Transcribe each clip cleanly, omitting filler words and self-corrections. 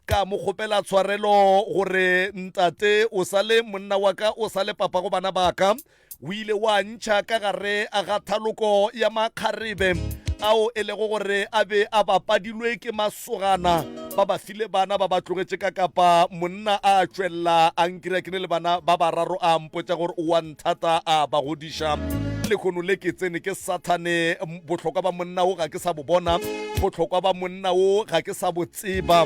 Ka mo kgopela tshwarelo gore ntate o sa le monna wa ka, o sa le papa go bana ba ka. O ile wa ntšha ka gare ga thaloko ya makgarebe ao e lego gore a be a bapadilwe ke masogana ba ba file bana ba ba tlogetše ka kapa monna a tšwelela a nkira ke ne le bana ba bararo a mpotša gore o wa nthata a ba godiša lekgono le ke tsene ke sathane bohlokwa ba monna wo ga ke sa bo bona bohlokwa ba monna wo ga ke sa bo tseba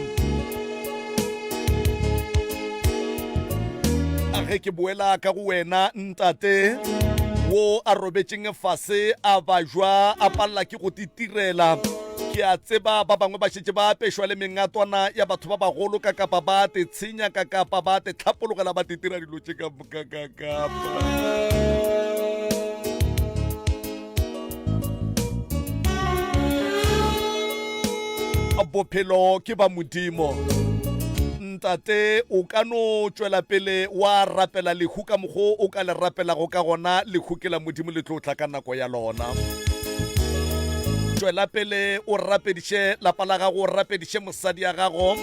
a ge ke boela ka go wena ntate wo a robetšeng fase a bajwa a palela ke go titirela ke a tseba ba bangwe ba šetše ba apešwa le mengatwana ya batho ba bagolo ka kapa ba te tshenya ka kapa ba te tlhapologela ba te tira dilo tše ka moka ka kapa Bophelo ke ba Modimo. Ntate, o ka no tšwela pele wa rapela lehu ka mokgo o ka le rapelago ka gona, lehu ke la Modimo le tlo tla ka nako ya lona. Tšwela pele o rapediše lapa la gago, o rapediše mosadi ya gago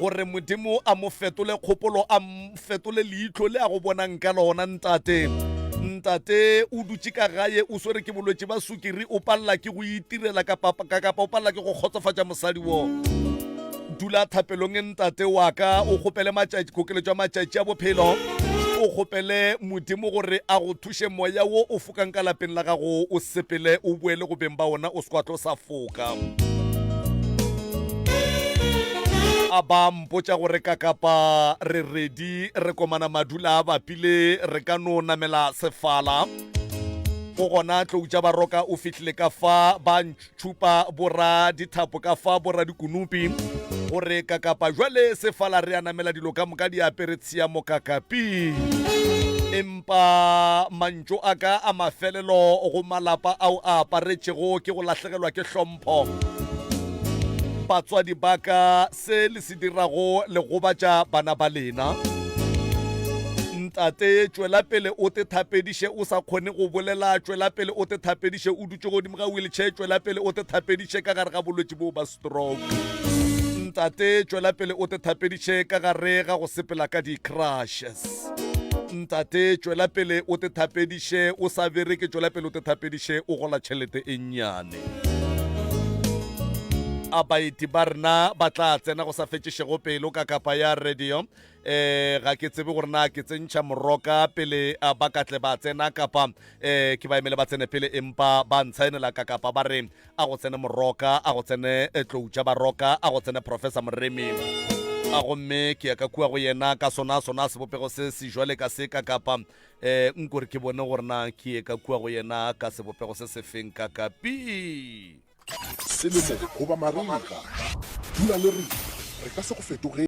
gore Modimo a mo fetole kgopolo, a fetole leihlo le a go bonang ka lona. Ntate, ntate o dutše ka gae o swere ke bolwetši ba sukiri, o palela ke go itirela kapa kapa o palela ke go kgotsofatša mosadi wo. Dula thapelong ntate wa ka, o kgopele matšatši kokeletšo ya matšatši a bophelo, o kgopele Modimo gore a go thuše moya wo o fokang ka lapeng la gago o sepele o boele go beng ba ona o se kwa tlo sa foka. A ba mpotša gore ka kapa re redi re komana madula a bapile re ka no namela sefala. Go gona tlou tša baroka o fihlile ka fa ba tšhupa bora dithapo ka fa bora dikunupi gore kakapa jwale sefala re a namela dilo ka moka di apere tshiamo kakapi. Empa mantšu a ka a mafelelo go malapa ao a aparetšego ke go lahlegelwa ke hlompho. Batswadi ba ka, se le se dirago le gobatša bana ba lena. Ntate, tšwela pele o te thapediše o sa kgone go bolela, tšwela pele o te thapediše o dutše godimo ga wheelchair, tšwela pele o te thapediše ka gare ga bolwetši boo ba stroke. Ntate, tšwela pele o te thapediše ka gare ga go sepela ka di-crushes. Ntate, tšwela pele o te thapediše o sa bereke, tšwela pele o te thapediše o gola tšhelete e nnyane. A baeti ba rena ba tla tsena go sa fetšešego pelo ka kapa ya radio. Eh, ga ke tsebe gore na ke tsentšha moroka pele ba ka tle ba tsena kapa eh, ke ba emele ba tsene pele, empa ba ntshaenela ka kapa ba re a go tsene moroka, a go tsene eh, tlou tša baroka, a go tsene Professor Moremi. A gomme ke ya ka kua go yena ka sona sona sebopego se se jwale ka se ka kapa eh, nkore ke bone gore na ke ye ka kua go yena ka sebopego se sefeng ka kapi. Selemo goba marega, dula le rena, re ka se go fetogele.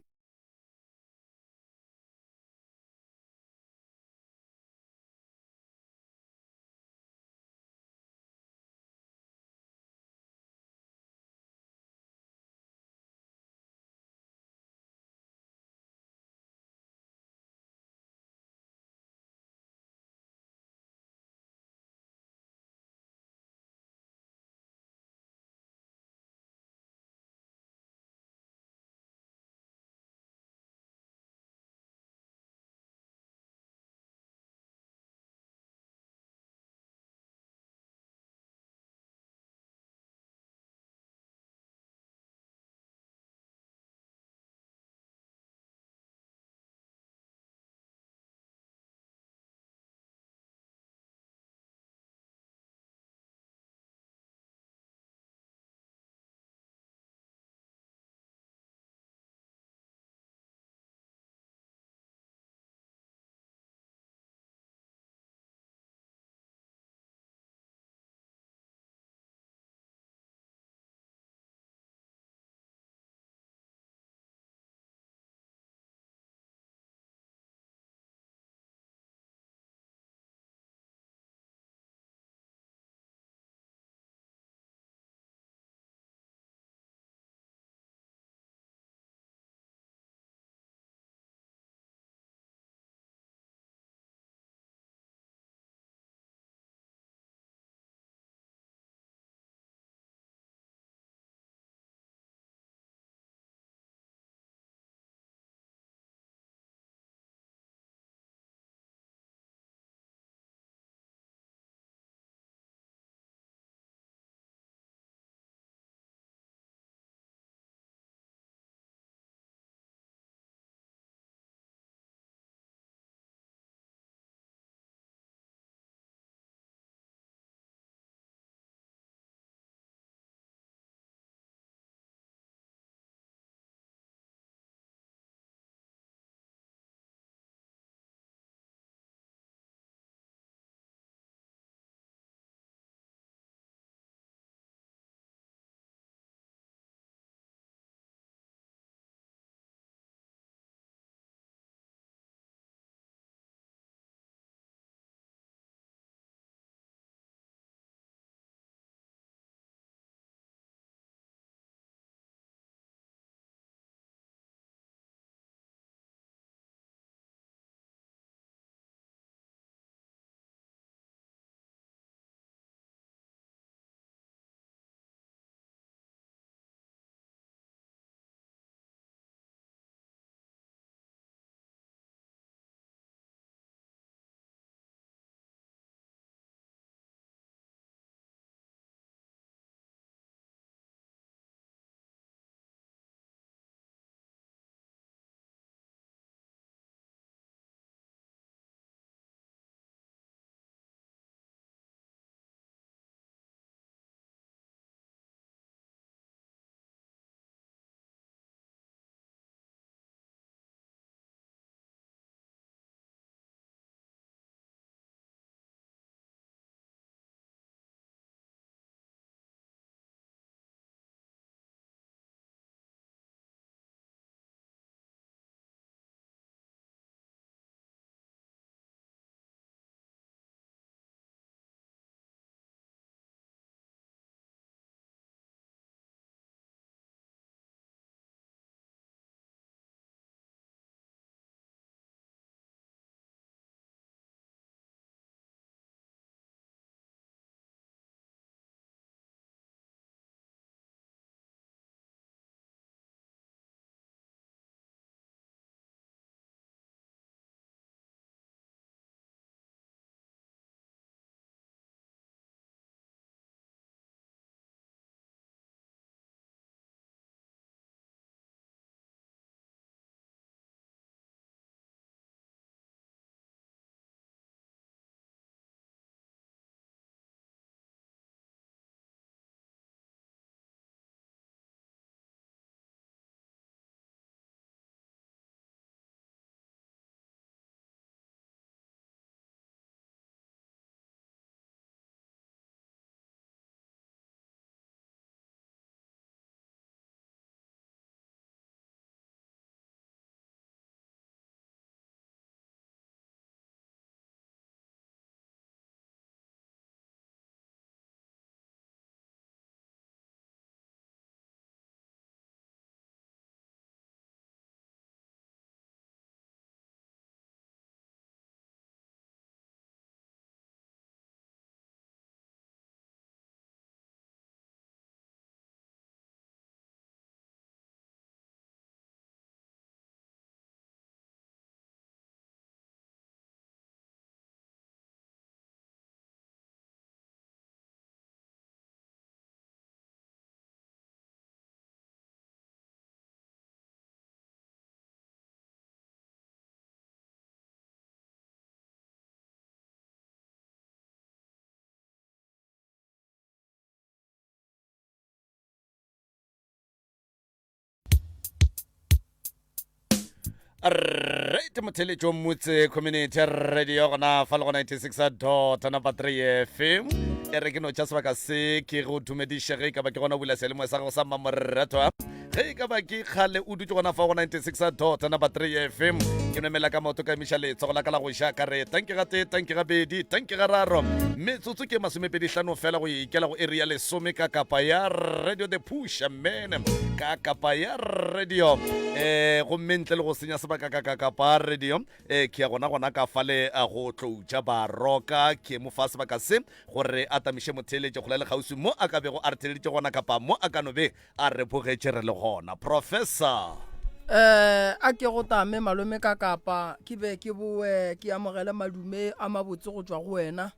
Right motheletšo Motse Community Radio gona fa le go 96 dot number 3 FM e re ke no tša sebaka se ke go dumediše ge e ka ba ke gona bula seyalemoya sa gago sa mmamoratwa ge e ka ba ke kgale o dutše gona fa go 96 dot number 3 FM ke nomela ka maoto ka emiša letsogo la ka la go ja ka re tanke ga tee tanke ga bedi tanke ga raro metsotso ke masomepedi hlano fela go ikela go area lesome ka kapa ya radio the push man ka kapa ya radio eh gomme ntle le go senya sebaka ka ka kapa radio eh ke ya gona gona ka fale eh, go tloutša baroka ke mo fa sebaka se gore a tamiše motheeletše kgole le kgauswi mo a ka bego a re theeleditše gona kapa mo a ka no be a re bogetše re le gona professor Eh, a ke go tame malome ka kapa ke be ke boe ke amogele madume a mabotse go tšwa go wena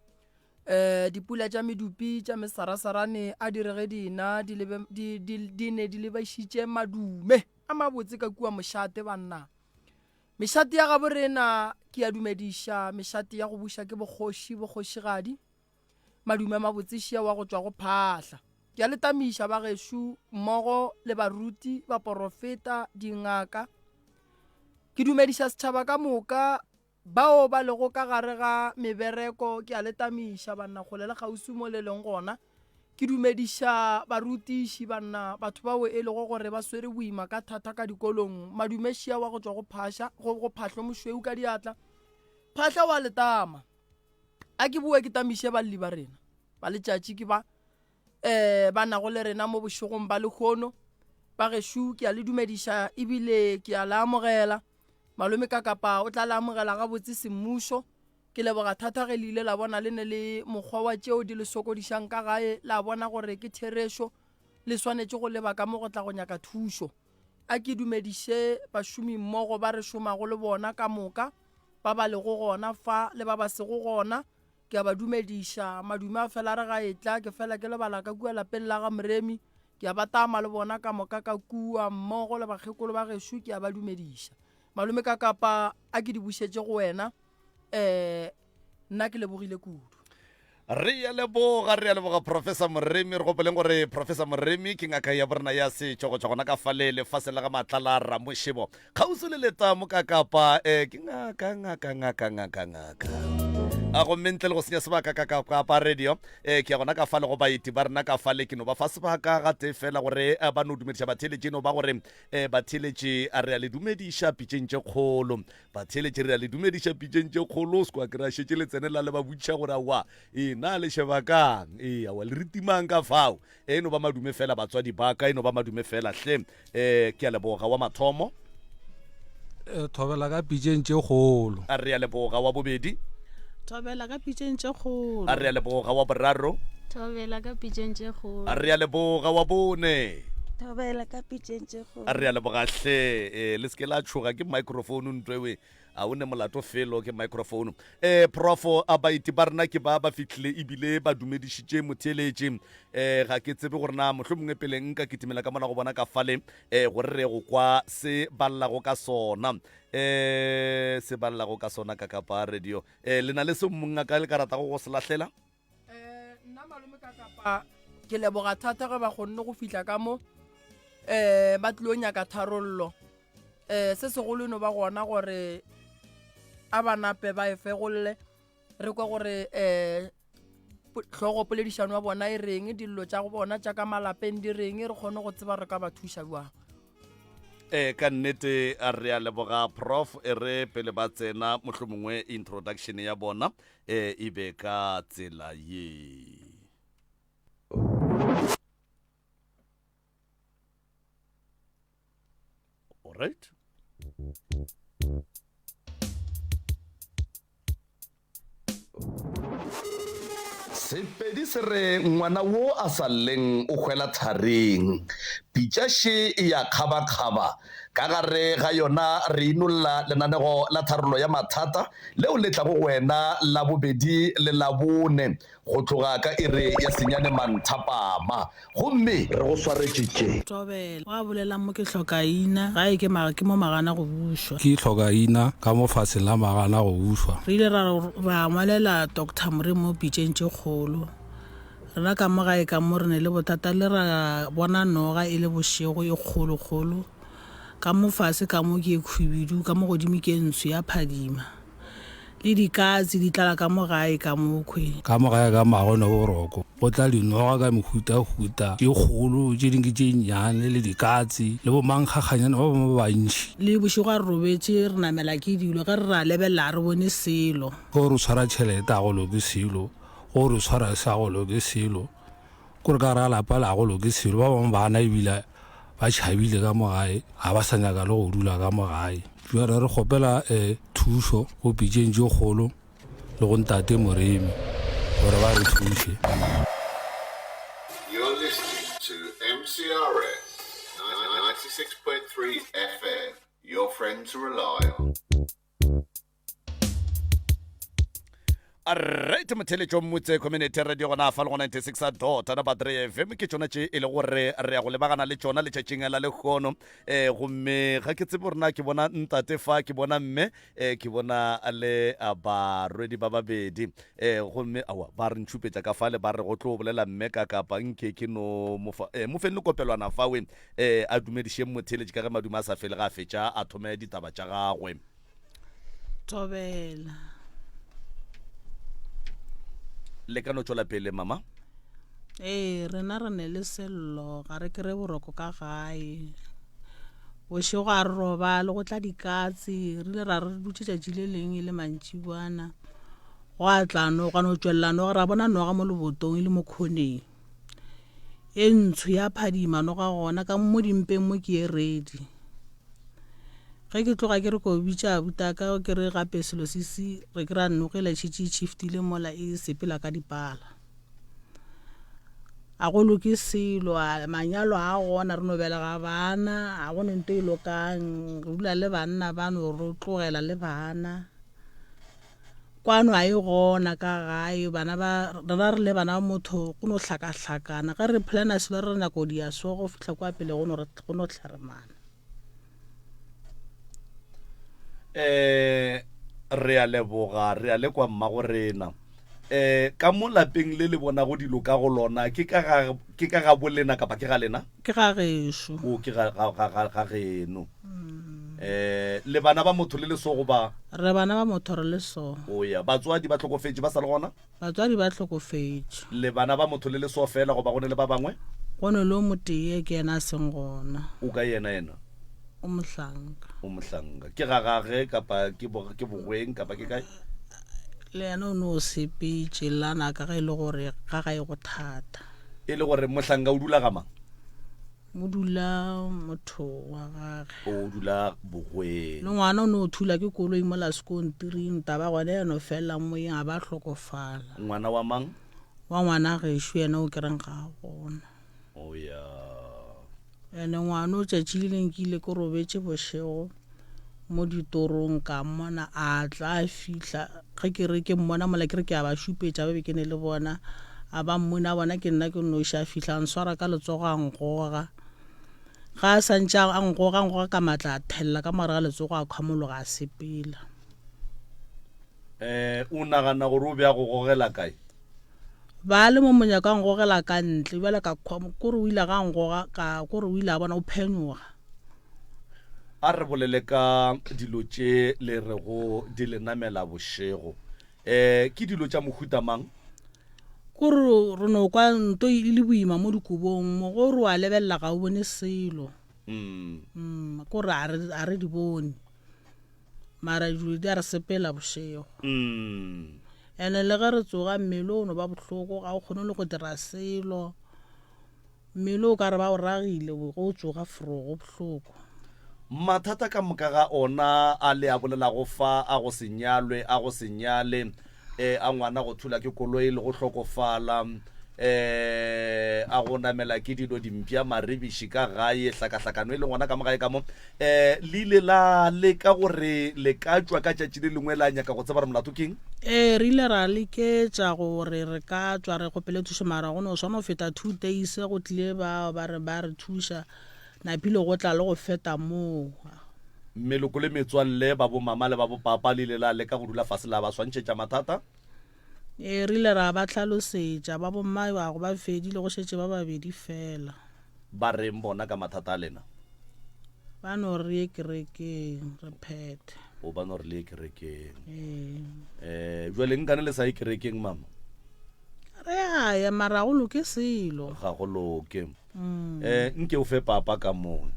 Eh, dipula tša medupi tša mesarasarane a di re ge di na di lebe, di, di, di ne di lebešitše madume a mabotse ka kua mošate banna. Mešate ya gabo rena ke a dumediša, mešate ya go buša ke bokgoši, bokgošigadi. Madume a mabotse šia wa go tšwa go phahla. Ke a le tamiša ba gešo mmogo le baruti, baporofeta, dingaka. Ke dumediša setšhaba ka moka Bao ba lego ka gare ga mebereko, ke a le tamiša, banna, kgole le kgauswi mo le leng gona. Ke dumediša barutiši, banna, batho bao e lego gore ba swere boima ka thata ka dikolong. Madumešia wa go tšwa go Phasha, go, go Phahlo Mošweu ka diatla. Phahla wa letama. A ke boe ke tamiše balli ba rena ba letšatši ke ba um ba nago le rena mo bošegong ba lehono. Ba gešo ke a le dumediša ebile ke a le amogela. Malome Kakapa o tla le amogela gabotse semmušo. Ke leboga thata ge le ile la bona le ne le mokgwa wa tšeo di le sokodišang ka gae, la bona gore ke therešo, le swanetše go leba ka mo go tla go nyaka thušo. A ke dumediše bašomimmogo ba re šomago le bona ka moka, ba ba lego gona fa le ba ba sego gona. Ke a ba dumediša. Madume a fela a re ga etla, ke fela ke lebala ka kua lapeng la ga Moremi. Ke a ba tama le bona ka moka ka kua, mmogo le bakgekolo ba gešo, ke a ba dumediša. Malome ka kapa a ke di bušetše go wena. Um nna ke lebogile kudu. Re a leboga, re a leboga Professor Moremi. Re gopoleng gore Professor Moremi ke ngaka ya borena ya setšo go tšwa gona ka fale lefaseng la ga Matlala Ramošebo. Kgauswi le letamo ka kapa eh, ke ngaka ngaka ngaka ngaka ngaka a gomme ntle le go senya sebaka ka ka kapa radio eh, ke ya gona ka fale go baeti ba rena ka fale ke no ba fa sebaka ga tee fela gore eh, ba no dumediša batheeletši no ba gore eh, batheeletši a re a le dumediša pitšeng tše kgolo batheeletši re a le dumediša pitšeng tše kgolo se kwa kry-a šetše le tsenela le ba botšiša gore aowa ee na le sheba kang ee aowa le re timang ka fao E no ba madume fela batswadi ba ka, e no ba madume fela hle. E, ke a leboga wa mathomo. E, thobela ka pitšeng tše kgolo. A re a leboga wa bobedi. Thobela ka pitšeng tše kgolo. A re a leboga wa boraro. Thobela ka pitšeng tše kgolo. A re a leboga wa bone. Thobela ka pitšeng tše kgolo. A re a leboga hle. E, le se ke la tšhoga ke microphone ntwewe. A o ne molato felo ke microphone. Eh, profo, a baeti ba rena ke ba ba fihlile ebile ba dumedišitše motheeletši. Eh, ga ke tsebe gore na mohlomongwe pele nka kitimela ka mola go bona ka fale, eh, gore re go kwa se ba llago ka sona. Eh, se ba llago ka sona ka kapa radio. Eh, le na le se mongaka le ka ratago go se lahlela? Eh, nna malome ka kapa ke leboga thata ge ba kgonne go fihla ka mo um ba tlilo nyaka tharollo um se segolo e no ba gona gore a ba nape ba e fegolle re kwa gore um hlogo poledišano ya bona e reng dillo tša go bona tša ka malapeng di reng re kgone go tseba re ka ba thuša bjang e ka nnete a re a leboga prof e re pele ba tsena mohlomongwe introduction ya bona e e be ka tsela ye. Alright. Sepedi se re ngwana wo a sa lleng o hwela tharing. Pitša še e ya kgabakgaba. Ka gare ga yona re inolla lenanego la tharollo ya mathata leo le tlago go wena Labobedi le Labone go tloga ka iri ya senyane manthapama. Gomme. Re go swaretše tše. Thobela. Gwa bolelang mo ke hlokaina, gae ke ke mo magana go bušwa. Ke hlokaina, ka mo faseng la magana go bušwa. Re ile ra ra ngwalela Doctor Moremi mo pitšeng tše kgolo. Rena ka mo gae ka mo re ne le bothata le ra bona noga e le bošego e kgolo kgolo. Ka mo fase ka mo ke e khwibidu, ka mo godimo ke e ntsho ya phadima. Le dikatse di tlala ka mo gae ka mokhwe. Ka mo gae ka mago ne boroko. Go tla dinoga ka mehutahuta, tše kgolo, tše dingwe ke tše nnyane, le dikatse, le bomankgakganyane ba bangwe ba bantši. Le bošego a re robetše, re namela ke dilo, ge re re a lebelela ga re bone selo. Ge o re o tshwara tšhelete ga go loke selo, ge o re o tshwara se ga go loke selo. Kore ka gare ga lapa le ga go loke selo. Ba bangwe bana ebile ba tšhabile ka mo gae, ga ba sa nyaka le go dula ka mo gae. Bjale re kgopela um thušo go pitšeng tše kgolo le go ntate Moremi gore ba re thuše. You're listening to MCRS 96.3 FM, your friend to rely on. Alright motheletšo mmutse community radio gona fa le go 96 dot number 3 fm ke tšona tše e le gore re ya go lebagana le tšona letšatšing la lekgono um eh, gomme ga ke tsebe gore na ke bona ntate fa ke bona mme um ke bona le barwedi ba babedi um gomme awa ba re ntšhupetša ka fale ba re go tlo bolela mme ka kapa nke ke no mofa um mo feng le kopelwana fawe um a dumedišeng motheletši ka ge madume a sa fele ga a fetša a thome ditaba tša gagwe Thobela. Le ka no tšwela pele mama. Ee, rena re ne le sello, ga re kry boroko ka gae. Bošego ga re robale, go tla dikatse, re ile ra re dutše tšatši le leng e le mantšiboana. Gwa tla no, gwa no tšwelela noga, ra bona noga mo lebotong e le mo khoneng. E ntsho ya phadima noga gona ka mo dimpeng mo ke e ready. Ge ke tloga ke re ko bitša abutaka ke re gape selo se se re ke ra nogela e šetše e shiftile mola e sepela ka dipala. A go loke selo a manyalo a gona re no belega bana a go ne nto e lokang re dula le banna ba no re tlogela le bana. Kwano a e gona ka gae bana ba rena re le bana ba motho go no hlakahlakana ge re plana selo re re nyako dia so go fihla kwa pele go no go no hlaramana. Eh re a leboga re a lekwa mmago rena eh ka mo lapeng le le bonago dilo ka go lona ke ka ga ke ka ga bolena kapa ke ga lena ke ga gešo o ke ga ga ga ga geno mm. eh le bana ba motho le le so goba re bana ba motho re le so o ya batswadi ba hlokofetše ba sa le gona Batswadi ba hlokofetše. Le bana ba motho le le so fela goba go ne le ba bangwe? Go ne le o motee, ke yena a seng gona. O kae yena yena? O mohlanka. O mohlanka. Ke ga gage kapa ke bo, ke bogweng kapa ke kae? Le yena o no sepetše lana ka ge e le gore ga gae go thata. E le gore mohlanka o dula ga mang? Mo dula motho wa gage. O dula bogweng. Le ngwana o no thula ke koloi mola sekontiring, taba gona ya no felela moyeng a ba hlokofala. Ngwana wa mang? Wa ngwana gešo yena o kereng ga a gona. O ya. Ene ngwana o tšatši le leng ke ile ke robetše bošego mo ditorong ka mmona a tla a fihla ge ke re ke mmona mola ke re ke a ba šupetša ba be ke ne le bona a ba mmona a bona ke nna ke nnoši a fihla a nswara ka letsogo a ngoga ga a sa ntše a ngoga ngoga ka matla a thelela ka mogare ga letsogo a khwamologa a sepela. Um o nagana gore o be a go gogela kae? Ba le mo monyako a ngogela ka ntle bjale ka kore o ile ga ngoga ka kore o ile a bona o phenyoga. A re bolele ka dilo tše le rego di le namela bošego. Um ke dilo tša mohuta mang? Kore re no kwa nto e le boima mo dikobong mo go re wa lebelela ga o bone selo. Mm. Kore a re a re di bone. Mara dilo di a re sepela bošego. Mm. Ene le ge re tsoga mmele o no ba bohloko ga o kgone le go dira selo. Mmele o ka re ba o ragile go o tsoga fro go bohloko. Mathata ka moka ga ona a le a bolelago fa a go se nyalwe, a go se nyale, eh, a ngwana go thula ke koloi le go hlokofala, eh, a go namela ke dilo dimpša maribiši ka gae, hlakahlakano e leng gona ka mo gae ka mo, eh, le ile la leka gore le ka tšwa ka tšatši le lengwe la nyaka go tseba gore molato keng? Ee, re ile ra leketša gore re ka tšwa re kgopele thušo mara go no swana go feta two days go tlile bao ba re ba re thuša napile go tla le go feta moo. Meloko le metswalle, ba bomama le ba bopapa, le ile la leka go dula fase la ba swantšhetša mathata? Ee, re ile ra ba hlalosetša. Ba bomma bago ba fedile, go šetše ba babedi feela. Ba reng bona ka mathata a lena? Ba no re ye kerekeng re phethe. O ba no re le ye kerekeng. Ee. Eh, jwale nkane le sa ye kerekeng mama? Re a ya mara go loke selo. Ga go loke. Mm. Eh, nke o fe papa ka moo.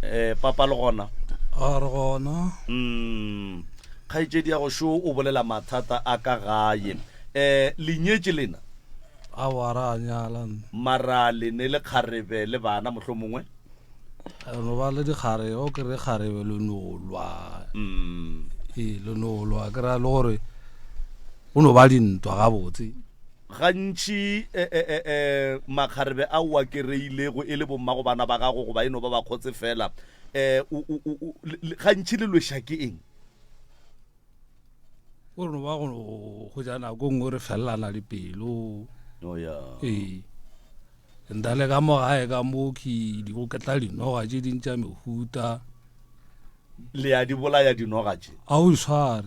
Eh, papa le gona? A re gona. Mm. Kgaetšedi ya go šo o bolela mathata a ka gae. Eh, le nyetše lena? Aowa, ra nyala nna. Mara le ne le kgarebe le bana mohlomongwe? Re no ba le dikgarebe, o kry kgarebe le no lwa. Mm. Ee, le no lwa, ke ra le gore go no ba dintwa gabotse. Gantši e, e, e, e, makgarebe ao a kereilego e le bommago bana ba gago goba e no ba bakgotse fela, e, o, o, o, gantši le lweša ke eng? O re no ba go hwetša nako nngwe re felelana dipelo. Oh, ya. Ee. Nta le ka mo gae ka mo ke di go ketla dinoga tše ding tša mehuta. Le ya di bolaya dinoga tše? A o sware.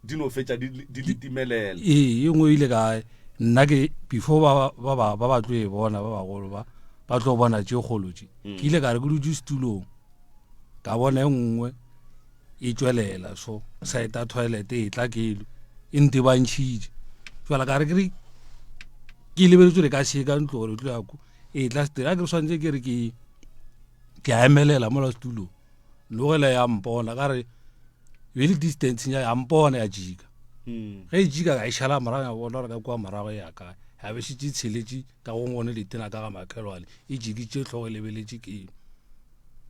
Di no fetša di di le timelela. Ee, ye nngwe ile ka nna ke before ba ba ba ba ba tlo e bona ba bagolo ba ba tlo bona tše kgolo tše. Ke ile ka re ke dutše setulong ka bona e nngwe e tšwelela so saeta toilet e tla kelo e ntebantšhitše jala ka re ke re ke lebeletse gore ka se ka ntlo gore e tlo ya ko e tla setera ke re swanetse ke re ke ke a emelela mola setulong nogela ya mpona ka re be le distance ya ya mpona ya jika hmm. ge e jika ka e šala morago ya bona gore ka kua morago ya ka ya be šetše tsheletše ka go ngone letena ka ga makhelwane e jikitše tlhogo e lebeletše keno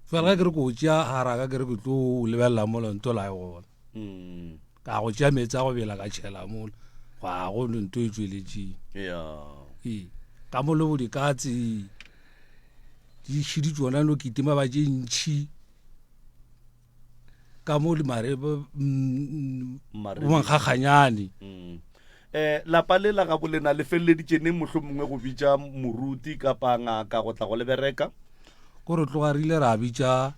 fela ge ke re ko tšea haraka ke re ke tlo lebelela mola nto la e gona mm. ka go tšea meetse a go bela ka tšhela mola ga go le nto e tšweletšeng ee ka mo le bo dikatse di šidi tsona no kitima ba tše ntšhi ka mo le mare bomankgakganyane mm. eh lapa le la gabo lena le feleleditše neng mohlomongwe go bitša moruti kapa ngaka go tla go le bereka ko re tloga re ile ra bitša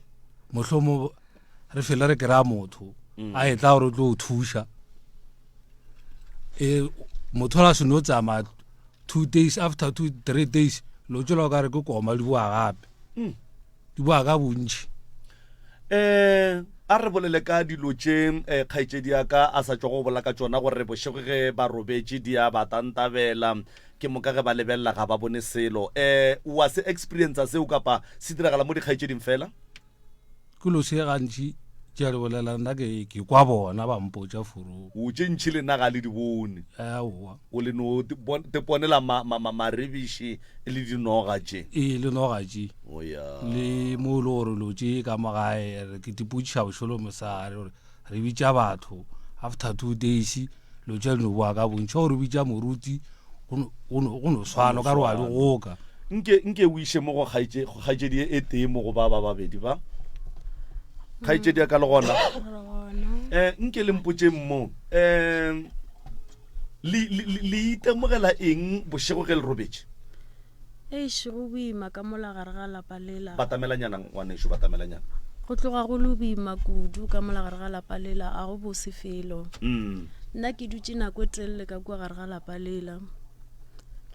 mohlomo re fele re kry-a motho mm. a e tla gore o tlo o thuša e motho la seno tsamaya two days after two three days lo tswela o ka re ke koma di boa gape mm. di boa ka bontši um a re bolele ka dilo tše eh, kgaetšedi ya ka a sa tšwa go bola ka tšona gore bošego ge ba robetše di a ba tantabela ke moka ge ba lebelela ga ba bone selo um wa se experience seo kapa se diragala mo dikgaetšeding fela Ke lo se gantši tše re bolela nna ke ke kwa bona ba mpotša furu. O tše ntši le nna ga le di bone. Aowa. O le no te ponela ma ma ma maribiši le dinoga tše. Ee le noga tše. O ya. Le mo le gore lo tše ka mo gae re ke tipotšiša bošolo mosare gore re bitša batho after 2 days lo tše no boa ka bontši gore bitša moruti go no swana ka re wa di goka. Nke nke o iše mo go kgaetšedi e tee mo go ba ba babedi ba kgaetšedi ya ka le gona um nke le mpotšeng mo um le le itemogela eng bošego ge le robetše? Eish, go boima ka mola gare ga lapa lela. Batamelanyana ngwanešu, batamelanyana. Go tloga go le boima kudu ka mola gare ga lapa lela, a go bose felo. Mm. Nna ke dutše nako e telele ka kua gare ga lapa lela.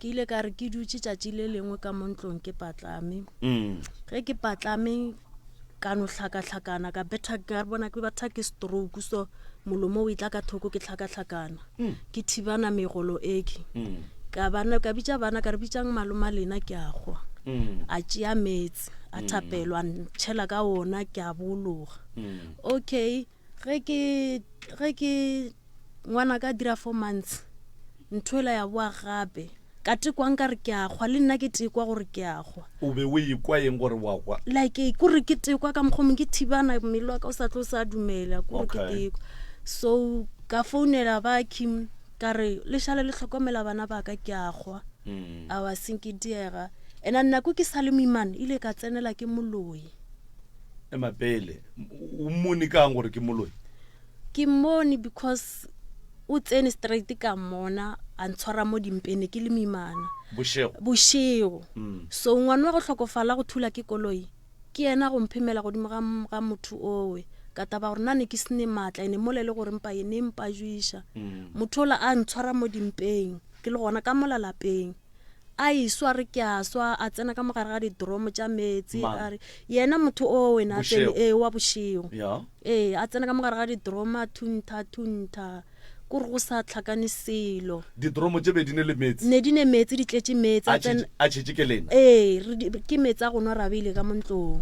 Ke ile ka re ke dutše tšatši le lengwe ka mo ntlong ke patlame. Mm. Ge ke patlame ka no hlakahlakana ka betha ka bona ke batha ke stroke so molomo o e tla ka thoko ke hlakahlakana. Mm. Ke thibana megolo eke. Mm. Ka bana ka bitša bana ka re bitšang maloma lena ke a hwa. Mm. A tšea meetse a thapelo a ntšhela ka ona ke a bologa. Mm. Okay ge ke ge ke ngwana ka dira four months ntho ela ya boa gape ka tekwa nka re ke a hwa le nna ke tekwa gore ke a hwa. O be o ekwa eng gore wa hwa? Like kore ke tekwa ka mokgwa mongwe ke thibana mmele wa ka o sa tlo sa dumela kore ke Okay. tekwa. So ka founela ba Kim ka re le šale le hlokomela bana ba ka ke a hwa. Mm. A wa seng ke diega. Ena nako ke sa le moimana ile ka tsenela ke moloi. Ema pele o mmone kang gore ke moloi? Ke mmone because o tsene straight ka mmona a ntshwara mo dimpene ke le moimana. Bošego? Bošego. Mm. So ngwana wa go hlokofala go thula ke koloi ke yena go mphemela godimo ga, ga motho owe ka taba gore nna ne ke sene maatla ene mola e le gore mpa e ne mpajwiša. Mm. Motho ola a ntshwara mo dimpeng ke le gona ka mola lapeng. A eswa re ke a swa, a tsena ka mo gare ga didromo tša meetse, Mang? a re, Yena motho o wena a tsene, Bošego. ee, wa bošego. Ya. Ee, a tsena ka mo gare ga didromo a thuntha, a thuntha, ko re go sa hlakane selo. Didromo tše be di ne le meetse? Ne di ne meetse, di tletše meetse. A A tsena, tšhetše, a tšhetše ke lena? Ee, re di, ke meetse a go nwa ra beile ka mo ntlong.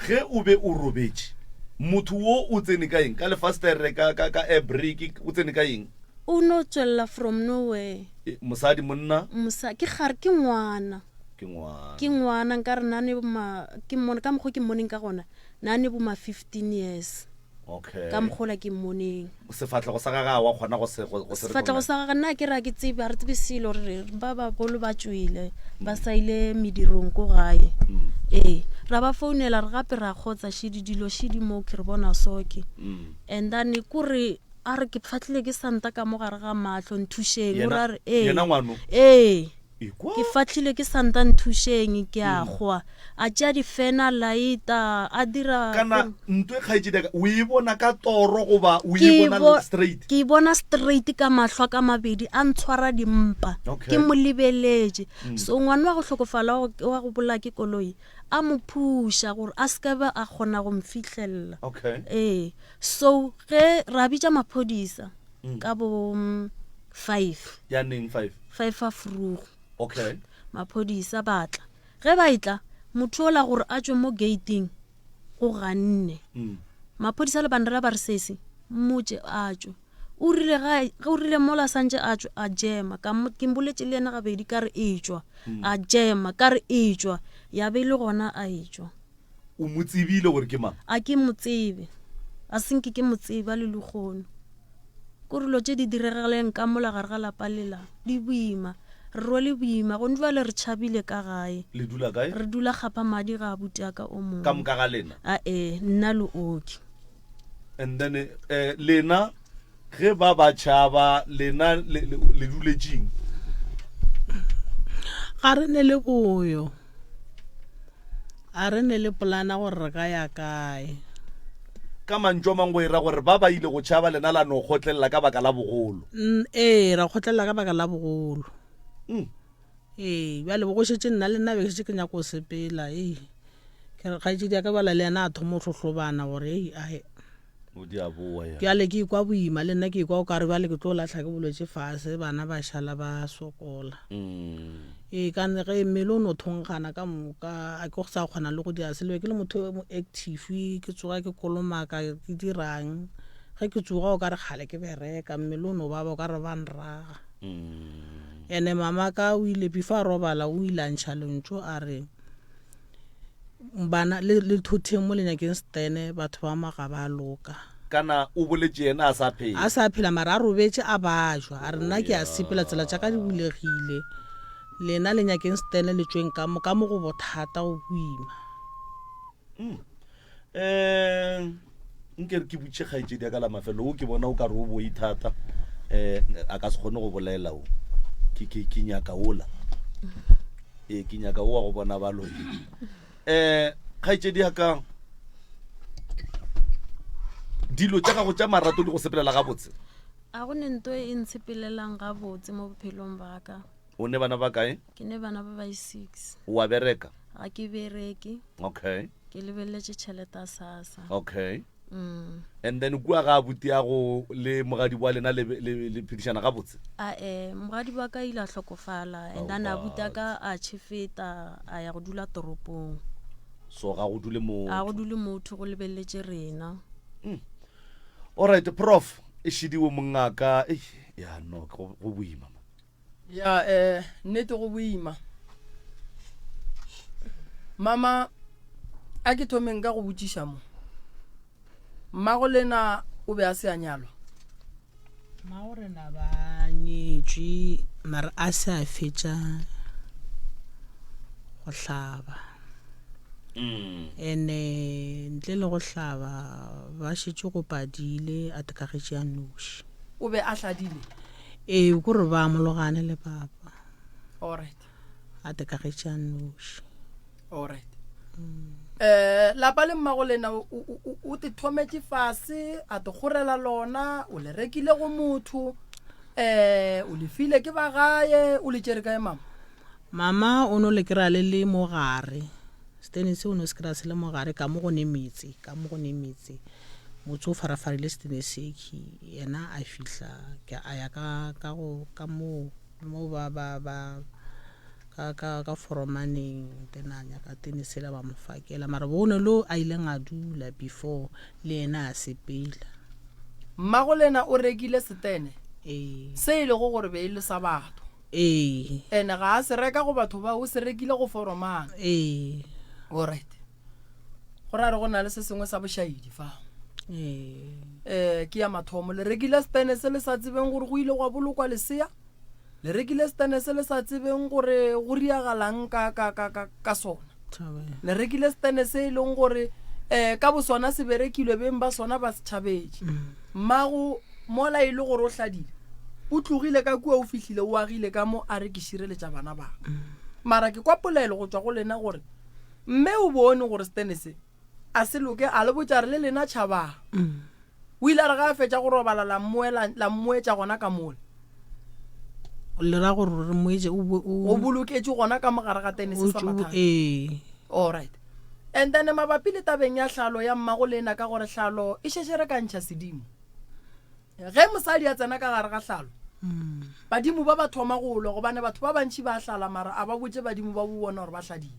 Ge o be o robetše, motho wo o tsene ka eng? Ka lefastere, ka, ka, ka air brake, o tsene ka eng? O no tšwelela from nowhere. E, mosadi, monna? Mosa, ke gare, ke ngwana. Ke ngwana. Ke ngwana, nkare na ne bo ma, ke mmone, ka mokgo ke mmoneng ka gona, na ne bo ma 15 years. Okay. Ka mokgola ke mmoneng. Sefahlego sa gagwe a wa kgona go se, go, go se Sefahlego sa gagwe, nna ke re a ke tsebe, ga re tsebe selo, re re ba bagolo ba tšwele, ba sa ile medirong ko gae. Ee, ra ba founela, re gape ra kgotsa šidi, dilo šidi mo, ke re bona so ke. And then ko re, A re, Ke fahlile ke santa ka mo gare ga mahlo, nthušeng. O Yena, ra re, Ee. yena ngwano? Ee. Ekwa. Ke fahlile ke santa, nthušeng, ke a hwa. A tšea difena, a laeta, a dira. Kana nto e kgaetšedi ya ka, o e bona ka toro goba o Ke e bona bo- straight? Ke e bona straight ka mahlo a ka mabedi, a ntshwara dimpa. Okay. Ke mo lebeletše. So ngwana wa go hlokofala wa go, wa go bolaya ke koloi, a mo phuša gore a se ka ba a kgona go mfihlelela. Okay. Ee. So ge ra bitša maphodisa ka bo 5. Ya neng 5? 5 a frugo. Okay. Maphodisa ba tla. Ge ba etla motho ola gore a tšwe mo gating go ganne. Maphodisa le bandela ba re sesi mmotše a tšwe. O rile ga ge o rile mola santše a tšwe a jema ka ke mboletše le yena gabedi ka re etšwa. A jema ka re etšwa ya be e le gona a etšwa. O mo tsebile gore ke mang? A ke mo tsebe. A se nke ke mo tseba le lehono. Ko re dilo tše di diregeleng ka mola gare ga lapa lela di boima. Re rwele boima. Gone bjale re tšhabile ka gae. Le dula kae? Re dula Kgaphamadi ga abuti a ka o mongwe. Ka moka ga lena? A-e, nna le Oki. And then eh, lena ge ba ba tšhaba lena le, le, le duletšeng? Ga re ne le boyo. A re ne le polana gore re ka ya kae. Ka mantšu a mangwe go e ra gore ba ba ile go tšhaba lena la no kgotlelela ka baka la bogolo. Ee, ra kgotlelela ka baka la bogolo. Mm. Ee, bjale bo go šetše nna le nna be ke šetše ke nyaka go sepela. Ee, ke re kgaetšedi ya ka bjale le yena a thoma go hlohlobana gore ei ae. O di a boa ya. Bjale ke ikwa boima le nna ke ikwa o kare bjale ke tlo lahla ke bolwetše fase bana ba šala ba sokola. Ee ka ne ge mmele o no thonkgana ka moka a ke go sa kgona le go dira selo ke le motho mo active ke tsoga ke kolomaka ke dirang ge ke tsoga o kare kgale ke bereka mmele o no baba o kare ba nraga. Ene mama ka o ile before a robala o ile a ntšha lentšu a re Bana, le, le thotheng mo le nyakeng stene, batho ba mo ga ba loka. Kana o boletše yena a sa phela? A sa phela, mara a robetše a bajwa. A re, Nna ke a sepela, tsela tša ka di bulegile. Lena le nyakeng stene le tšweng ka mo, ka mo go bothata, go boima. Mm. Um, nke re ke butše kgaetšedi ya ka la mafelo, o ke bona o ka re o boi thata. Um, a ka se kgone go bolela o. Ke, ke, ke nyaka ola. Ee, ke nyaka o wa go bona baloi. Um, kgaetšedi ya ka, dilo tša gago tša marato di go sepelela gabotse? A go ne nto e ntshepelelang gabotse mo bophelong ba ka. O ne bana ba kae? Ke ne bana ba ba six. O a bereka? Ga ke bereke. Okay. Ke lebeletše tšhelete ya SASSA. Okay. And then kua ga abuti ya go le mogadi wa lena le, le, le phedišana gabotse? A e, mogadi wa ka ile a hlokofala and then abuti a ka a tšhefeta a ya go dula toropong. So ga go dule motho. Ga go dule motho go lebeletše rena. Alright, prof, e šidiwe mongaka. Ei, ya no, go, go boima. Ya, eh, nnete go boima. Mama, a ke thomeng ka go botšiša mo. Mmago lena o be a se a nyalwa? Mmago rena ba nyetšwe mara a se a fetša go hlaba. Ene ntle le go hlaba ba šetše go padile a tekagetše a noši. O be a hladile? Ee, ko re ba amologane le papa. Alright. A tekagetše a nnoši. Alright. Eh, lapa le mmago lena o, o, o, o te thometše fase a te kgorela lona o le rekile go motho eh o le file ke ba gae o le tšere kae mama? Mama o no le kry-a le le mo gare, setene se o no se kry-a se le mo gare, ka mo go ne metse, ka mo go ne metse. Motse o farafarile setene sekhi, yena a fihla ke a ya ka ka go ka mo mo ba ba ba ka ka ka foromaneng, then a nyaka tene sela ba mo fakela. Mara bo ne lo a ileng a dula before le yena a sepela. Mmago lena o rekile setene Ee. se e lego gore be e le sa batho. Ee. Ene ga a se reka go batho bao, o se rekile go foromane. Ee. Alright. Go ra re go na le se sengwe sa bošaedi fa. Ee. Eh, ke ya mathomo. Le rekile setene se le sa tsebeng gore go ile gwa bolokwa lesea. Le rekile setene se le sa tsebeng gore go riagalang ka, ka, ka, ka, ka sona. Thobela. Le rekile setene se e leng gore eh, ka bosona se berekilwe beng ba sona ba se tšhabetše. Mmago mola e le gore o hladile, o tlogile ka kua o fihlile o agile ka mo a re ke šireletša bana ba ka. Mara ke kwa polelo go tšwa go lena gore mme o bone gore setene se a se loke a le botša re le lena tšhabang. O ile a re ga a fetša go robala la mmoela la mmoetša gona ka mola. Le ra gore re moetše o bo- o O boloketše gona ka mogare ga tenese o sa tšo- mathata. ee. Alright. And then mabapi le tabeng ya hlalo ya mmago lena ka gore hlalo e šetše re ka ntšha sedimo. Ge mosadi a tsena ka gare ga hlalo, badimo ba ba thoma go lwa gobane batho ba bantši ba hlala mara a ba botše badimo ba bo bona gore ba hladile.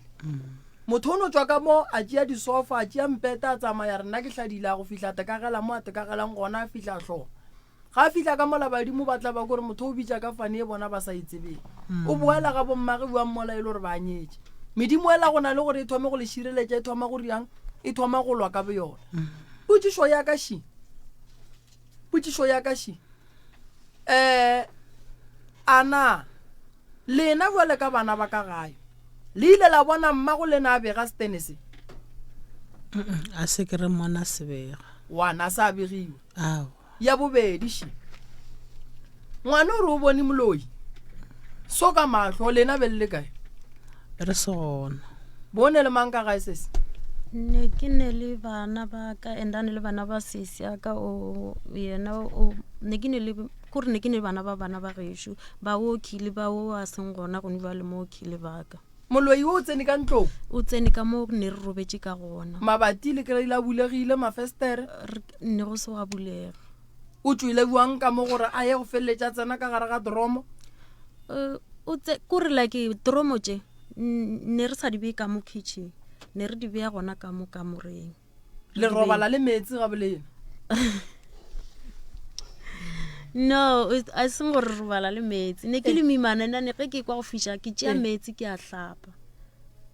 Motho o no tšwa ka mo a tšea disofa, a tšea mpete a tsamaya re nna ke hladile a go fihla a tekagela mo a tekagelang gona a fihla a hloma. Ga a fihla ka mola badimo ba tla ba kore motho o bitša ka fane e bona ba sa e tsebeng. O boela ga bommage bua mmola e le gore ba anyetše. Medimo ela go na le gore e thome go le šireletša e thoma go riang e thoma go lwa ka boyona. Potšišo ya ka ši. Potšišo ya ka ši. Eh a na lena jwale ka bana ba ka gae le ile la bona mmago lena a bega setene se? A se ke re mmona se bega. Wana sa begiwa. Aowa. Ya bobedi še, ngwana o re o bone moloi so ka mahlo, lena be le le kae? Re se gona. Bone le mang ka gae sesi? Ne ke ne le bana ba ka and ane le bana ba sesi ya ka o yena o ne ke ne le kore ne ke ne le bana ba bana ba gešo ba oki le ba o a seng gona gone jwale mo oki le ba ka. Moloi wo o tsene ka ntlong? O tsene ka mo ne re robetše ka gona. Mabati le kry-ile a bulegile, mafestere? Ne go se gwa bulega. O tšwele bjang ka mo gore a ye go feleletša a tsena ka gare ga dromo? Eh, o tse kore like dromo tše ne re sa di bee ka mo kitchen, ne re di bea gona ka mo kamoreng. Le robala le meetse ga bolena? No, a seng gore re robala le meetse. Ne ke le moimana nna ne ge ke kwa go fiša ke tšea meetse ke a hlapa.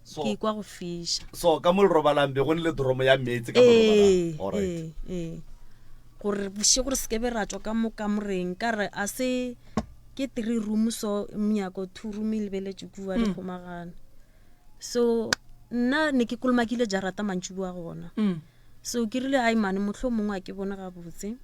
So, ke kwa go fiša. So ka mo le robalang be go ne le dromo ya meetse ka mo robalang. Ee, Alright. ee, ee. Gore bošego re sekebe ra tšwa ka mo kamoreng ka re a se ke three room so monyako two room e lebeletše kua di kgomagane. So nna ne ke kolomakile jarata mantšiboa gona. So ke rile ai mane mohlomongwe a ke bone gabotse.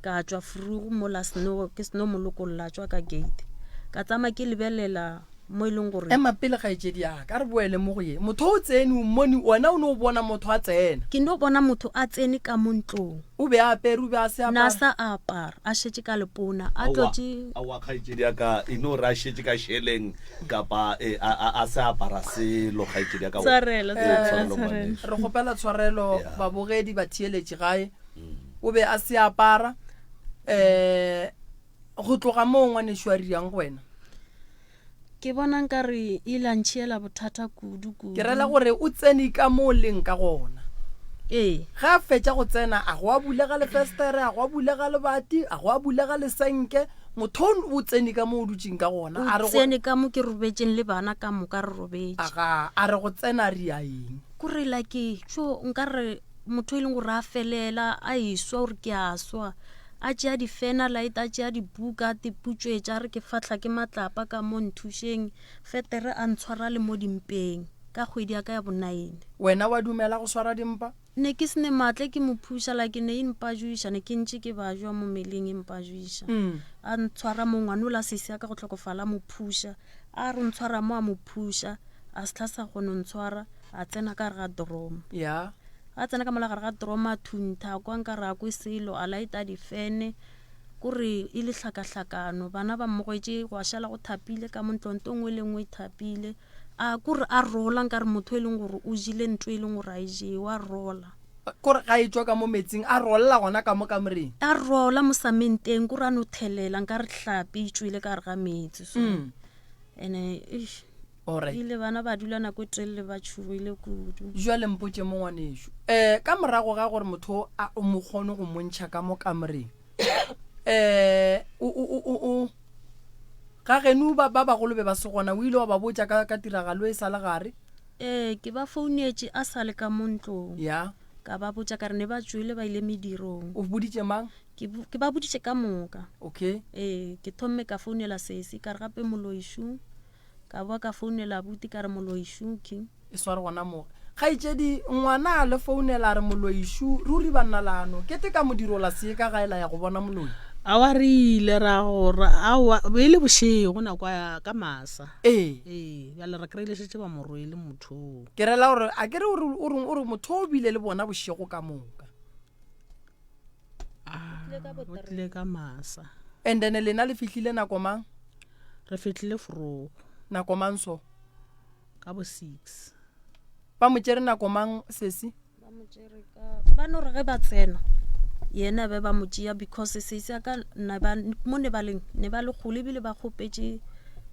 Ka tšwa frugu mola seno ke seno mo lokolla a tšwa ka gate. Ka tsamaya ke lebelela mo e leng gore. Ema pele kgaetšedi ya ka, re boele mo go ye. Motho o tsene, o mmone, wena o no bona motho a tsena. Ke no bona motho a tsene ka mo ntlong. O be a apere, o be a se apara. Na sa apara, a šetše ka lepona, a Aowa, tlotše. aowa kgaetšedi ya ka, e no re a šetše ka šeleng kapa e, a, a, a se apara selo, kgaetšedi ya ka. Tshwarelo, Ee, tshwarelo, tshwarelo, tshwarelo. ngwanešu. Re kgopela tshwarelo Yeah. babogedi, batheeletši gae. O be a se apara. Um go tloga moo ngwanešu a riang go wena? Ke bona nkare e ile a ntšhiela bothata kudu kudu. Ke rela gore o tsene ka mo o leng ka gona. Ee. Ge a fetša go tsena, a go a bulega lefestere, a go a bulega lebati, a go a bulega lesenke. Motho o tsene ka mo o dutšeng ka gona. A O re go, tsene ka mo ke robetšeng le bana ka moka re robetše. Aga, a re go tsena a ria eng? Kore like tšo nkare motho e leng gore a felela a eswa gore ke a swa a tšea difena light a tšea dibuka a teputšwetša a re ke fahla ke matlapa ka mo nthušeng fetere a ntshwara le mo dimpeng ka kgwedi ya ka ya bonaene. Wena wa dumela go swara dimpa? Ne ke se ne maatla ke mo phuša like ne e mpajuiša ne ke ntše ke bajwa mo mmeleng e mpajuiša a ntshwara mo ngwana ola sesi ya ka go hlokofala a mo phuša a re o ntshwara mo a mo phuša a se hla sa kgona go ntshwara a tsena ka gare ga dromo. Ya. A tsena ka mola gare ga dromo a thuntha a kwa nkare a kwe selo a lighta difene. Kore e le hlakahlakano, bana ba mmogwetše gwa šala go thapile ka mo ntlong, nto nngwe le nngwe e thapile. A kore a rola nkare motho e leng gore o jele nto e leng gore a e jewe, a rola. Kore ga e tšwa ka mo metsing a rolla gona ka mo kamoreng. A rola mo samenteng, kore a no thelela nkare hlapi e tšwele ka gare ga meetse so. Ene eish. Alright. Ile bana ba dula nako e telele ba tšhogile kudu. Jwale mpotše mo ngwanešu. Um ka morago ga gore motho a o mo kgone go mo ntšha ka mo kamoreng um o o o o o ga geno ba ba bagolo be ba se gona o ile wa ba botša ka ka tiragalo e sa le gare? Ee, ke ba founetše a sa le ka mo ntlong. Ya. Ka ba botša ka re ne ba tšwele ba ile medirong. O boditše mang? Ke, ke ba boditše ka moka. Okay. Ee, ke thomme ka founela sesi ka re gape moloišu. Ka boa ka founela abuti ka re moloi šu king. E sware gona mo. Kgaetšedi, ngwana a le founela a re moloi šu, ruri banna lano keteka modiro la se ye ka gae la ya go bona moloi. Aowa re ile ra go ra aowa be e le bošego nako ya ka masa. Ee. Ee, bjale re kry-ile šetše ba mo rwele motho oo. Ke rela gore a ke re o re o reng o re motho o bile le bona bošego ka moka. O tlile ka masa. And then lena le fihlile nako mang? Re fihlile forogo. Nako mang so? Ka bo 6. Ba mo tšere nako mang sesi? Ba mo tšere ka ba no re ge ba tsena yena be ba mo tšea because sesi ya ka na ba mo ne ba leng ne ba le kgole ebile ba kgopetše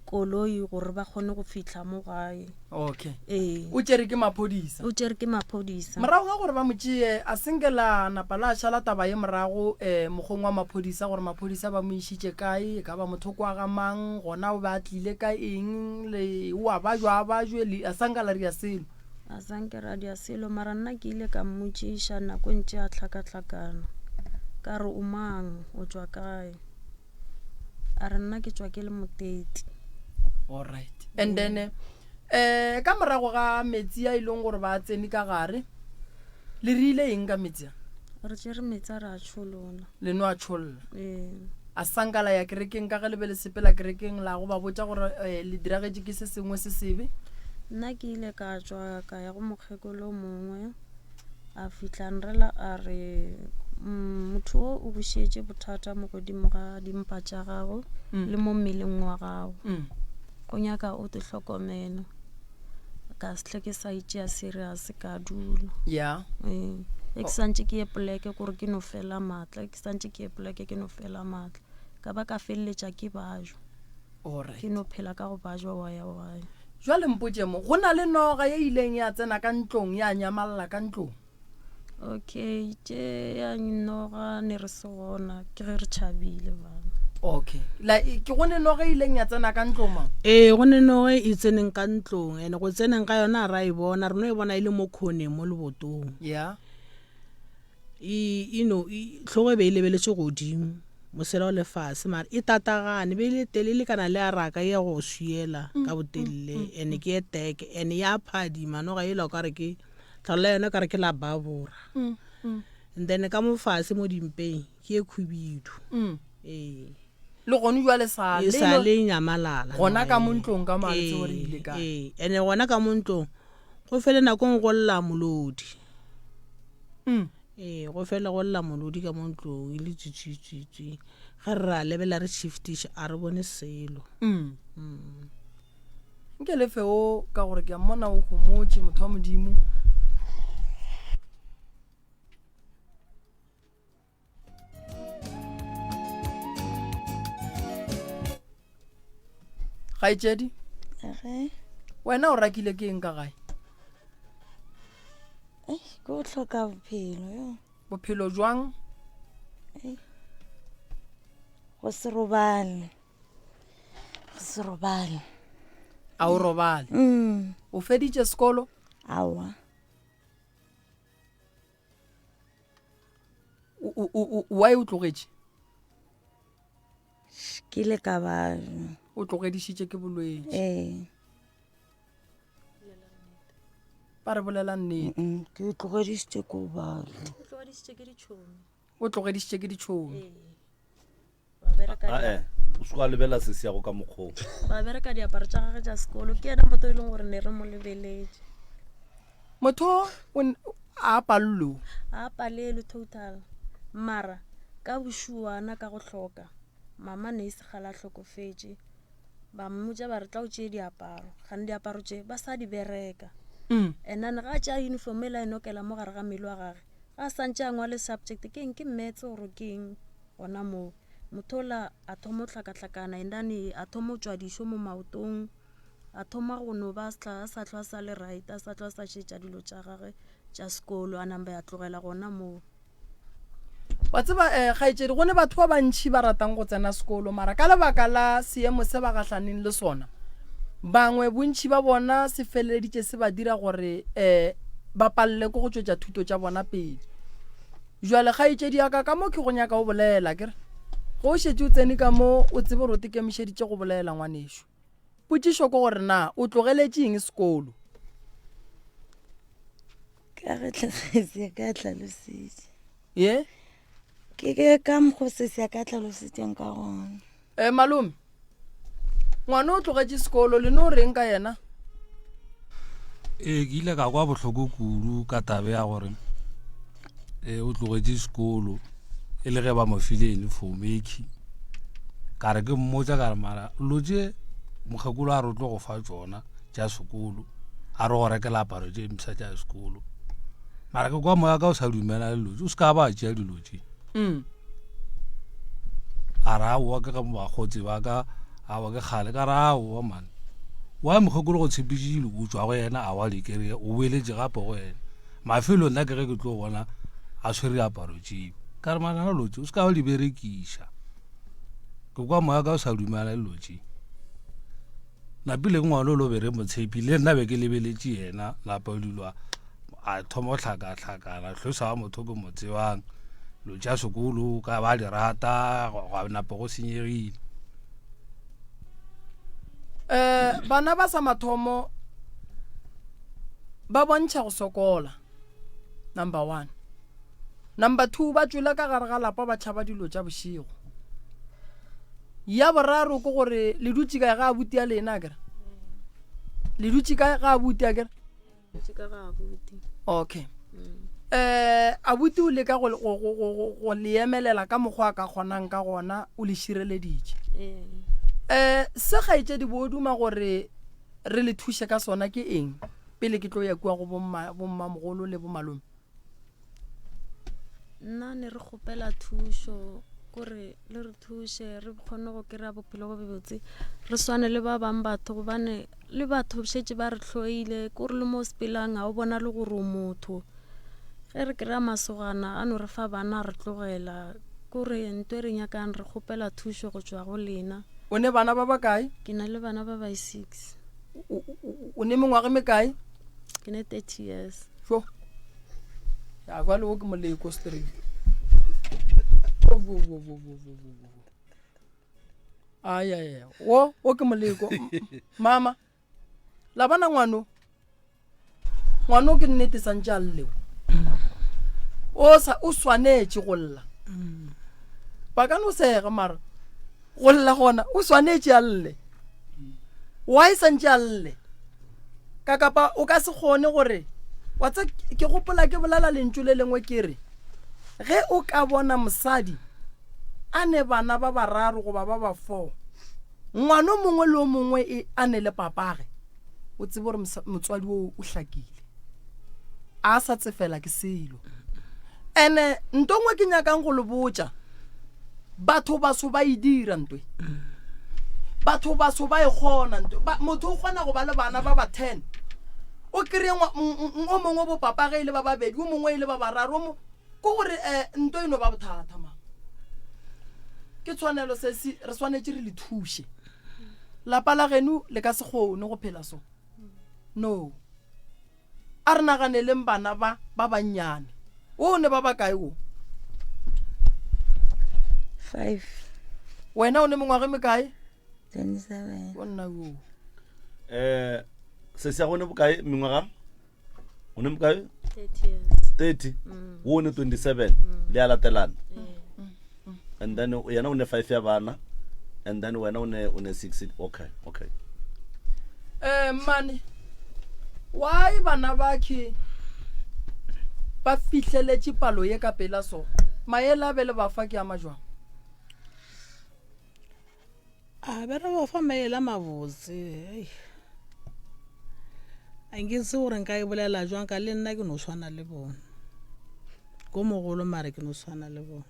koloi gore ba kgone go fihla mo gae. Okay. Ee. O tšere ke maphodisa. O tšere ke maphodisa. Morago ga gore ba mo tšee, a se nke la napa la šala taba ye morago eh, mokgong wa maphodisa gore maphodisa ba mo išitše kae, e ka ba motho kwa ga mang, gona o be a tlile ka eng, le o a bajwa a bajwe, le a sa nka la ria selo. A sa nke ra dia selo, mara nna ke ile ka mmotšiša nako e ntše a hlakahlakana. Ka re o mang, o tšwa kae? A re nna ke tšwa ke le moteti. Alright. And then eh ka morago ga metsi a e leng gore ba tsene ka gare, le rile eng ka metsi a? Re tšere metsi a re a tšholola. Le no a tšholla. Ee. A sanka la ya kerekeng ka ge le be le sepela kerekeng la go ba botša gore eh, le diragetše ke se sengwe se sebe? Nna ke ile ka tšwa ka ya go mokgekolo o mongwe. A fihla nrela a re, Motho wo o go šietše bothata mo godimo ga dimpa tša gago le mo mmeleng wa gago. Go nyaka o te hlokomele. Ka se hle ke sa itšea serious ka dula. Yeah. Ee. Ge ke santše ke ye poleke kore ke no fela maatla, ke santše ke ye poleke ke no fela maatla. Ka ba ka feleletša ke bajwa. Alright. Ke no phela ka go bajwa wa ya wa ya. Jwale mpotše mo, go na le noga ye ileng ya tsena ka ntlong ya nyamalla ka ntlong? Okay, tše ya noga ne re se gona, ke ge re tšhabile bana. Okay. La, e, ke go ne noga e ileng ya tsena ka ntlong mang? Ee, go ne noga e tseneng ka ntlong, ene go tseneng ga yona ra e bona, re no e bona e le mo khoneng mo lebotong. Yeah. E, e no, e, hlogo e be e lebeletše godimo, mosela o le fase, mara e tatagane, be e le tele, e lekana le ya raka ya go swiela ka botelele, ene ke ye teke, ene ya phadima, noga yela o ka re ke, tlhalo la yona o ka re ke la babora. And then ka mo fase mo dimpeng, ke ye khubidu. Ee. Le gone jwale sa E sa le nyamalala. Gona ka mo ntlong ka mo a le tsebe gore e ile kae. Ee, ene gona ka mo ntlong, Go fele nakong go lla molodi. Mm. Ee, go fele go lla molodi ka mo ntlong e le tswitswitswitswi. Ge re ra lebelela re shiftiša a re bone selo. Mm. Mm. Nke le fe o ka gore ke a mmona o homotše motho wa Modimo. Kgaetšedi, wena o rakile ke eng ka gae? Ke go hloka bophelo yo. Bophelo jwang? Go se robale. Go se robale. A o robale? Mm. O feditše sekolo? Aowa. Why o tlogetše? Ke ile ka ba. O tlogedišitše ke bolwetši. Ee. Ba re bolela nnete. Ke tlogedišitše ke bobalo. O tlogedišitše ke ditšhomi. O tlogedišitše ke ditšhomi. Ee. Ba bereka Ae, o se wa lebelela sesi yago ka mokgwa o. Ba bereka diaparo tša gagwe tša sekolo. Ke yena motho e leng gore ne re mo lebeletše. Motho o a palelwe. A palelwe total. Mara. Ka bošuwana ka go hloka, mama ne e se kgale a hlokofetše. Ba mmotša ba re tla o tšee diaparo, kgane diaparo tše ba sa di bereka. And then ga a tšea uniform ela e nokela mo gare ga mmele wa gage, ga a santše a ngwale subject ke eng ke maths gore ke eng gona moo. Motho ola a thoma go hlakahlakana and then a thoma go tšwa dišo mo maotong, a thoma go no ba a sa hlwa a sa le right, a sa hlwa a sa šetša dilo tša gagwe tša sekolo, a namba ya tlogela gona moo. Wa tseba um kgaetšedi, go ne batho ba bantšhi ba ratang go tsena sekolo, mara ka lebaka la seemo se ba gahlaneng le sona, bangwe bontšhi ba bona se feleleditše se ba dira gore um ba palele ke go tšwetša thuto tša bona pele. Jwale kgaetšedi ya ka, ka mo ke go nyaka o bolela, ke re ge o šetše o tsene ka mo o tsebe gore o tekemišeditše go bolela ngwanešo. Potšišo ke gore na o tlogeletše eng sekolo? Ka ge tlhasese ya ka tlhalositše. Ye? Ke ke ka mokgo sesi ya ka tlhalositšeng ka gona. E malome, ngwana o tlogetše sekolo, le no reng ka yena? Ee, ke ile ka kwa bohloko kudu ka tabe ya gore e o tlogetše sekolo e le ge ba mo file uniform ekhi ka re ke mmotsa ka re mara lo tše mokgekolo a re o tlo go fa tsona tša sekolo a re go rekela aparo tše mpsha tša sekolo mara ke kwa moya ka o sa dumela le lotse o se ka ba a tšea dilo tše mm. a re aowa ke ga bakgotsi ba ka aowa ke kgale ka re aowa mane wa mokgekolo go tshepiše dilo o tswa go yena a wa dikere o boeletše gape go yena mafelo nna ke ge ke tlo bona a tshwere diaparo tšeo ka re manana lotse o se ka ba di berekiša ke kwa moya ka o sa dumela le lotse napile ke ngwana o lo bere motshepi le nna be ke lebeletše yena lapa dulwa a thoma go hlakahlakana hlosa wa motho ke mo tsebang lo tša sekolo ka ba di rata ga napo go senyegile um bana ba sa mathomo ba bontšha go sokola number one number two ba tšwele ka gare ga lapa ba tšhaba dilo tša bošego ya boraro ke gore le dutše kae ga abuti ya lena akere le dutše kae ga abuti akere okay um abuti o leka go le emelela ka mokgwa a ka kgonang ka gona o le šireleditše um se kgaetšedi bo duma gore re le thuše ka sona ke eng pele ke tlo ya kua go bommamogolo le bomalome? Nna ne re kgopela thušo kore le re thuše re kgone go kry-a bophelo bo bobotse re swane le ba bangwe batho gobane le batho šetše ba re hloile kore le mo o sepelang ga o bona le gore o motho ge re kry-a masogana a no re fa bana re tlogela kore nto e re nyakang re kgopela thušo go tšwa go lena. O ne bana ba bakae? Ke na le bana ba ba 6. O ne mengwaga e mekae? Ke ne 30 years. Sho. Ya jwale o ke moleko straight. Ay ay ay. O o ke moleko. Mama. La bona ngwano. Ngwano ke nnete santse a lleo. O sa o swanetše go lla. Ba ka no sega mara go lla gona o swanetše a lle. Why santse a lle? Ka kapa o ka se kgone gore wa tsa ke gopola ke bolela lentšu le lengwe ke re ge o ka bona mosadi a ne bana ba bararo goba ba ba four ngwana o mongwe le o mongwe e a ne le papage o tsebe gore motswadi o o hlakile a sa tsefela ke selo ene nto nngwe ke nyakang go le botša batho baso ba e dira ntwe batho baso ba e kgona ntwe motho o kgona go ba le bana ba ba ten o kry-e o mongwe bo papa ge e le ba babedi o mongwe e le ba bararo Ke gore um nto e no ba bothata ma. Ke tshwanelo sesi re swanetše re le thuše. Lapa la geno le ka se kgone go phela so. No. A re naganeleng bana ba ba bannyane. O ne ba bakae o? Five. Wena o ne mengwaga e mekae? 27. O nna yo. Eh sesi ya gone bokae mengwaga? o ne mokae 30 wo o ne 27 le a latelana and then yena o ne 5 ya bana and then wena o ne o ne 6 okay okay eh mmane why bana ba ke ba fihleletše palo ye ka pela so? Maele a be le ba fa ke a majwang? A be re ba fa maele a mabotse. Ei. A nke tse gore nka e bolela jwang ka le nna ke no swana le bona. Ko mogolo mare ke no swana le bona.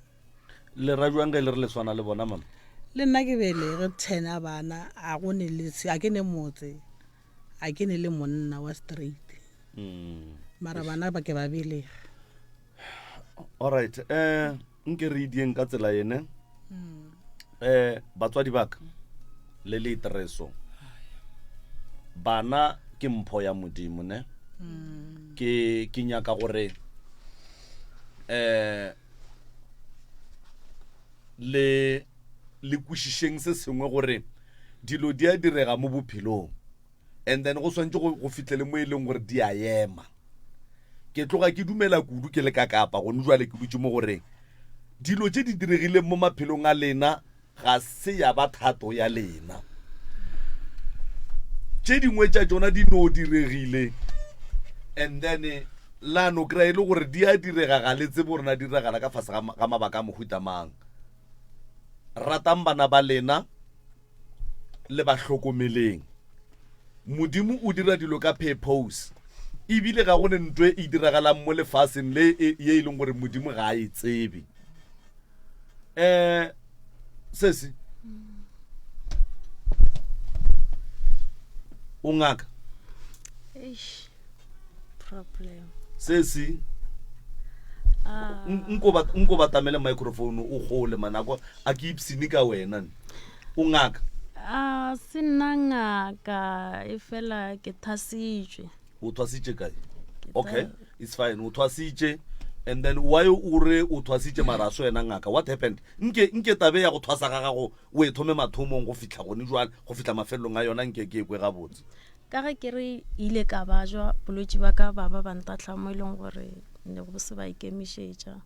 Le ra jwang ge le re le swana le bona mama? Le nna ke belege 10 a bana a go ne le a ke ne motse a ke ne le monna wa straight. Mm. Mara bana ba ke ba belege. All right. Eh nke re idieng ka tsela yene. Mm. Eh batswadi ba ka le le itreso. Bana ke mpho ya Modimo ne. Mm. Ke ke nyaka gore eh le le kwešišeng se sengwe gore dilo di a direga mo bophelong and then go swantse go fitlhele mo e leng gore di a ema ke tloga ke dumela kudu ke le ka kapa gone jwale ke dutse mo goreng dilo tše di diregileng mo maphelong a lena ga se ya ba thato ya lena. Tše dingwe tša tšona di no diregile and then la no kry-a e le gore di a direga ga le tsebe gore na diragala ka fase ga mabaka a mohuta mang. Ratang bana ba lena le ba hlokomeleng. Modimo o dira dilo ka purpose ebile ga go ne ntwe e diragalang mo lefaseng le e, ye e leng gore Modimo ga a e tsebe. Eh sesi o ngaka Eish, problem sesi Ah. nko ba nko ba tamele microphone o gole manako a ke ipsine ka wena ne. o ngaka a se nna ngaka e fela ke thasitšwe O thwasitše kae? Okay, it's fine. O thwasitše and then why o re o thwasitše mara a se wena ngaka? What happened? Nke nke tabe ya go thwasa ga gago o e thome mathomong go fihla gone jwale go fihla mafelelong a yona nke ke e kwe gabotse. Ka ge ke re ile ka bajwa bolwetši ba ka ba ba ba ntahla mo e leng gore ne go se ba ikemišetša.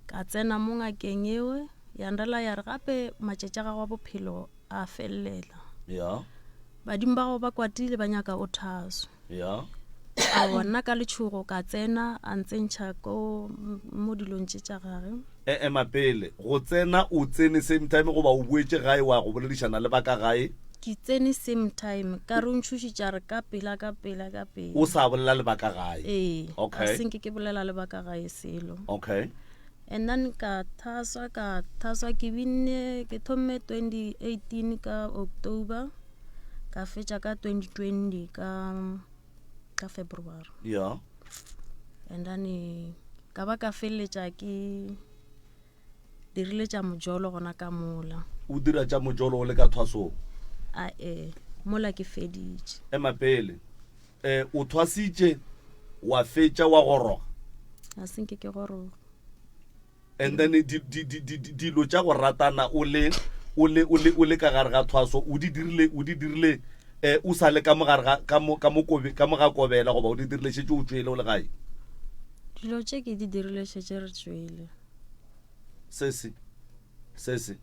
Ka tsena mo ngakeng eo ya nrela ya re gape matšatši a gago a bophelo a felelela. Yeah. Badimo ba gago ba kwatile ba nyaka o thaswe. Ya. Aowa nna ka letšhogo ka tsena a ntsentšha ko mo dilong tše tša gage. E ema pele go tsena o tsene same time goba o boetše gae wa go boledišana le ba ka gae? Ke tsene same time ka re o ntšhošitše a re ka pela ka pela ka pela. O sa bolela le ba ka gae? Ee. Okay. A senke ke bolela le ba ka gae selo. Okay. And then ka thaswa ka thaswa ke binne ke thomme 2018 ka October ka fetša ka 2020 ka ka February. Yeah. And then eh, ka ba ka feleletša ke dirile tša mojolo gona ka mola. O dira tša mojolo o le ka thwasong? A e mola ke feditše. Ema pele. Eh, o thwasitše wa fetša wa goroga? A se nke ke goroga. And then di, di, di, di, di, dilo tša go ratana o le o le o le o le ka gare ga thwaso o di dirile o di dirile eh o sa le ka mo gare ga ka mo ka mo kobe ka mo ga kobela goba o di dirile šetše o tšwele o le gae? Dilo tše ke di dirile šetše re tšwele. Sesi. Sese,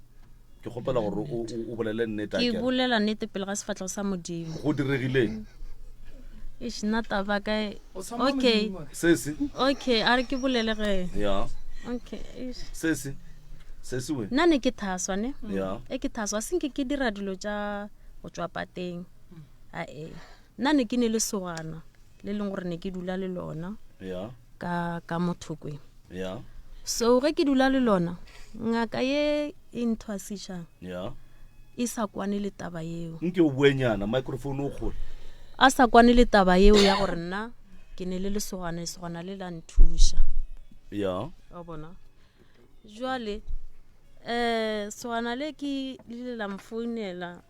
ke kgopela gore o, o, o bolele nnete. Ke akere. bolela nnete pele ga sefahlego sa Modimo. Go diregileng? Eish, nna taba ka e- O tshaba Okay. Modimo. Sese. Okay, a re ke bolele ge. Ya. Okay, eish. Sese. Sese we. Nna ne ke thaswa ne. Ya. E ke thaswa se nke ke dira dilo tša go tšwa pateng. A e. Nna ne ke ne le sogana le leng gore ne ke dula le lona. Ya. Ka ka mothokwe. Yeah. So ge ke dula le lona, ngaka ye e nthwasišang Yeah. e sa kwane le taba yeo. Nke o buenyana, microphone o kgole. A sa kwane le taba yeo ya gore nna ke ne le lesogana, lesogana le la nthuša. Yeah. Wa bona? Jwale eh sogana le ke le ile la mfounela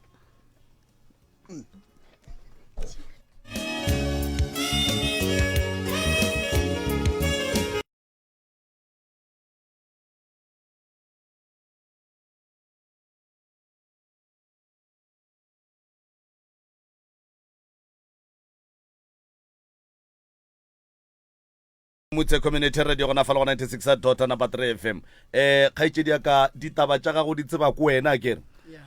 Motse Community Radio gona fa le go 96 dot number 3 FM. Eh kgaetšedi ya ka ditaba tša gago di tseba ko wena a kere.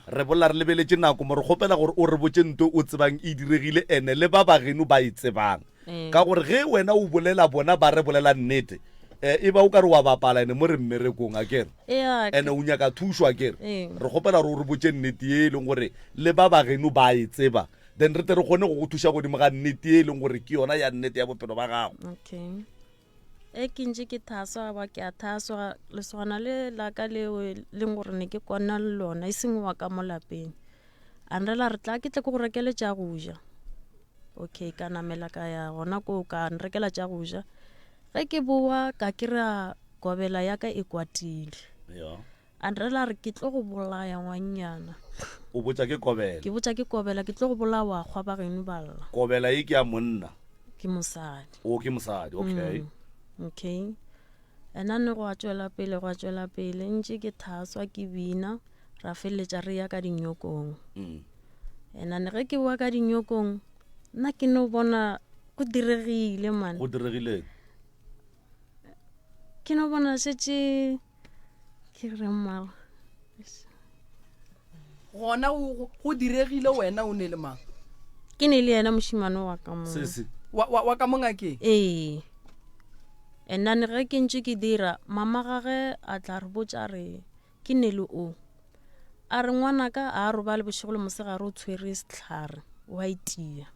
Re bolela re lebeletše nako mo re kgopela gore o re botše nto o tsebang e diregile ene le ba bageno ba e tsebang. Ee. Ka gore ge wena o bolela bona ba re bolela nnete. Eh, e ba o ka re wa bapala ene mo re mmerekong a kere Ea, ene o nyaka thušo a kere Ee. re kgopela gore o re botše nnete ye e leng gore le ba bageno ba e tseba then re tle re kgone go go thuša godimo ga nnete ye e leng gore ke yona ya nnete ya bophelo ba gago. Okay. E ke ntše ke thaswa ba ke a thaswa lesogana le la ka leo leng gore ne ke kwana le lona e seng wa ka mo lapeng. A nrela re tla ke tle ke go rekele tša go ja. Okay, ka namela ka ya gona koo ka nrekela tša go ja. Ge ke boa ka kry-a kobela ya ka e kwatile. Ya. A nrela re ke tlo go bolaya ngwannyana. O botša ke kobela. Ke botša ke kobela ke tlo go bolaya wa kgwa ba geno ba lla. Kobela e ke ya monna. Ke mosadi. O ke mosadi, okay. Okay. Ena ne gwa tšwela pele gwa tšwela pele ntše ke thaswa ke bina ra feleletša re ya ka dinyokong. Ena ne ge ke boa ka dinyokong nna ke no bona go diregile man. Go diregile. Ke no bona šetše ke re mara. Gona go diregile wena o ne le mang? Ke ne le yena mošemane wa ka mo. Sesi. Wa, wa, wa ka mo ngakeng? Ee. And then ge ke ntše ke dira, mama gage a tla re botša re ke ne le o. A re ngwanaka a a robale bošego le mosegare o tshwere sehlare wa itia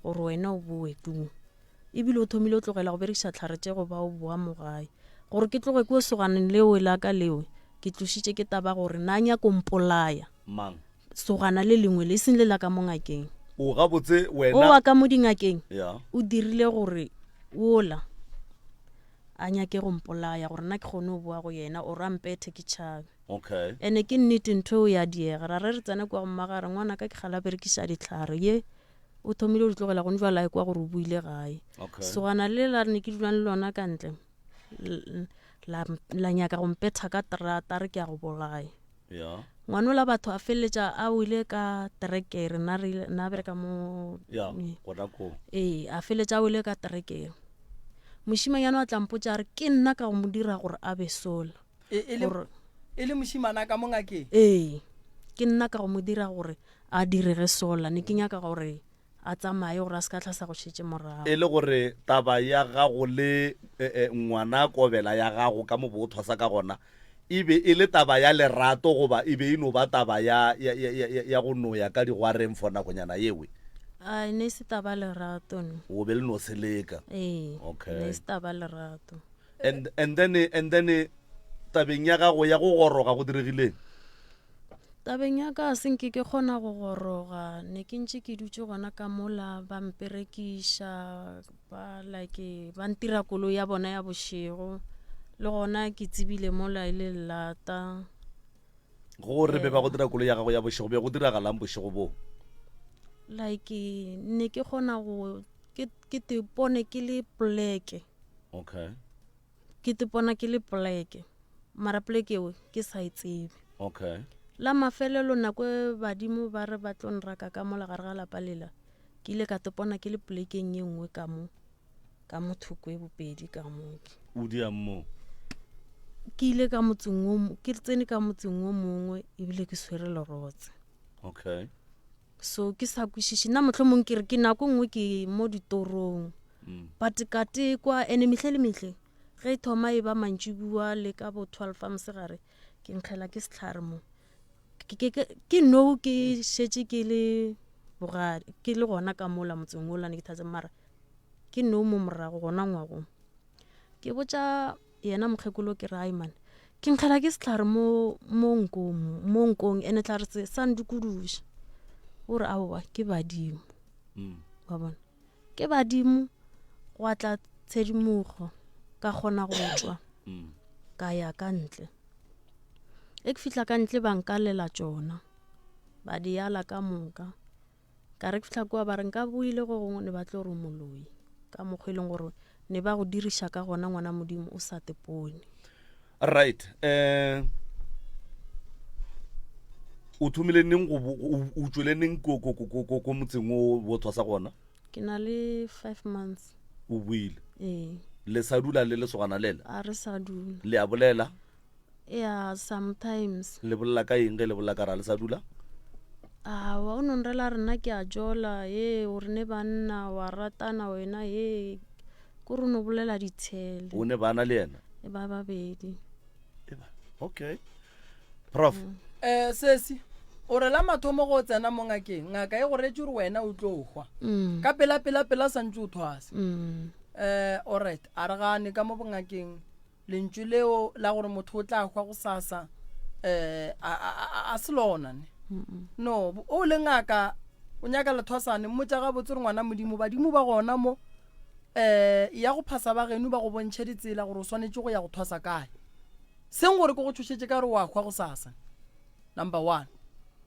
gore wena o boe tuu. Ebile o thomile o tlogela go berekiša tlhare tše go ba o boa mo gae. Gore ke tloge kua soganeng leo la ka leo, ke tlošitše ke taba gore na nyako mpolaya. Mang? Sogana le lengwe le, e seng le la ka mo ngakeng. O gabotse wena. O wa ka mo dingakeng. Ya. O dirile gore wola a nyake go mpolaya gore nna ke kgone go boa go yena or a mpethe ke tšhabe. Okay. Ene ke nnete ntho eo ya diega. Ra re re tsena kua go mmaga re ngwanaka ke kgale a berekiša dihlare ye o thomile go di tlogela gone jwale a ekwa gore o boile gae. Okay. Sogana le la ne ke dulang le lona ka ntle la, la nyaka go mpetha ka terata re ke a go bolaya. Ya. Ngwanola batho a feleletša a wile ka terekere nna re nna bereka mo Ya, gona koo. Ee, a feleletša a wile ka terekere. Mošimanyana a tla mpotša a re ke nna ka go mo dira gore a be sola. E, e le, e le mošimana ka mo ngakeng? Ee, ke nna ka go mo dira gore a direge sola. Ne ke nyaka gore a tsamaye gore a se ka tlhasa go šetše morago. E le gore taba ya gago le ngwana kobela ya gago ka mo bo thwasa ka gona e be e le taba ya lerato goba e be e no ba taba ya, ya, ya, ya, ya go no ya ka digwareng for nakonyana yewe? A e ne e se taba ya lerato no. O be le no seleka? Ee, Okay. e ne e se taba ya lerato. And, and then, and then tabeng ya gago ya go goroga go diregileng? Tabeng ya ka se nke ke kgona go goroga, ne ke ntše ke dutše gona ka mola ba mperekiša, ba like ba ntira koloi ya bona ya bošego, le gona ke tsebile mola e le lata. Gore be ba go dira koloi ya gago ya bošego, be go diragalang bošego boo? Like ne ke kgona go ke ke te pone ke le poleke. Okay. Ke tepona ke le poleke, mara poleke eo ke sa e tsebe. Okay. La mafelelo nako e badimo ba re ba tlo nraka ka mola gare ga lapa lela, ke ile ka tepona ke le polekeng ye nngwe ka mo, ka mo thoko e bopedi ka mo. O diang mo? Ke ile ka motseng wo, ke tsene ka motseng wo mongwe ebile ke swere lerotse. Okay. So ke sa kwešiše nna mohlomong ke re ke nako nngwe ke mo ditorong mm. but ka tekwa ene mehle le mehle ge e thoma e ba mantšibua le ka bo 12 a mosegare ke nkgela ke sehlare mo ke no ke šetše ke le bogadi ke le gona ka mola motseng ola ne ke thatse mara ke no mo morago gona ngwagong ke botša Yena mokgekolo ke re, Ai man, ke nkgela ke sehlare mo, mo nkong, mo nkong, ene tlhare se sa ndukuduša. O re, Aowa, ke badimo. Mm. Wa bona? Ke badimo, gwa tla tshedimogo, ka kgona go tšwa, mm. ka ya ka ntle. E ke fihla ka ntle ba nkalela tšona, ba di ala ka moka. Ka re ke fihla kua ba re nka boile go gongwe ne ba tlo re o moloi ka mokgwa e leng gore ne ba go diriša ka gona ngwana Modimo o sa tepone. Right eh o thomile neng go o tšwele neng ko ko ko ko ko motseng o bo thwasa gona? Ke na le 5 months. O boile? Ee. Le sa dula le lesogana lela? A re sa dula. Le a bolela? Ya, sometimes. Le bolela ka eng ge le bolela ka ra le sa dula? Aowa, o no nrela re nna ke a jola, he, o re ne banna, wa ratana wena, he. Ko re no bolela ditshele. O ne bana le yena? E ba babedi. Okay. Prof. Mm. Eh sesi o re la mathomo go tsena mo ngakeng ngaka e go retse gore wena o tlo hwa mm. ka pela pela pela santse o thwase mm. eh alright a re gane ka mo bongakeng Lentšu leo la gore motho o tla hwa gosasa um a se lona ne. No, o le ngaka o nyaka lethwasane, mmotša gabotse gore ngwana Modimo, badimo ba gona mo um ya go phasa ba geno ba go bontšhe ditsela gore o swanetše go ya go thwasa kae. Seng gore ke go tšhošetše ka gore wa hwa gosasa. Number one.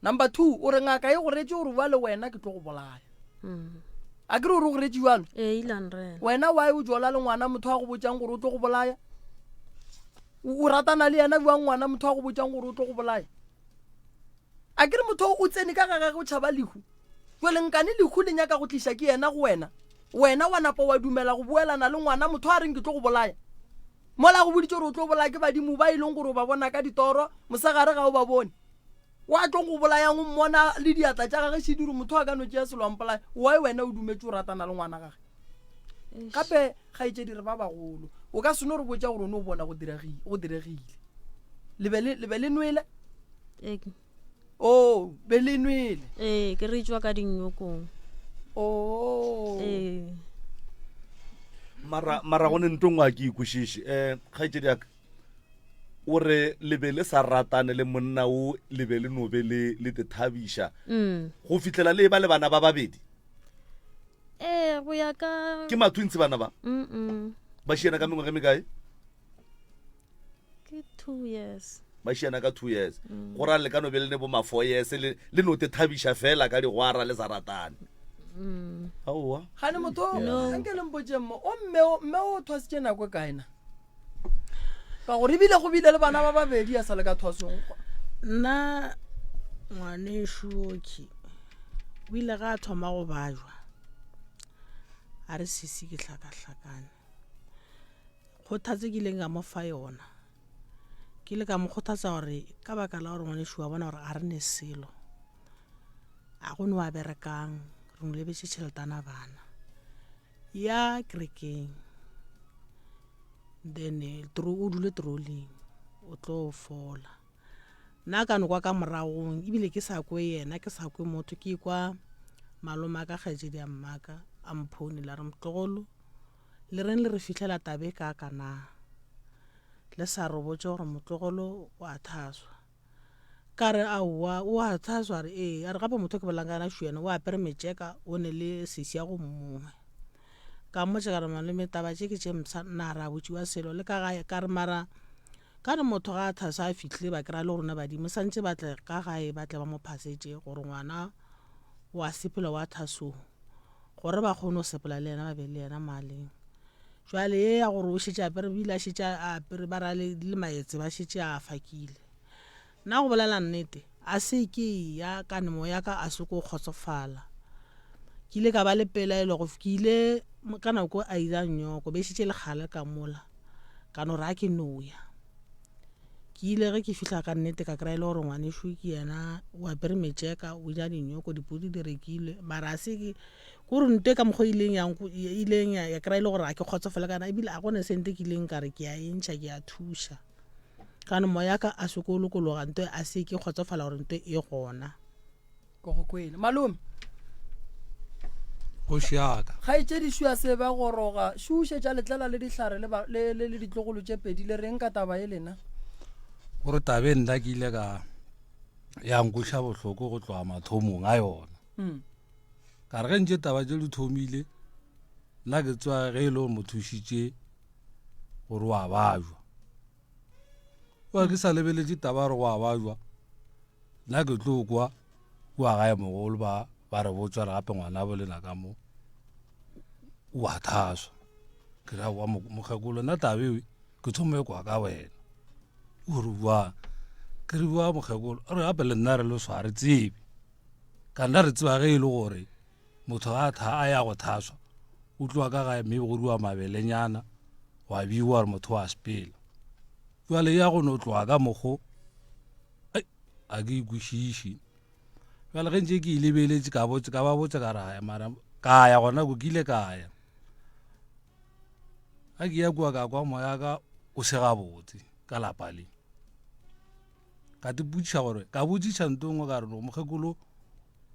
Number 2, o re ngaka e go retše gore bjale wena ke tlo go bolaya. Mm. A ke re o re go retše bjalo? Ee, ile a nrela. Wena why o jola le ngwana motho a go botšang gore o tlo go bolaya? O o ratana le yena bjang ngwana motho a go botšang gore o tlo go bolaya? A ke re motho o tsene ka ga gage o tšhaba lehu. Jwale nkane lehu le nyaka go tliša ke yena go wena. Wena wa napa wa dumela go boelana le ngwana motho a reng ke tlo go bolaya. Mola a go boditše gore o tlo bolaya ke badimo ba e leng gore o ba bona ka ditoro, mosegare ga o ba bone. Wa tlo go bolayang o mmona le diatla tša gage šediri motho a ka no tšea selo a mpolaya. Why wena o dumetše o ratana le ngwana gage? Gape kgaetšedi re ba bagolo. O ka se no re botša gore o ne o bona go diragile, go diregile. Le be le le be le nwele? Ee. Oh, be le nwele. Ee, ke re tšwa ka dinnyokong. Oh. Ee. Mara mara go ne ntho nngwe a ke ikwešiše. Eh, kgaetšedi ya ka. O re le be le sa ratane le monna o le be le no be le le te thabiša. Mm. Go fihlela le ba le bana ba babedi. Ee, go ya ka Ke matwins bana ba. Mm. Ba šiana ka mengwaga e mekae? Ke 2 years. Ba šiana ka 2 years. Mm. Go ra le ka no be le ne bo ma 4 years le le no te thabiša fela ka digwara le sa ratane. Mm. Aowa. Gane motho o anke le mpotseng mo o mme o mme o thwasitše nako e kae na? Ka gore ebile go bile le bana ba babedi a sa le ka thwasong. Nna ngwanešu oki o ile ga a thoma go bajwa a re sisi ke hlakahlakane kgothatso ke ileng ka mo fa yona ke ile ka mo kgothatsa gore ka baka la gore ngwanešu wa bona gore ga re ne selo a go ne wa berekang re mo lebetse tšheletana bana ya kerekeng then eh, o dule troling o tlo fola nna ka no kwa ka moragong ebile ke sa kwe yena ke sa kwe motho ke kwa malome a ka kgaetšedi ya mmaka a mphounela re motlogolo Le reng le re fihlela taba e kaaka na? Le sa re botše gore motlogolo o a thaswa. Ka re, Aowa, o a thaswa? A re, Ee. A re, Gape motho o ke bolelang ka yena šo yena, o apere metšeka, o ne le sesi ya go mongwe. Ka mmotša ka re, Malome, taba tše ke tše mpsha, nna ga ra botšiwa selo le ka gae. Ka re, Mara ka re motho ga a thasa a fihlile ba kry-a le go rona badimo santše ba tle ka gae ba tle ba mo phasetše gore ngwana o a sepela wa thasong. Gore ba kgone go sepela le yena ba be le yena maleng. Jwale ye ya gore o šetše apere bile a šetše a apere ba ra le le maetse ba šetše a fakile. Nna go bolela nnete a se ke ya ka ne moya ka a se ko kgotsofala. Ke ile ka ba le pelaelo go ke ile ka nako a ila nyoko be šetše le kgale ka mola ka no re a ke no ya. Ke ile ge ke fihla ka nnete ka kry-a e le gore ngwanešu ke yena o apere metšeka o ja dinyoko dipudi di rekilwe mara a se ke kore nto e ka mokgwa ileng yang ileng ya kry-a e le gore ga ke kgotsofale kana ebile a gone sente ke ileng ka re ke a e ntšha ke a thuša kane moya ka a se ko lokologa nto a se ke kgotsofala gore nto e gona. Ke go kwele. Malome. Kgoši ya ka. Kgaetšedi Shu a se ba goroga. Shu o šetše a letlela le dihlare le, ba, le, le, le ditlogolo tše pedi. Le reng ka taba ye lena? Gore taba e nna ke ile ka ya nkweša bohloko go tloga mathomong a yona. Mm. Ka re ge ntše taba tše di thomile, nna ke tseba ge e le gore motho o šitše gore o a bajwa. Wa ke sa lebeletše taba ya gore o a bajwa, Nna ke tlo kwa kua gae mogolo ba ba re botša re gape ngwana bo lena ka mo o a thaswa. Ke ra wa mokgekolo nna taba eo ke thoma e kwa ka wena. O re buang? Ke re bua mokgekolo re gape le nna re le so ga re tsebe. Ka nna re tseba ge e le gore motho ga a ya go thaswa o tloga ka gae mme go rua mabelenyana wa biwa gore motho wa sepela. Jwale ya go no tloga ka mokgo a ke ikwešiše bjale ge ntse ke e lebeletše ka botse ka ba botse ka raya mara ka ya gona ko ke ile ka ya. Ga ke ya kua ka kwa moya ka o se gabotse ka lapa le. Ka te botšiša gore ka botšiša nto nngwe ka re no mokgekolo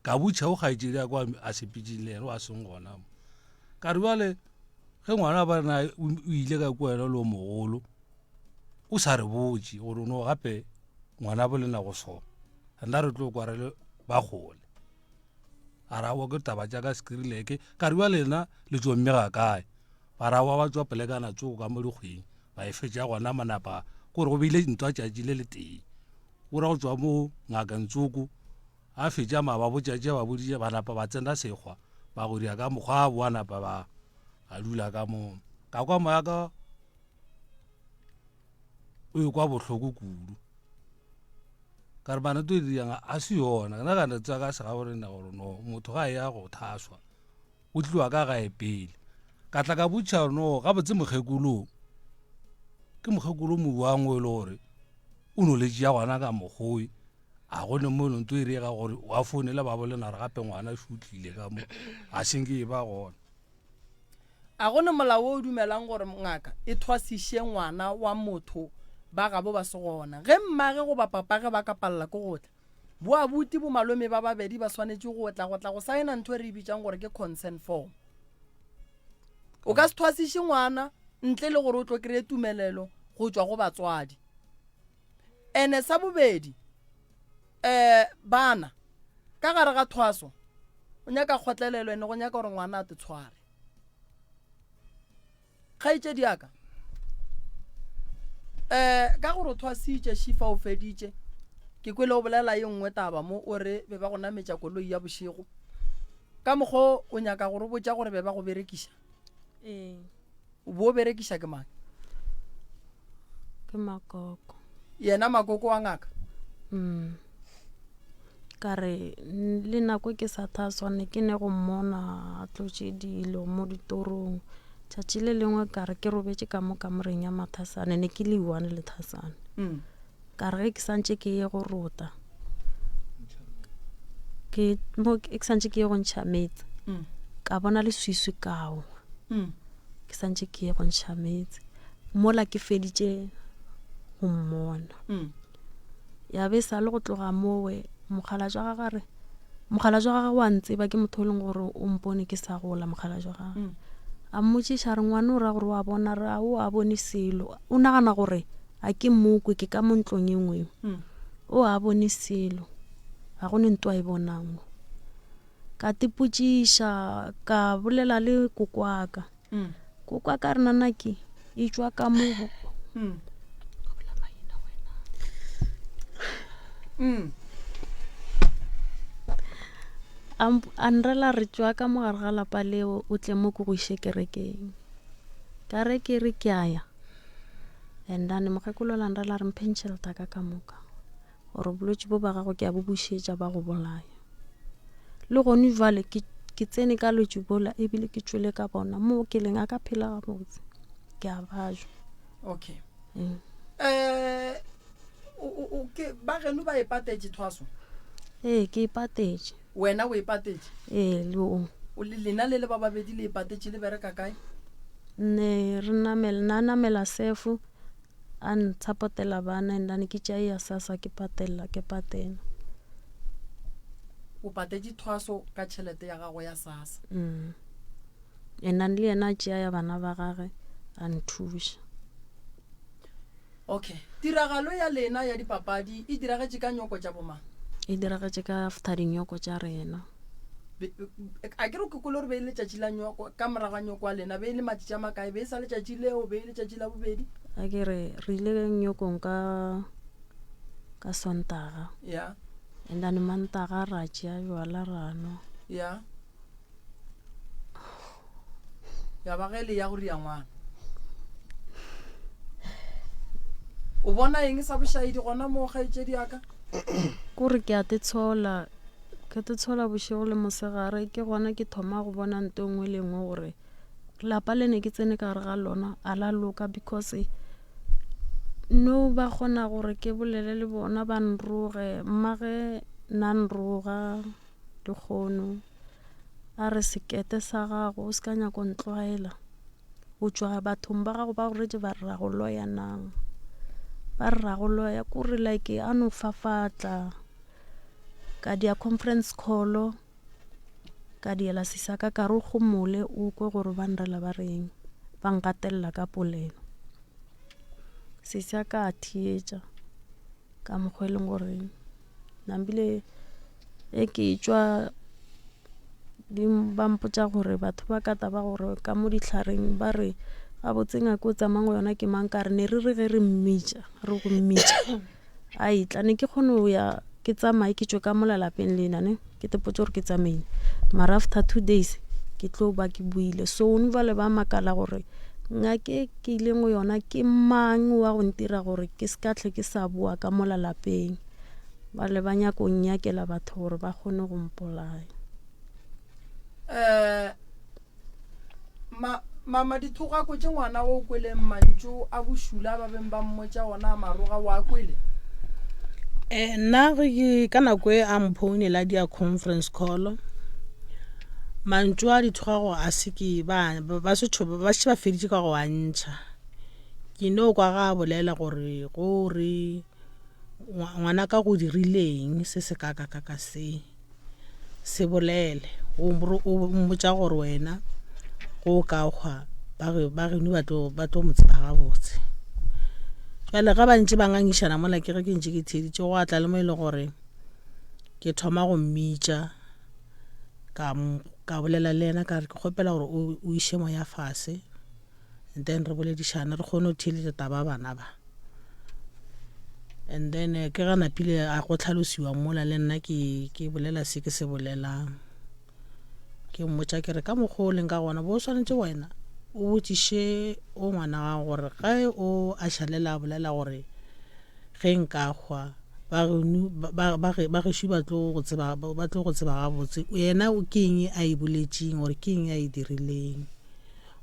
ka botšiša o kgaetšedi ya kwa a sepetšeng le yena o a seng gona mo. Ka re bjale ge ngwana ba rena o ile ka kua yena le o mogolo o sa re botše gore no gape ngwana bo lena go sona rena re tlo kwa re le ba kgole. A ra wa ke taba tša ka Skrileke ka re bjale lena le tšo mmega kae? Ba ra wa ba tšwa polekana tsoko ka mo dikgweng ba e fetša gona manapa kore go beile ntwa tšatši le letee. O ra go tšwa mo ngaka Ntsoko a fetša ma ba botša tše ba boditše ba napa ba tsena sekgwa ba go dira ka mokgwa a boa napa ba a dula ka mo ka kwa moya ka o e kwa bohloko kudu. Ka re bana to dirang a se yona nna ka tsaya ka sega gore na gore no motho ga ya go thaswa o tliwa ka gae pele ka tla ka botša gore no gabotse mokgekolo ke mokgekolo mobuang o e le gore o no le tšea gona ka mokgoe a go ne mo e leng to e rega gore wa founela ba bolena gore gape ngwana šutlile ka mo a senke e ba gona. A go ne molao wo o dumelang gore ngaka e thwasiše ngwana wa motho ba gabo ba se gona? Ge mmage goba papage ba ka palela ke go tla, boabuti, bomalome ba babedi ba swanetše go tla go tla go saena ntho e re e bitšang gore ke consent form. O ka se thwasiše ngwana ntle le gore o tlo kry-e tumelelo go tšwa go batswadi. Ene sa bobedi, um bana ka gare ga thwaso o nyaka kgotlelelo ene go nyaka gore ngwana a te tshware kgaetšedi yaka um ka gore o thwasitše šifa o feditše ke kwele o bolela ye nngwe taba mo o re be ba go nametša koloi ya bošego ka mokgwa o nyaka gore o botša gore be ba go berekiša ee O bo o berekiša ke mang? Ke makoko. Yena makoko wa ngaka? Mm. Ka re le nako ke sa thaswa ne ke ne go mmona a tlotše dilo mo ditorong. Tšatši le lengwe ka re ke robetše ka mo kamoreng ya mathasane ne ke le one le thasane. Mm. Ka re ge ke santše ke ye go rota ke mo ke santše ke ye go ntšha meetse mm. ka bona leswiswi kao mm. ke santše ke ye go ntšha meetse mola ke feditše go mmona mm. ya be sa le go tloga mowe mokgalajwa ga gare mokgalajwa gage wa ntseba ke motho e leng gore o mpone ke sa gola mokgalajwa gage mm. a mmotšiša re ngwane o ra gore wa bona re a o a bone selo o nagana gore A ke mokwe, ke ka mo ntlong e nngwe. O a bone selo. Ga go ne nto a e bonang mo. Ka tipotšiša, ka bolela le kokwaka. Kokwaka re nana ke e tšwa ka mo. A nrela re tšwa ka mo gare ga lapa leo o tle mo ke go iše kerekeng. Ka re ke re ke a ya. And then mokgekolo la nrela re mpheng tšhelete ka ka moka gore bolwetši bo ba gago ke a bo bušetša ba go bolaya. Le gone jwale ke ke tsene ka lwetši bola ebile ke tšwele ka bona mo ke leng a ka phela gabotse ke a bajwa. Okay. Mm. Eh o ke ba geno ba e patetše thwaso? Ee, ke e patetše. Wena o e patetše? Ee, le o. O le lena le le ba babedi le e patetše le bereka kae? Ne re namela, na namela sefo a ntshapotela bana and then ke tšea ya sasa ke patela ke patela. O patetše thwaso ka tšhelete ya gago ya sasa. Mm. And then le yena a tšea ya bana ba gage a nthuša. Okay. Tiragalo ya lena ya dipapadi e diragetše ka nyoko tša bomang? E diragetše ka after dinyoko tša rena. A ke re ke kwele gore be e le letšatši la nyoko, ka morago ga nyoko wa lena, be e le matšatši a makae? Be e sa letšatši leo, be e letšatši la bobedi? A ke re re ile nyokong ka ka Sontaga. Ya. And then Mantaga ra tšea jwala ra nwa. Ya. Ya ba ge le ya go ria ngwana. O bona eng sa bošaedi gona moo kgaetšedi ya ka? Kore ke a te tshola, ke te tshola bošego le mosegare, ke gona ke thoma go bona nto nngwe le nngwe gore lapa le ne ke tsene ka gare ga lona a la loka because no ba kgona gore ke bolele le bona ba nroge, mmage na nroga lekgono a re sekete sa gago o se ka nyako ntlwaela. O tšwa bathong ba gago ba go retše ba re ra go loya nang? Ba re ra go loya kore like a no fafatla. Ka dia conference call ka diela sisaka ka re o gomole o kwe gore ba nrela ba reng ba nkgatelela ka polelo. Sesi a ka a theetša ka mokgwa e leng gore nambile e ke tšwa ba mpotša gore batho ba ka taba gore ka mo dihlareng ba re gabotse ngaka o tsamayang go yona ke mang ka re ne re re ge re mmitša re go mmitša a etla ne ke kgone go ya ke tsamaye ke tšwe ka mola lapeng lena ne ke tepotse gore ke tsamaile mara after 2 days ke tlo ba ke buile so one bale ba makala gore ngake ke ileng go yona ke mang wa go ntira gore ke se ka tlhe ke sa boa ka mola lapeng Ba le ba nyaka go nnyakela batho gore ba kgone go mpolaya. Um ma, mama dithogako tše ngwana o kweleng mantšu a bošula ba beng ba mmotša ona a maroga o a kwele? Eh, nna ge ke ka nako e a mphounela dia conference call mantšu a dithogago a se ke ba ba setšho ba šetše ba feditše ka go a ntšha ke no kwa ga a bolela gore go re Ngwanaka go dirileng se se kakakaka se? Se bolele. O mmotša gore wena ge o ka hwa ba geno ba tlo ba tlo mo tseba gabotse. Bjale ge ba ntše ba ngangišana mola ke ge ke ntše ke theeditše gwa tla le mo e le gore ke thoma go mmitša ka ka bolela le yena ka re ke kgopela gore o iše moya fase. And then re boledišane re kgone go theeletša taba ya bana ba. And then eh, ke ga napile a go tlhalosiwa mola le nna ke ke bolela se ke se bolelang. Ke mmotša ke re ka mokgwa o leng ka gona bo swanetše wena o botšiše o ngwana gago gore ge o a šalela a bolela gore ge nka hwa ba geno ba ba ba gešo ba tlo go tseba ba tlo go tseba gabotse yena o ke eng a e boletšeng gore ke eng a e dirileng.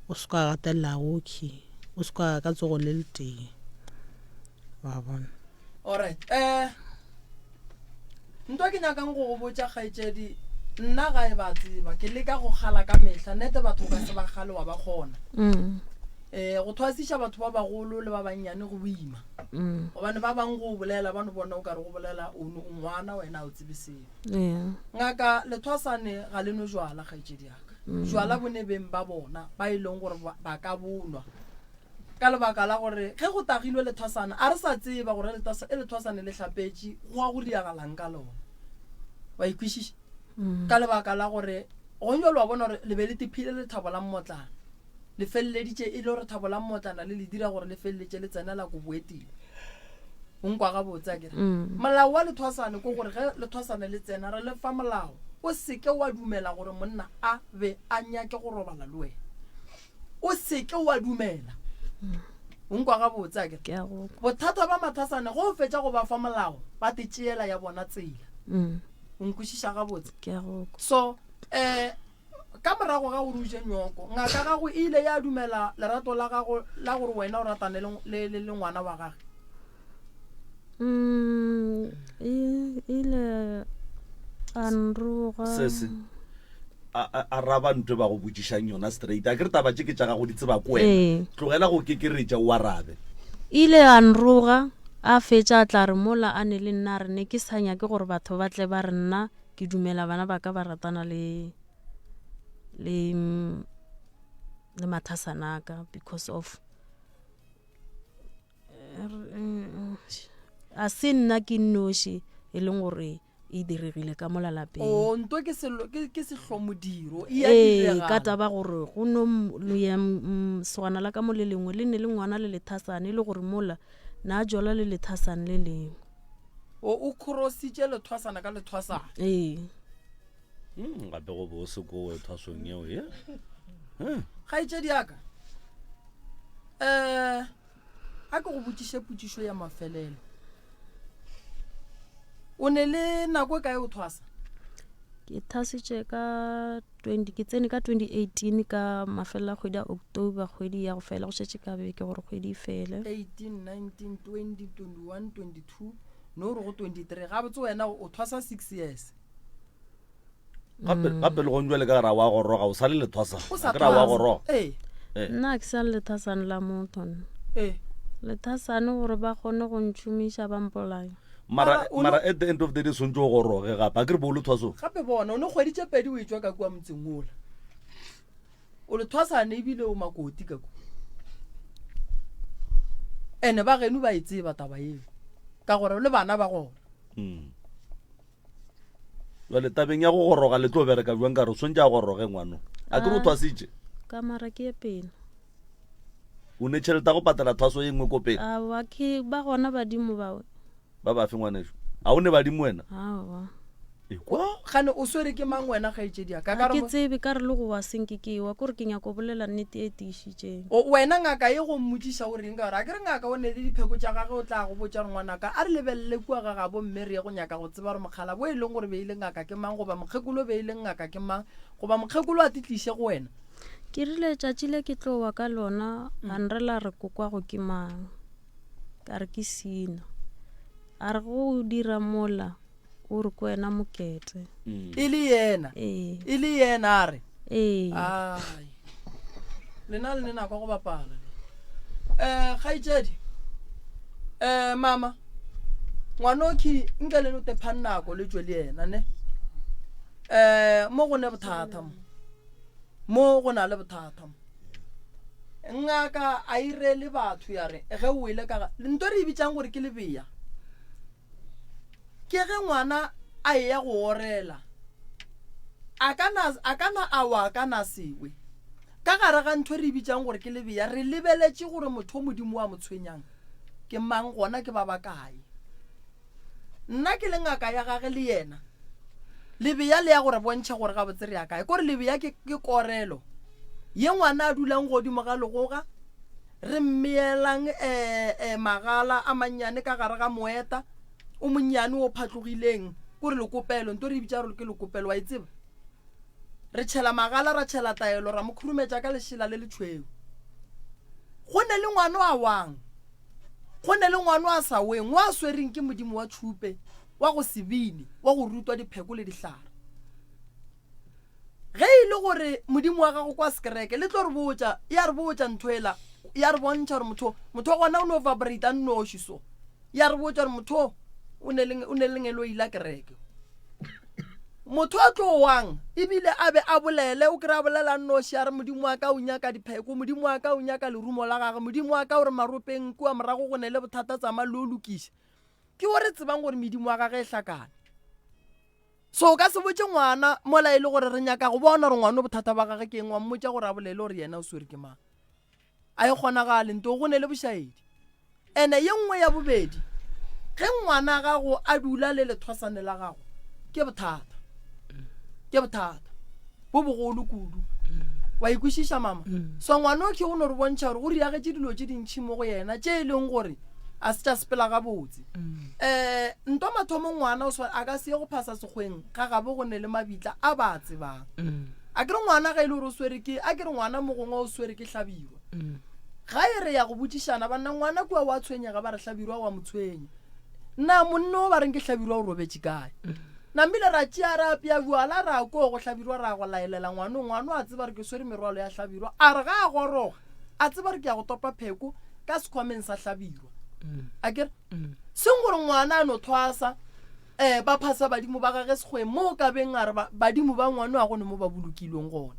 O se ka gatelela okhwi, o se ka ka tsogo le letee. Wa bona? Alright. Eh ntwa ke nyakang go go botša kgaetšedi nna ga e ba tseba ke leka go kgala ka mehla nete batho o ka se ba kgale wa ba kgona mm. eh go thwasiša batho ba bagolo le ba bannyane go boima mm. gobane ba bang go bolela ba no bona o ka re go bolela o ngwana wena o tsebe seo ngaka lethwasane ga le no jwala kgaetšedi yaka Jwala bo ne beng ba bona ba e leng gore ba ka bonwa ka lebaka la gore ge go tagilwe lethwasana a re sa tseba gore e lethwasane le hlapetše go a go riagalang ka lona. Wa ikwešiša? Ka lebaka la gore gong jwale wa bona gore le be le tiphile lethabo la mmotlana. Le feleleditše e le gore thabo la mmotlana le le dira gore le feleletše le tsenela ko boeting. O nkwa gabotse akere? Molao wa lethwasane ke gore ge lethwasane le tsena re le fa molao, o se ke wa dumela gore monna a be a nyake go robala le wena. O se ke wa dumela. O nkwa gabotse akere? Ke a go kwa. Bothata ba mathasane ge o fetša go ba fa molao ba te tšeela ya bona tsela. O nkwešiša gabotse? Ke a go kwa. So, eh Ka morago ga gore o je nyoko, ngaka gago e ile ya dumela lerato la gago la gore wena o ratane le, le, le, le ngwana wa gage? Mm, e ile a nroga. Sese, a, a, araba ntho e ba go botšišang yona straight. A ke re taba tše ke tša gago di tseba ko wena. Ee. Tlogela go kekeretša o arabe. Ile a nroga, a fetša a tla re mola a ne le nna a re ne ke sa nyake gore batho ba tle ba re nna ke dumela bana ba ka ba ratana le le le mathasana a ka because of a se nna ke nnoši e leng gore e diregile ka mola lapeng o nto ke selo ke ke sehlomodiro e ya ee direga ka taba gore go no ya sogana la ka mo le lengwe le ne le ngwana le lethasane e le gore mola na jola le lethasane le lengwe O, o khorositše lethwasana ka lethwasana. Ee. Hmm, gape go bo se kowe thwasong yeo ye. Hmm. Kgaetšedi ya ka, um a ke go botšiše potšišo ya mafelelo. O ne le nako e kae o thwasa? Ke thwasitše ka 20 ke tsene ka 2018 ka mafelelo a kgwedi ya October kgwedi ya go fela go šetše ka beke gore kgwedi e fele. 18, 19, 20, 21, 22, no re go 23 gabotse wena o thwasa 6 years. Gape gape le gong jwale ka ra wa goroga o sa le lethwasa. O sa Ke ra wa thwasa. goroga. Ee. Eh. Nna ga ke sa le lethasane la motho nna. Ee. Lethasane gore ba kgone go ntšhomiša ba mpolaya. Mara, mara at the end of the day swantse o goroge gape a ke re bo o le thwasong. Gape bona o ne kgwedi tše pedi o etšwa ka kua motseng ola. O le thwasane ebile o makoti ka kua. Ene ba geno ba e tseba taba eo ka gore le bana ba gona. Mm. Jale tabeng ya go goroga le tlo bereka bjang ka re swantse a goroge ngwano. A ke re o Ah. thwasitše. Ka mara ke ye pele. O ne tšhelete ya go patela thwaso ye nngwe ko pele. Aowa ke ba gona badimo bawe. Ba bafe ngwanešu? A o ne badimo wena? Aowa. Ekwa. Gane o swere ke mang wena kgaetšedi ya ka? Ga ke tsebe ka re le go wa senke ke wa kore ke nyako bolela nnete e tiišitšeng. O wena ngaka ye go mmotšiša o reng ka gore a ke re ngaka o ne le dipheko tša gage o tla go botša gore ngwanaka a re lebelele kua ga gabo mme re ye go nyaka go tseba gore mokgalabo e leng gore be e le ngaka ke mang goba mokgekolo be e leng ngaka ke mang goba mokgekolo a titliše go wena. Ke rile tšatši le ke tlo wa ka lona a nrela re kokwago ke mang ka re ke sina a re go o dira mola o re ko wena mokete mm. e le yena ee e le yena a re ee ai lena le ne nako go bapala um kgaetšedi um mama ngwanokhi nke le no tephang nako le tšwe le yena ne um mo go ne bothata mo mo go na le bothata mo ngaka a irele batho ya re ge o ile ka nto re e bitsang gore ke lebeya Ke ge ngwana a eya go orela, a ka na, a ka na a wa, a ka na se we. Ka gare ga ntho e re e bitšang gore ke lebeya, re lebeletše gore motho o Modimo a mo tshwenyang ke mang, gona ke ba bakae. Nna ke le ngaka ya gage le yena, lebeya le ya go re bontšha gore gabotse re ya kae. Kore lebeya ke, ke korelo ye ngwana a dulang godimo ga legoga, Re mmeelang e, e magala a mannyane ka gare ga moeta o monnyane o phatlogileng, kore lekopelo, nto re e bitša gore ke lekopelo, wa e tseba? Re tšhela magala, ra tšhela taelo, ra mo khurumetša ka lešela le letšhweu. Go ne le ngwano a wang, go ne le ngwano a sa weng, wa swereng ke modimo wa tšhupe, wa go se bine, wa go rutwa dipheko le dihlare. Ge e le gore Modimo wa gago kwa sekereke, le tlo re botša, ya re botša ntho ela, ya re bontšha gore motho, motho wa gona o no vibrate a nnoši so. Ya re botša gore motho o ne le, o ne le lengeloi la kereke. Motho a tlo wang, ebile a be a bolele, o kry-a bolela nnoši, a re Modimo wa ka o nyaka dipheko, Modimo wa ka o nyaka lerumo la gage, Modimo wa ka o re maropeng kua morago go ne le bothata tsamaya le o lokiše. Ke wo re tsebang gore medimo wa gage e hlakane. So o ka se botše ngwana mola e le gore re nyaka go bona gore ngwana bothata ba gage ke eng, wa mmotša gore a bolele gore yena o swere ke mang. A e kgonagale nto go ne le bošaedi. Ene ye nngwe ya bobedi, ge ngwana gago a dula le lethwasane la gago, ke bothata. Ke bothata bo bogolo kudu. Wa ikwešiša mama? So ngwana o ke o no re bontšha gore go riagetše dilo tše dintšhi mo go yena tše e leng gore a se tša sepela gabotse. Um ntwa mathomo ngwana o a ka se ye go phasa sekgweng ga gabo go ne le mabitla a ba a tsebang. A ke re ngwana ge e le gore o swere ke, a ke re ngwana mo gongwe o swere ke hlabirwa. Ga e re ya go botšišana banna ngwana kua wa tshwenyega ba re hlabirwa wa mo tshwenya. Na monna o ba reng ke hlabirwa o robetše kae? Namile ra tšea ra apea bjala ra koo go hlabirwa ra go laelela ngwano. Ngwano a tseba gore ke swere merwalo ya hlabirwa. A re ga a goroga a tseba gore ke ya go topa pheko ka sekhwameng sa hlabirwa. A ke re seng gore ngwana a no thwasa um ba phasa badimo ba gage sekgweng mo o ka beng a re badimo ba ngwano a gone mo ba bolokilweng gona.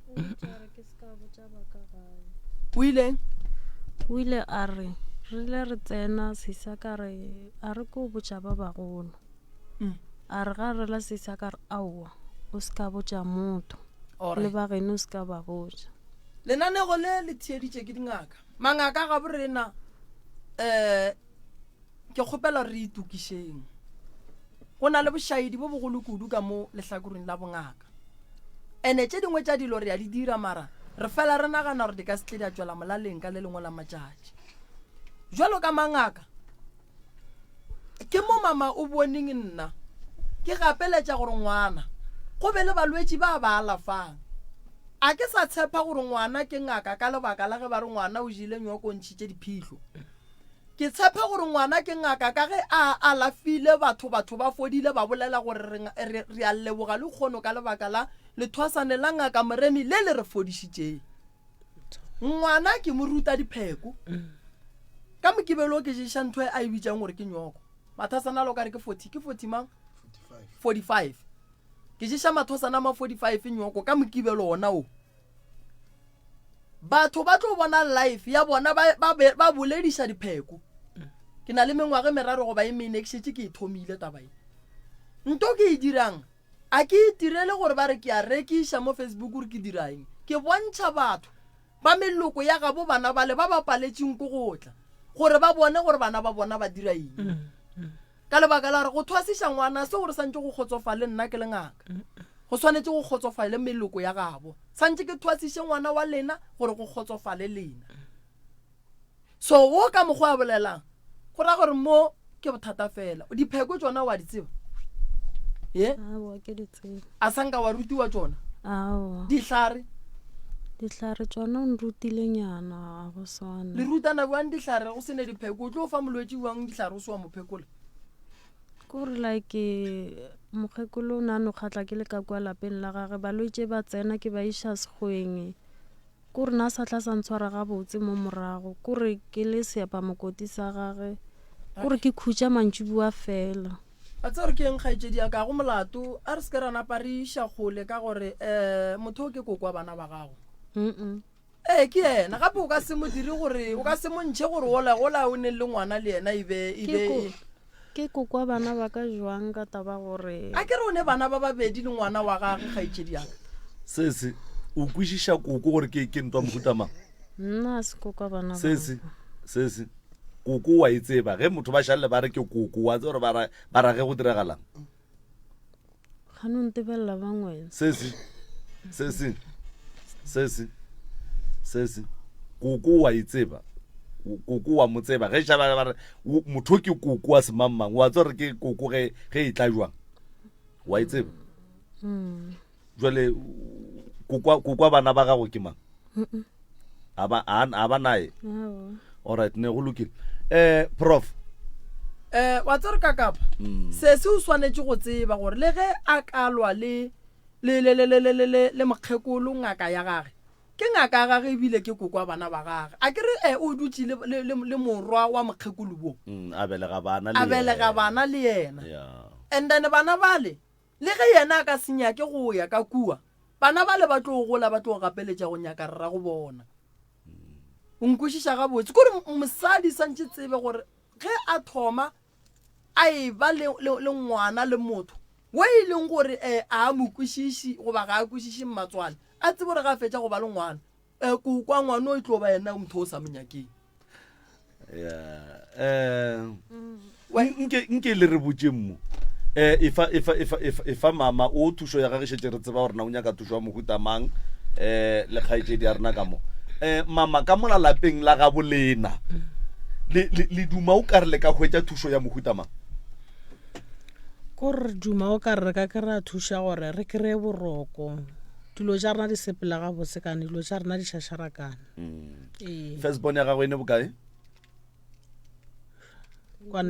O ileng? O ile a re re ile re tsena sesa ka re a re ko botša ba bagolo. Mm. A re ga re la sesa ka re aowa o se ka botša motho le ba geno o se ka ba botša. Lenanego le le theeditše ke dingaka. Mangaka ga bo rena um ke kgopela gore re itokišeng. Go na le bošaedi bo bogolo kudu ka mo lehlakoreng la bongaka. Ene tše dingwe tša dilo re a di dira mara re fela re nagana gore di ka se tle di a tšwela molaleng ka le lengwe la matšatši. Jwalo ka mangaka, ke mo mama o boneng nna ke gapeletša gore ngwana go be le balwetši ba ba alafang. A ke sa tshepa gore ngwana ke ngaka ka lebaka la ge ba re ngwana o jele nyoko o ntšhitše diphihlo. Ke tshepa gore ngwana ke ngaka ka ge a alafile batho, batho ba fodile ba bolela gore re, re, re a leboga lekgono ka lebaka la lethwasane la Ngaka Moremi le le re fodišitšeng. Ngwana ke mo ruta dipheko. Ka Mokibelo ke ješa ntho e a e bitšang gore ke nyoko. Mathasana a le o ka re ke 40, ke 40 mang? 45. Ke ješa mathosana a ma 45 nyoko ka Mokibelo ona o. Batho ba tlo bona life ya bona ba, ba, ba bolediša dipheko. Ke na le mengwaga e meraro goba e mene ke šetše ke e thomile taba ye. Nto ke e dirang A ke itirele gore ba re ke a rekiša mo Facebook gore ke dira eng? Ke bontšha batho ba meloko ya gabo bana bale ba ba paletšeng ko go tla gore ba bone gore bana ba bona ba dira eng. Ka lebaka la gore go thwasiša ngwana se gore santše go kgotsofale nna ke le ngaka. Go swanetše go kgotsofale meloko ya gabo. Santše ke thwasiše ngwana wa lena gore go kgotsofale lena. So wo ka mokgwa a bolelang go ra gore mo ke bothata fela. Dipheko tšona wa di tseba? Ye? Aowa ke di tsebe. A sa nka wa rutiwa tšona? Aowa. Dihlare? Dihlare tšona o nrutile nyana a go swana. Le rutana bjang dihlare go sene dipheko? O tlo fa molwetši bjang dihlare o se wa mo phekola? Ke gore like mokgekolo o ne a no kgatla ke le ka kua lapeng la gage balwetše ba tsena ke ba iša sekgweng. Kore na sa tla sa ntshwara gabotse mo morago, kore ke le seapamokoti sa gage, kore ke khutša mantšiboa fela. A tseba gore ke eng, kgaetšedi ya ka, ga go molato. A re se ke ra napa re iša kgole ka gore um motho o ke koko wa bana ba gago. Mm-mm. Ee, ke yena. Gape o ka se mo dire gore, o ka se mo ntšhe gore wola, wola o neng le ngwana le yena e be, e Ke be. ko, ke koko wa bana ba ka jwang ka taba gore. A ke re o ne bana ba babedi le ngwana wa gage, kgaetšedi ya ka. Sesi, o kwešiša koko gore ke, ke ntwa mohuta mang? Nna a se koko wa bana ba Sesi, ka. sesi, koko wa e tseba. Ge motho ba šalle ba re ke koko, wa tseba gore ba ra, ba ra ge go diragalang? Gane o ntebelela bang wena? Sesi, sesi, sesi, sesi, koko wa e tseba. Koko wa mo tseba. Ge šaba ba re, motho ke koko wa semangmang, wa tseba gore ke koko ge, ge e tla jwang? Wa e tseba? Mm. Jwale, kokwa, kokwa bana ba gago ke mang? A ba, a, a ba naye? Aowa. Alright, ne go lokile. Eh, prof. Eh, wa tsere ka kapa Mm. sesi o swanetše go tseba gore le ge a ka lwa le le le le le le le le le mokgekolo ngaka ya gage ke ngaka ya gage ebile ke koko wa bana ba gage a ke re eh, o dutše le, le, le, le morwa wa mokgekolo wo Mm, a belega bana le a belega yena. bana le yena Yeah. and then bana bale Le ge yena a ka se nyake go ya ka kua, bana bale ba tlo gola ba tlo gapeletša go nyaka rrago bona. O nkwešiša gabotse? Kore mosadi santše tsebe gore ge a thoma a e ba le, le, le ngwana le motho wo e leng gore eh, a a mo kwešiši goba ga a kwešiše mmatswale, a tsebe gore ge a fetša go ba le ngwana, eh, kokwa ngwana o e tlo ba yena motho o sa mo nyakeng. Yeah. Eh, nke nke le re botšeng mo eh efa efa efa efa efa mama o thušo ya gage šetše re tseba gore na o nyaka thušo ya mohuta mang eh le kgaetšedi ya rena ka mo eh mama ka mola lapeng la gabo lena le le le duma o ka re le ka hwetša thušo ya mohuta mang Ko re duma o ka re re ka kry-a thuša gore re kry-e boroko dilo tša rena di sepela gabotse kane dilo tša rena di šašarakane mm. first born ya gago e ne bokae kwa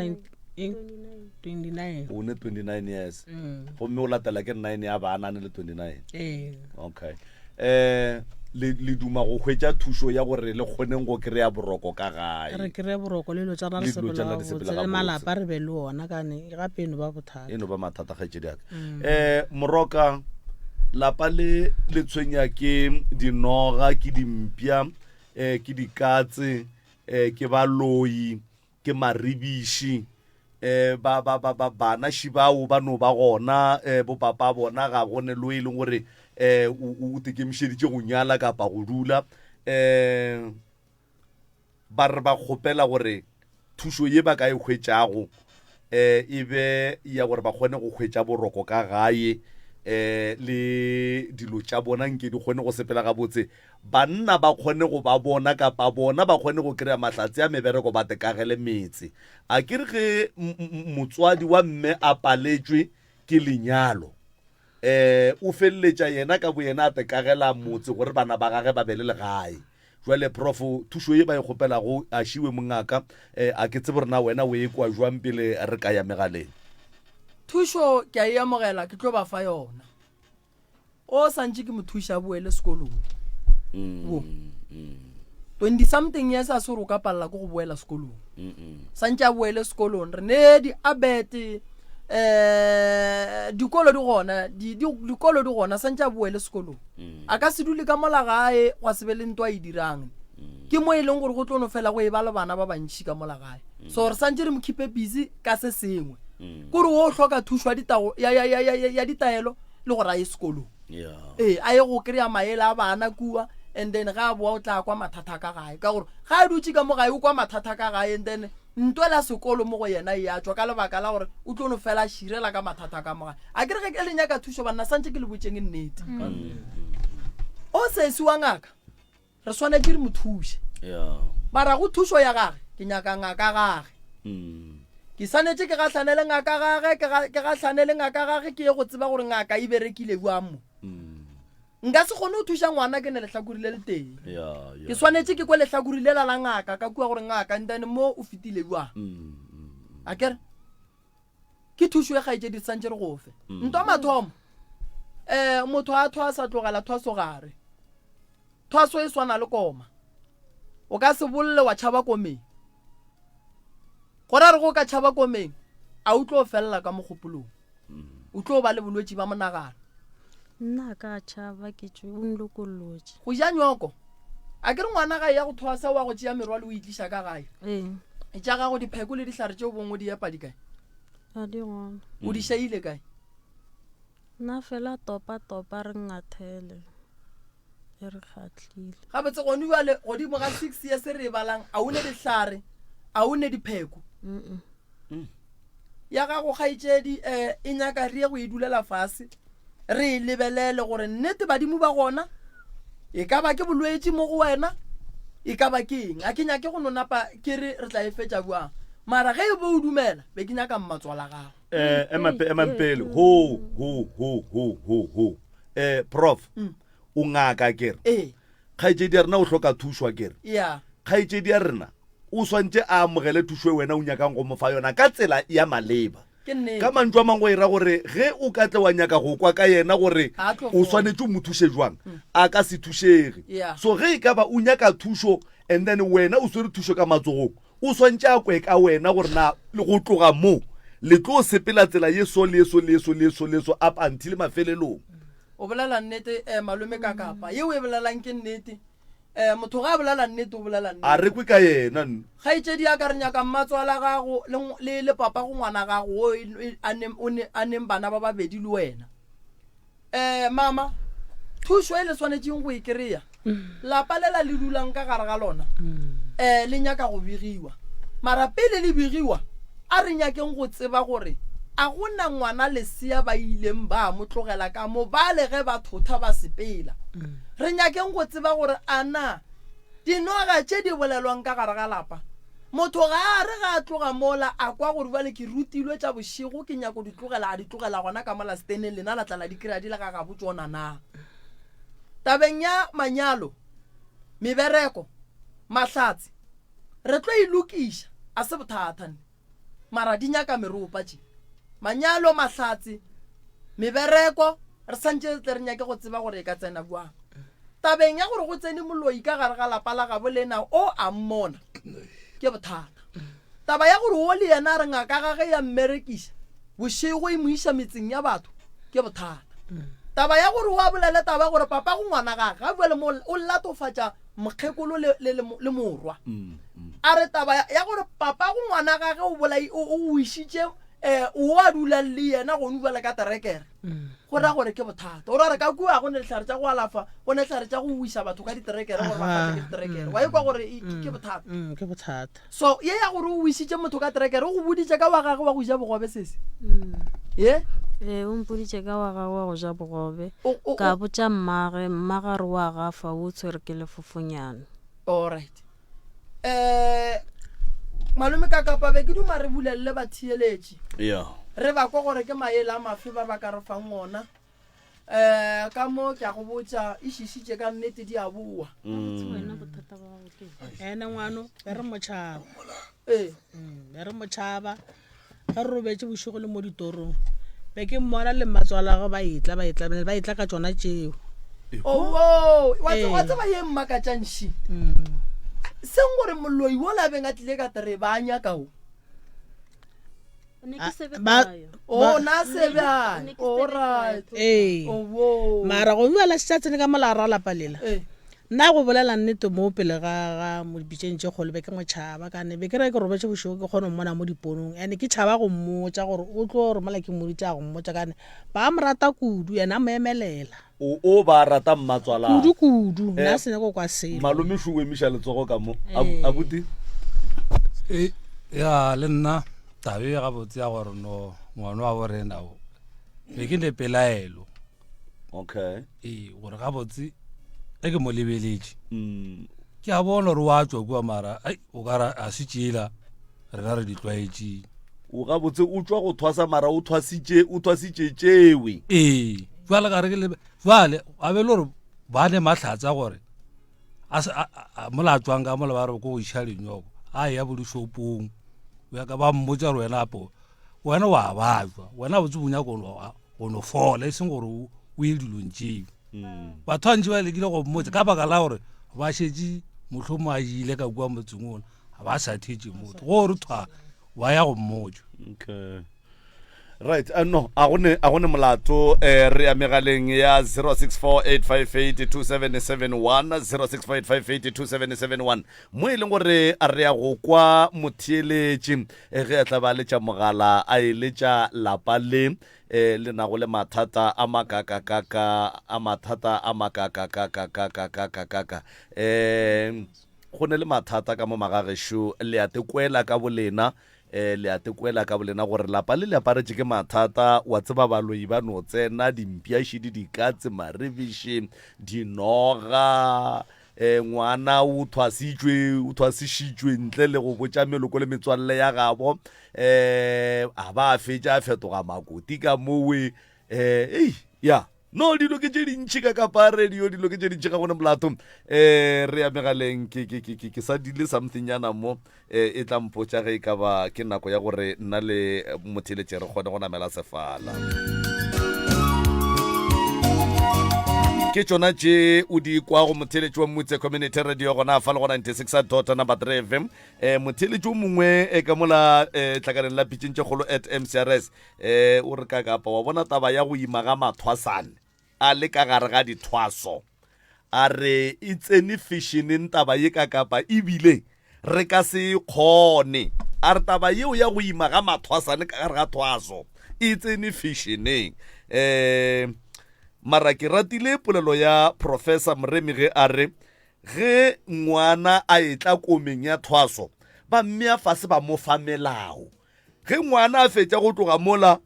29 o ne 29 years mm. gomme o latela ke 9 ya bana a ne le 29 ee. okay eh le le duma go hwetša thušo ya gore le kgoneng go kry-a boroko ka gae re kry-e boroko le dilo tša rena re sepela le malapa re be le ona kane gape e no ba bothata e no ba mathata kgaetšedi yaka um mm. moroka Lapa le le tshwenya ke dinoga, ke dimpša, eh, ke dikatse, eh, ke baloi, ke maribiši. Eh, ba, ba, ba, ba, bana šibao ba no ba gona, eh, bo papa bona ga go ne lo e leng gore eh, o, o tekemišeditše go nyala kapa go dula. Eh, Ba re ba kgopela gore thušo ye ba ka e hwetšago e be ya gore ba kgone go hwetša boroko ka gae le dilo tša bona nke di kgone go sepela gabotse, banna ba kgone go ba bona kapa bona ba kgone go kry-a mahlatse a mebereko ba tekagele metse. A ke re ge motswadi wa mme a paletšwe ke lenyalo, um o feleletša yena ka boyena a tekagela motse gore bana ba gage ba be le legae. Jwale Prof, thušo ye ba e kgopelago a šiwe mongaka, eh, a ke tsebe gore na wena o e kwa jwang pele re ka ya megaleng. Thušo ke a e amogela, ke tlo ba fa yona. O sa ntše ke mo thuša a boele sekolong. Wo. 20 something years a se gore o ka palela ke go boela sekolong santse a boele sekolong re ne di-abete um dikolo di gona dikolo di gona santse a boele sekolong mm. a ka se dule ka mola gae gwa se be le nto a e dirang mm. ke mo e leng gore go tlo no fela go e ba le bana ba bantšhi ka mola gae mm. so re santse re mo keepe busy ka se sengwe kore o hloka thušo ya ditaelo le gore a ye sekolong ee a ye go kry-a maele a bana kua and then ga a boa o tla kwa mathata ka gae ka gore ga a dutse ka mo gae o kwa mathata ka gae and then ntwela sekolo mo go yena e a tswa ka lebaka la gore o tlo no fela širela ka mathata ka mo gae a kere ge ke le nyaka thušo banna santse ke le botseng nnete mm. o sesi wa ngaka re swanetše re mo thuše mara go thušo ya gage ke nyaka ngaka gage mm. ke swanetše ke gahlane le ngaka gage ke gahlane le ngaka gage ke ye go tseba gore ngaka e berekile bjang mo mm. nka se kgone go thuša ngwana ke ne lehlakori le le teng ke swanetše ke kwe lehlakori lela la ngaka ka kua gore ngaka ntane mo o fetile bjang mm, a kere ke thušo e kgaetšedi re santše re go fe mm. ntwa mathomo um motho a thwasa tlogela thwaso gare thwaso e swana le koma o ka se bolle wa tšhaba komeng go ra re go ka tšhaba komeng a o tlo felela ka mogopolong mm. o tlo ba le bolwetši ba monagano nna ka tšhaba ke tšwe o nlokolotše go ja nyoko a ke re ngwana ga ya go thwasa wa go tšea merwalo o itliša ka gae ee tša gago dipheko le dihlare tšeo bongwe di epa di kae ga di gona o di šaile kae nna fela topa topa re ngathele e re kgatlhile gabotse gone jale godimo ga six years re e balang a o ne dihlare a o ne dipheko Mm-mm. ya gago kgaetšedi um e nyaka re ye go e dulela fase re e lebelele gore nnete badimo ba gona e ka ba ke bolwetši mo go wena e ka ba ke eng a ke nyake go no napa ke re re tla e fetša bjang mara ge e bo o dumela be ke nyaka mmatswala gago eh ema pe- ema pele ho ho ho ho ho ho eh prof o ngaka kere ee kgaetšedi ya rena o hloka thušo akere ya kgaetšedi ya rena o swantše a amogele thušo e wena o nyakang go mo fa yona ka tsela ya maleba ke nnete ka mantšu a mangwe e ra gore ge o ka tle wa nyaka go kwa ka yena gore A tlo o fola. swanetše o mo thuše jwang a ka se thušege Yeah. so ge e ka ba o nyaka thušo and then wena o swere thušo ka matsogong o swantše a kwe ka wena gore na le go tloga mo le tlo sepela tsela ye so le ye so le ye so le ye so le ye so up until mafelelong o bolela nnete um malome ka kapa yeo e bolelang ke nnete um motho ga a bolela nnete o bolela a nnete re kwe ka yena nna kgaetšedi ya ka re nyaka mmatswala gago le ngw- le le papa go ngwana gago o e- e- a neng- o ne- a neng bana ba babedi le wena um mama thušo e le swanetšeng go e kry-a lapa lela le dulang ka gare ga lona um le nyaka go begiwa mara pele le begiwa a re nyakeng go tseba gore a go na ngwana lesea ba ileng ba mo tlogela ka mo bale ge ba thotha ba sepela re nyakeng go tseba gore a na dinoga tše di bolelwang ka gare ga lapa motho ga a re ga a tloga mola a kwa gore bjale ke rutilwe tša bošego ke nyako di tlogela a di tlogela gona ka mola steneng lena la tla la di kry-a di le ga gabo tšona na tabeng ya manyalo mebereko mahlatse re tlo e lokiša a se bothata nne mara di nyaka meropa tše manyalo mahlatse mebereko re santše re tle re nyake go tseba gore e ka tsena bjang tabeng ya gore go tsene moloi ka gare ga lapa la gabo lena o a mmona ke bothata taba ya gore o le yena a re ngaka gage ya mmerekiša bošego e mo iša metseng ya batho ke bothata taba ya gore o a bolele taba ya gore papa go ngwana gage ga bjale mo o latofatša mokgekolo le, le, le, le morwa a re taba ya ya gore papa go ngwana gage o bolai o o išitše um o a dulang le yena gone bjale ka terekere go ra gore ke bothata o ra re ka kua go ne dihlare tša go alafa go ne dihlare tša go wisa batho ka diterekere gore ba kgahle ke diterekere wa ekwa gore e- ke ke bothata Mm, ke bothata so ye ya gore o wisitše motho ka terekere o go boditše ka wa gagwe wa go ja bogobe sese ye Ee, o mpoditše ka wa gagwe wa go ja bogobe. O- o- Ka o- botša mmage, mmage a re wa gafa o tshwere ke lefofonyana. Alright. Eh malome ka kapa be ke duma re bulelele batheeletši. Yeah. Re ba kwa gore ke maele a mafe ba ba ka re fang ona. Eh ka mo ke a go botša e šišitše ka nnete di a boa. Wena bothata ba gago ke eng? Ene ngwano be re motšhaba. Ee. Be re motšhaba ge re robetše bošego le mo ditorong. Be ke mmona le mmatswalagwe ba etla ba etla ba etla ka tšona tšeo. Oh, wa Ee. tseba ye mmakatšang ši. Seng gore moloi wola a beng a tlile ka tereba a nyaka o. Ne ke sebe Ba- kayo. O na sebjang. All right. Ee. Oh, Mara go bua la šetše a tsene ka mola ra lapa lela. Ee. Nna go bolela nnete mo pele ga ga mo dipitšeng tše kgolo be ke mo tšhaba kane be ke re ke robetše bošego ke kgone go mmona mo diponong and ke tšhaba go mmotša gore o tlo re mola ke mmoditše a go mmotša kane ba mo rata kudu yena a mo emelela. O, o ba rata mmatswalaa. Kudu kudu, nna Eh, se nyako kwa selo. Malome šo o emiša letsogo ka mo. Eh. Abu- Abuti? E, ya le nna taba e gabotse ya gore no ngwana wa borena o be ke ne pelaelo Okay. ee gore gabotse ge ke mo lebeletše Mm. ke a bona gore wa tswa kua mara ai o ka ra a se tšela rena re di tlwaetšeng O gabotse o tšwa go thwasa mara o thwasitše o thwasitše tšewe. Ee, jwale ga re ke lebe jwale a be le gore ba ne mahlatsa gore a se- a- a- mola a tswang ka mola ba re ko go iša lenyoko a ya bo dishopong o ya ka ba mmotsa gore wena apo wena wa bajwa wena botse bo nyaka go no- go no fola e seng gore o o ye dilong tšeo batho ba ntši ba lekile go mmotsa ka baka la gore ba šetše mohlomong a ile ka kua motseng ona ga ba sa thetše motho go re thwa ba ya go mmotša okay right uh, no a gone a gone molato eh, re ya megaleng ya 0648582771 0648582771 mo e leng gore a re ya go kwa motheeletši eh, ge a tla ba letša mogala a eletša lapa le eh, le nago le mathata a makakakaka a mathata a makakakakakakakakakaka um Go ne le mathata ka mo magagešo, le a tekwela ka bolena, eh, le a tekwela ka bolena gore lapa le le aparetše ke mathata, wa tseba baloi ba no tsena, dimpyaši di dikatse, maribiši, dinoga, eh, ngwana o thwasitšwe, o thwasišitšwe ntle le go botša meloko le metswalle ya gabo, eh, a ba a fetša a fetoga makoti ka mowe, eh, ei, ya. No, dilo ke tše dintši ka kapa radio, dilo ke tše dintši ga gone molato. Eh, re ya megaleng, ke, ke, ke, ke, ke sa dile something nyana mo, eh, e tla mpotša ge e ka ba ke nako ya gore nna le motheeletše re kgone go namela sefala. Ke tšona tše o di kwago motheeletši wa Mmutse Community Radio gona fa le go 96 dot number 3 FM. Eh, motheeletši o mongwe eh, ka mola eh, tlakaleng la pitšeng tše kgolo at MCRS Eh, o re ka kapa wa bona taba ya go ima ga mathwasane a le ka gare ga dithwaso. A re e tsene fešeneng taba ye ka kapa ebile re ka se e kgone. A re taba yeo ya go ima ga mathwasane ka gare ga thwaso e tsene fešeneng. Eh, mara ke ratile polelo ya Professor Moremi ge a re ge ngwana a etla komeng ya thwaso ba mmea fase ba mo fa melao. Ge ngwana a fetša go tloga mola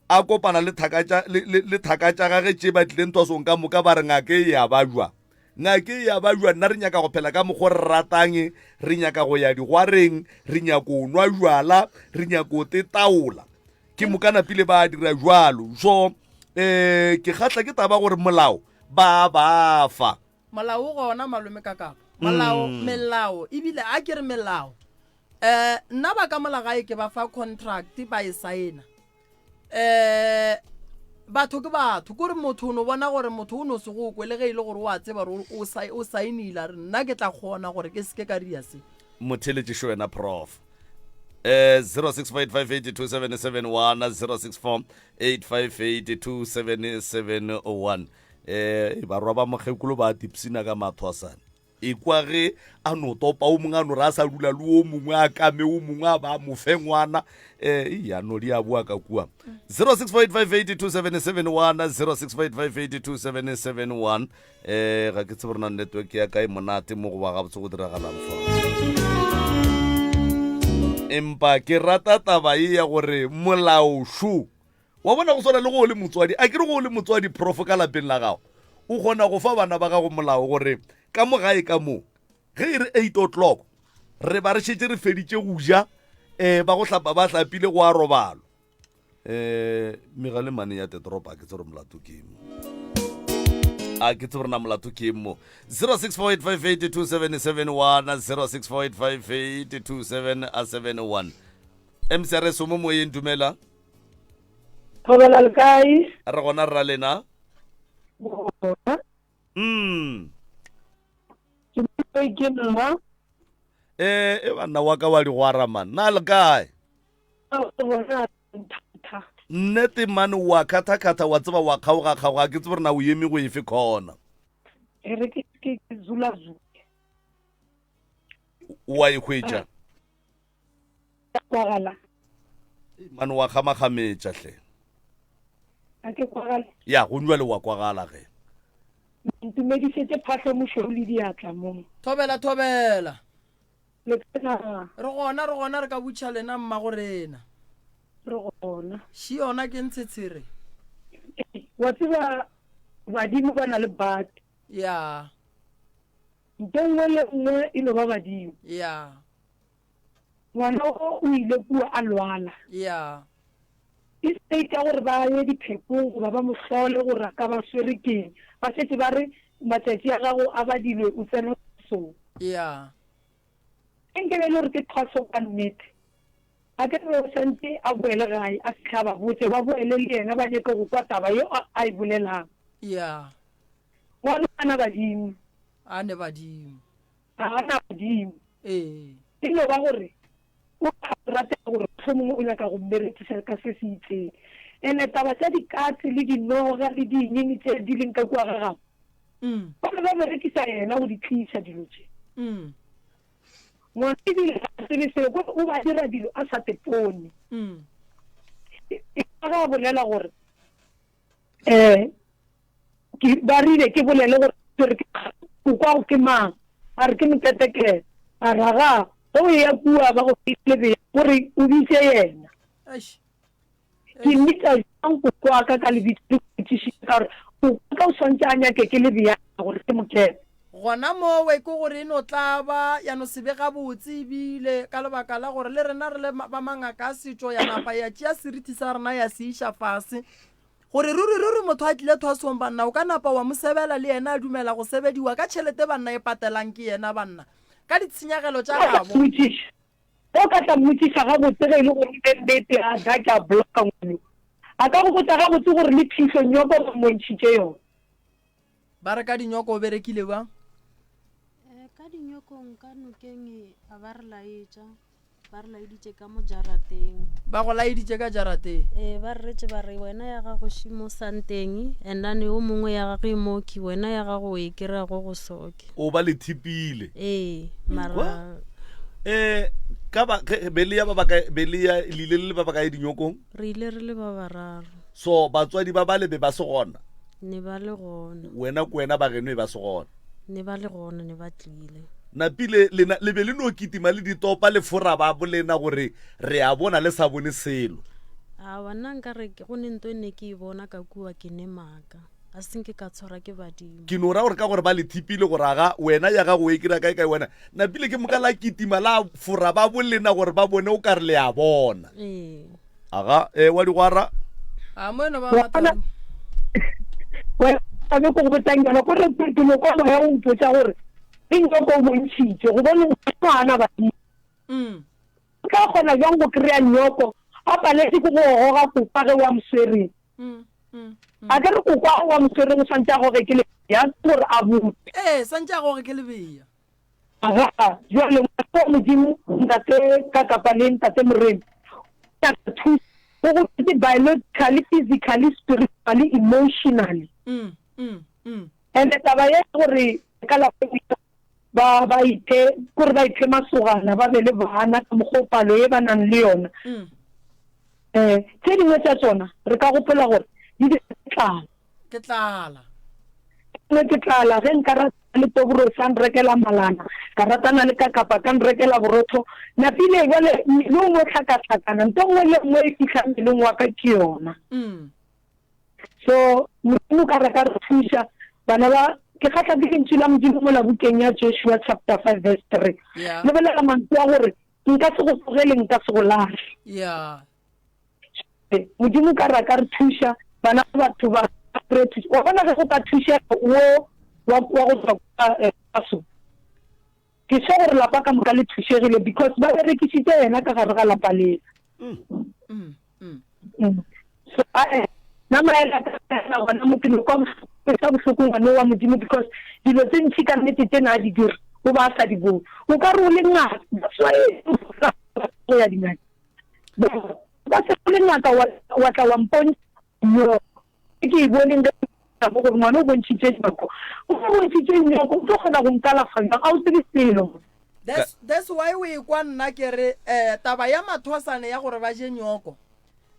a kopana le thaka tša le, le, le thaka tša gage tše ba tlileng twasong ka moka ba re ngake e ya bajwa. Ngake e ya bajwa nna re nyaka go phela ka mokgo re ratang, re nyaka go ya digwareng, re nyako nwa jwala, re nyako tetaola. Ke moka napile ba dira jwalo. So eh ke kgahla ke taba gore molao ba ba fa. Molao o gona malome ka kapa. Molao, melao, ebile a ke re melao. Eh, nna ba ka mola gae ke ba fa contract ba e saena. Eh, batho ke batho kore motho o no bona gore motho o no se go kwe le ge e le gore o a tseba gore o sa- o saenile a re nna ke tla kgona gore ke seke ka ria se. Motheeletši wena prof. Eh 0658582771 0648582771 eh barwa ba mokgekolo ba tipsina ka mathwasane Ekwa ge a no topa o mongwe a no re a sa dula le o mongwe a kame o mongwe a ba a mo fe ngwana um ya no di a boa ka kua 0658582771 0658582771 um ga ke tsebe rena network ya kae monate mo goba gabotse go diragalang fa empa ke rata taba ye ya gore molaošo Wa bona, go swana le go o le motswadi, a ke re go o le motswadi prof ka lapeng la gago, o kgona go fa bana ba gago molao gore ka mo gae ka mo, ge e re eight o'clock, re ba re šetše re feditše go ja, um ba go hlapa ba hlapile go a robalwa. Um megale mane ya tetropa a ke tsebe gore molato ke eng mo. A ke tsebe gore na molato ke eng mo. 0648582771 0648582771 MCRS o mo moyeng dumela. Thobela le kae? Re gona rra lena. Gona. Mm. Ke ke nna. Eh, e banna wa ka wa digwara man. Na le kae? Bona thata. Nnete man wa khatha-khatha wa tseba wa kgaoga-kgaoga ke tsebe gore na o eme go efe khona. E re ke ke ke zula-zule. Wa e hwetša. Kwagala. Man wa kgamakgametša hle. A ke kwagala. Ya, go njwale wa kwagala ge. Ntumedišetše phahlo mošweu le diatla mo. Thobela thobela. Le kae na? Re gona re gona re ka butšha lena mmago rena. Re gona. Še yona ke ntshetshere. Wa tseba badimo ba na le batho. Ya. Nto nngwe le nngwe e no ba badimo. Ya. Ngwana o o ile kua a lwala. Ya. E state ya gore ba ye diphekong goba ba mo hlole gore a ka ba swere keng. Ba šetše ba re matšatši a gago a badilwe o tsena thwasong. Ya. Ge nke be e le gore ke thwaso ka nnete, a ke re o santše a boele gae a fihle a ba botše, ba boele le yena ba nyake go kwa taba yeo a e bolelang. Ya. Ngwana a na badimo. A ne badimo. Ga a na badimo. Ee. E no ba gore o a ratela gore mohlomongwe o nyaka go mmerekiša ka se se itseng. Ene taba tša dikatse le dinoga le dinyini tše di leng ka kua ga gabo, ba be ba berekisa yena go di tliša dilo tše. Ngwana ebile ga a tsebe seo, kore o ba dira dilo a sa tepone. E ka ge a bolela gore um Ke, ba rile ke bolele gore ke re ke kokwago ke mang. A re ke moketekete. A re, Agaa, ge o eya kua ba go file lebea, o re o bitše yena. Eish. Ke mmitša bjang kokwaka ka lebitso le botšišitše ka gore kokwaka o swantše a nyake ke lebea gore ke mokete. Gona mowe ke gore e no tla ba ya no se be gabotse ebile ka lebaka la gore le rena re le ba mangaka a setšo ya napa ya tšea seriti sa rena ya se iša fase. Gore ruri ruri motho a tlile thwasong banna o ka napa wa mo sebela le yena a dumela go sebediwa ka tšhelete banna e patelang ke yena banna ka ditshenyagelo tša gabo. Mmotšiša. Ge o ka tla mmotšiša gabotse ge e le gore ke nnete a da ke a blocka ngwano. A ka go botša gabotse gore le phihlho nyoko ba mmontšhitše yona. Ba re ka dinyoko o berekile bjang? Eh, ka dinyokong ka nokeng a ba re laetša. Ba re laeditše ka mo jarateng. Ba go laeditše ka jarateng? Ee, ba re retše ba re wena ya gago še mo santeng, and then yo mongwe ya gagwe e moki, wena ya gago o e kry-a go go soke. O ba le thipile. Ee, mara. Eh, ka ba ge be le ya ba ba kae be le ya le ile le le ba ba kae dinyokong? Re ile re le ba bararo. So batswadi ba bale be ba se gona? Ne ba le gona. Wena ko wena ba geno e ba se gona? Ne ba le gona, ne ba tlile. Napile lena le be le no kitima le ditopa le fora ba bolena gore re a bona le sa bone selo. Awa nna nka re go ne nto e ne ke e bona ka kua ke ne maaka. A se nke ka tshwara ke badimo. Ke no ra gore ka gore ba le thipile gore aga wena ya gago o e kry-a kae kae wena. Napile ke moka la kitima la fora ba bolena gore ba bone o ka re le a bona. Ee. Aga, e wa digwara. A mo eno ba matang. Wena be ko go botsang yona gore ke no kwa moya o mpotsa gore ke nyoko o bontšhitše go bone ngwana badimo. Mm. O tla kgona jang go kry-a nyoko a paletse ke go goga kokwa ge wa moswereng. Mm, mm, mm. A ke re kokwa wa moswereng o swantse a goge ke lebea gore a bute. Ee, swantse a goge ke lebea. Aga, jwale ngwana wa Modimo, Ntate Kakapa le Ntate Moremi, o nyaka thuso, o gobetse biologically, physically, spiritually, emotionally. Mm, mm, mm. And-e taba ye ya gore ka lapeng ba ba iphe kore ba iphe masogana ba be le bana ka mokgwa o palo ye ba nang le yona. Mm. Eh, tše dingwe tša tsona re ka gopola gore di ke tlala. Ke tlala. Nngwe ke tlala ge nka ratana le Tobros a nrekela malana, ka ratana le Kakapa ka nrekela borotho. Napile bjale mmeleng o hlakahlakana, nto nngwe le nngwe e fihla mmeleng wa ka ke yona. So Modimo ka re ka re thuša bana ba ke kgahla ke lentšu la Modimo mola bukeng ya Joshua chapter 5 verse 3. Yeah. Le bolela mantšu a gore nka se go tlogele nka se go lahle. Yeah. Modimo ka re a ka re thuša bana ba batho ba kry thušo. Wa bona ge go ka thušega wo wa wa go tswa kwa eh, Faso. Ke sure gore lapa ka moka le thušegile because ba berekisitse yena ka gare ga lapa lela. Mm, mm. Mm. So ae nna maele a ka fela gona mo ke no kwa bohloko sa bohloko ngwane wa Modimo because dilo tse ntši ka nnete tse na a di dira. O ba a sa di bone. O ka re o le ngaka. That's why go ya dingakeng. Ba se o le ngaka wa, wa tla wa mpontšha nyoko. E ke e boneng ge mo gore ngwana o bontšhitše nyoko. O bontšhitše nyoko, o tlo kgona go nkalafa bjang? A o tsebe selo. That's, that's why o ekwa nna ke re eh, taba ya mathosane ya gore ba je nyoko.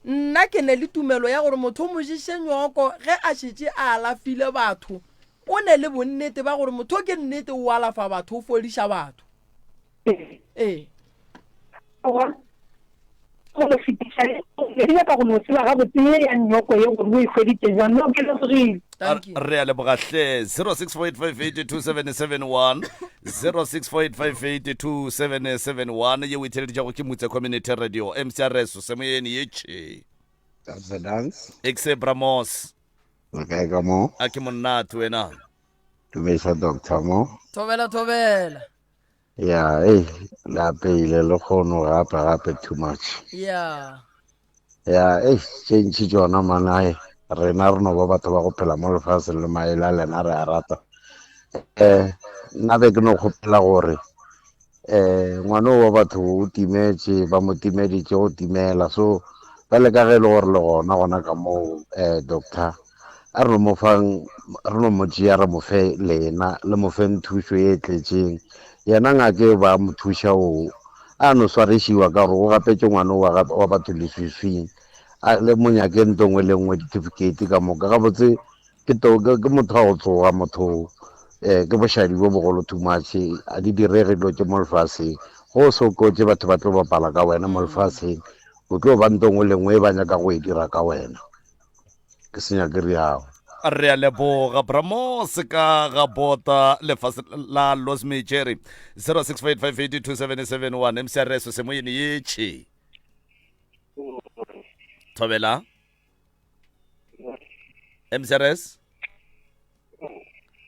Nna ke ne le tumelo ya gore motho o mo ješe nyoko ge a šetše a alafile batho. O ne le bonnete ba gore motho ke nnete o alafa batho, o fodiša batho. Ee. Aowa, go no fetiša ke nyaka go no tseba gabotse ye ya nyoko ye gore o e hweditše bjang. No, ke lebogile. Thank you. Re a leboga hle. 0648582771 0648582771 ye o e theeleditšego ke Mutse Community Radio MCRS semoyeni ye tšhe. That's the dance. Exe Bramos. Le kae ka mo? A ke monate wena. Dumedisa doctor mo. Thobela thobela. Ya, ei, le apeile le kgono gape gape too much. Ya. Ya, ei, tše ntši tšona manae. Rena re no ba batho ba go phela mo lefaseng le maele a lena re a rata. Eh, nna be ke no kgopela gore eh ngwana wa batho o timetše ba mo timeditše go timela so bjale ka ge e le gore le gona gona ka moo eh doctor a re no mo fang re no mo tšea re mo fe lena le mo feng thušo ye e tletšeng yena ngaka e ba mo thuša o a no swarešiwa ka gore o gapetše ngwana wa wa batho leswiswing a le mo nyake nto nngwe le nngwe ditifikeiti ka moka gabotse ke to ke ke motho wa go tsoga motho um ke bošadi bo bogolo too much a di direge dilo tše mo lefaseng go o se o kotse batho ba tlo bapala ka wena mo lefaseng o tlo ba nto nngwe le nngwe e ba nyaka go e dira ka wena ke senya ke riago. Re a leboga Bramos ka ga bota lefase la Los Mejeri 0658582771 MCRS semoyeni yetšhe thobela MCRS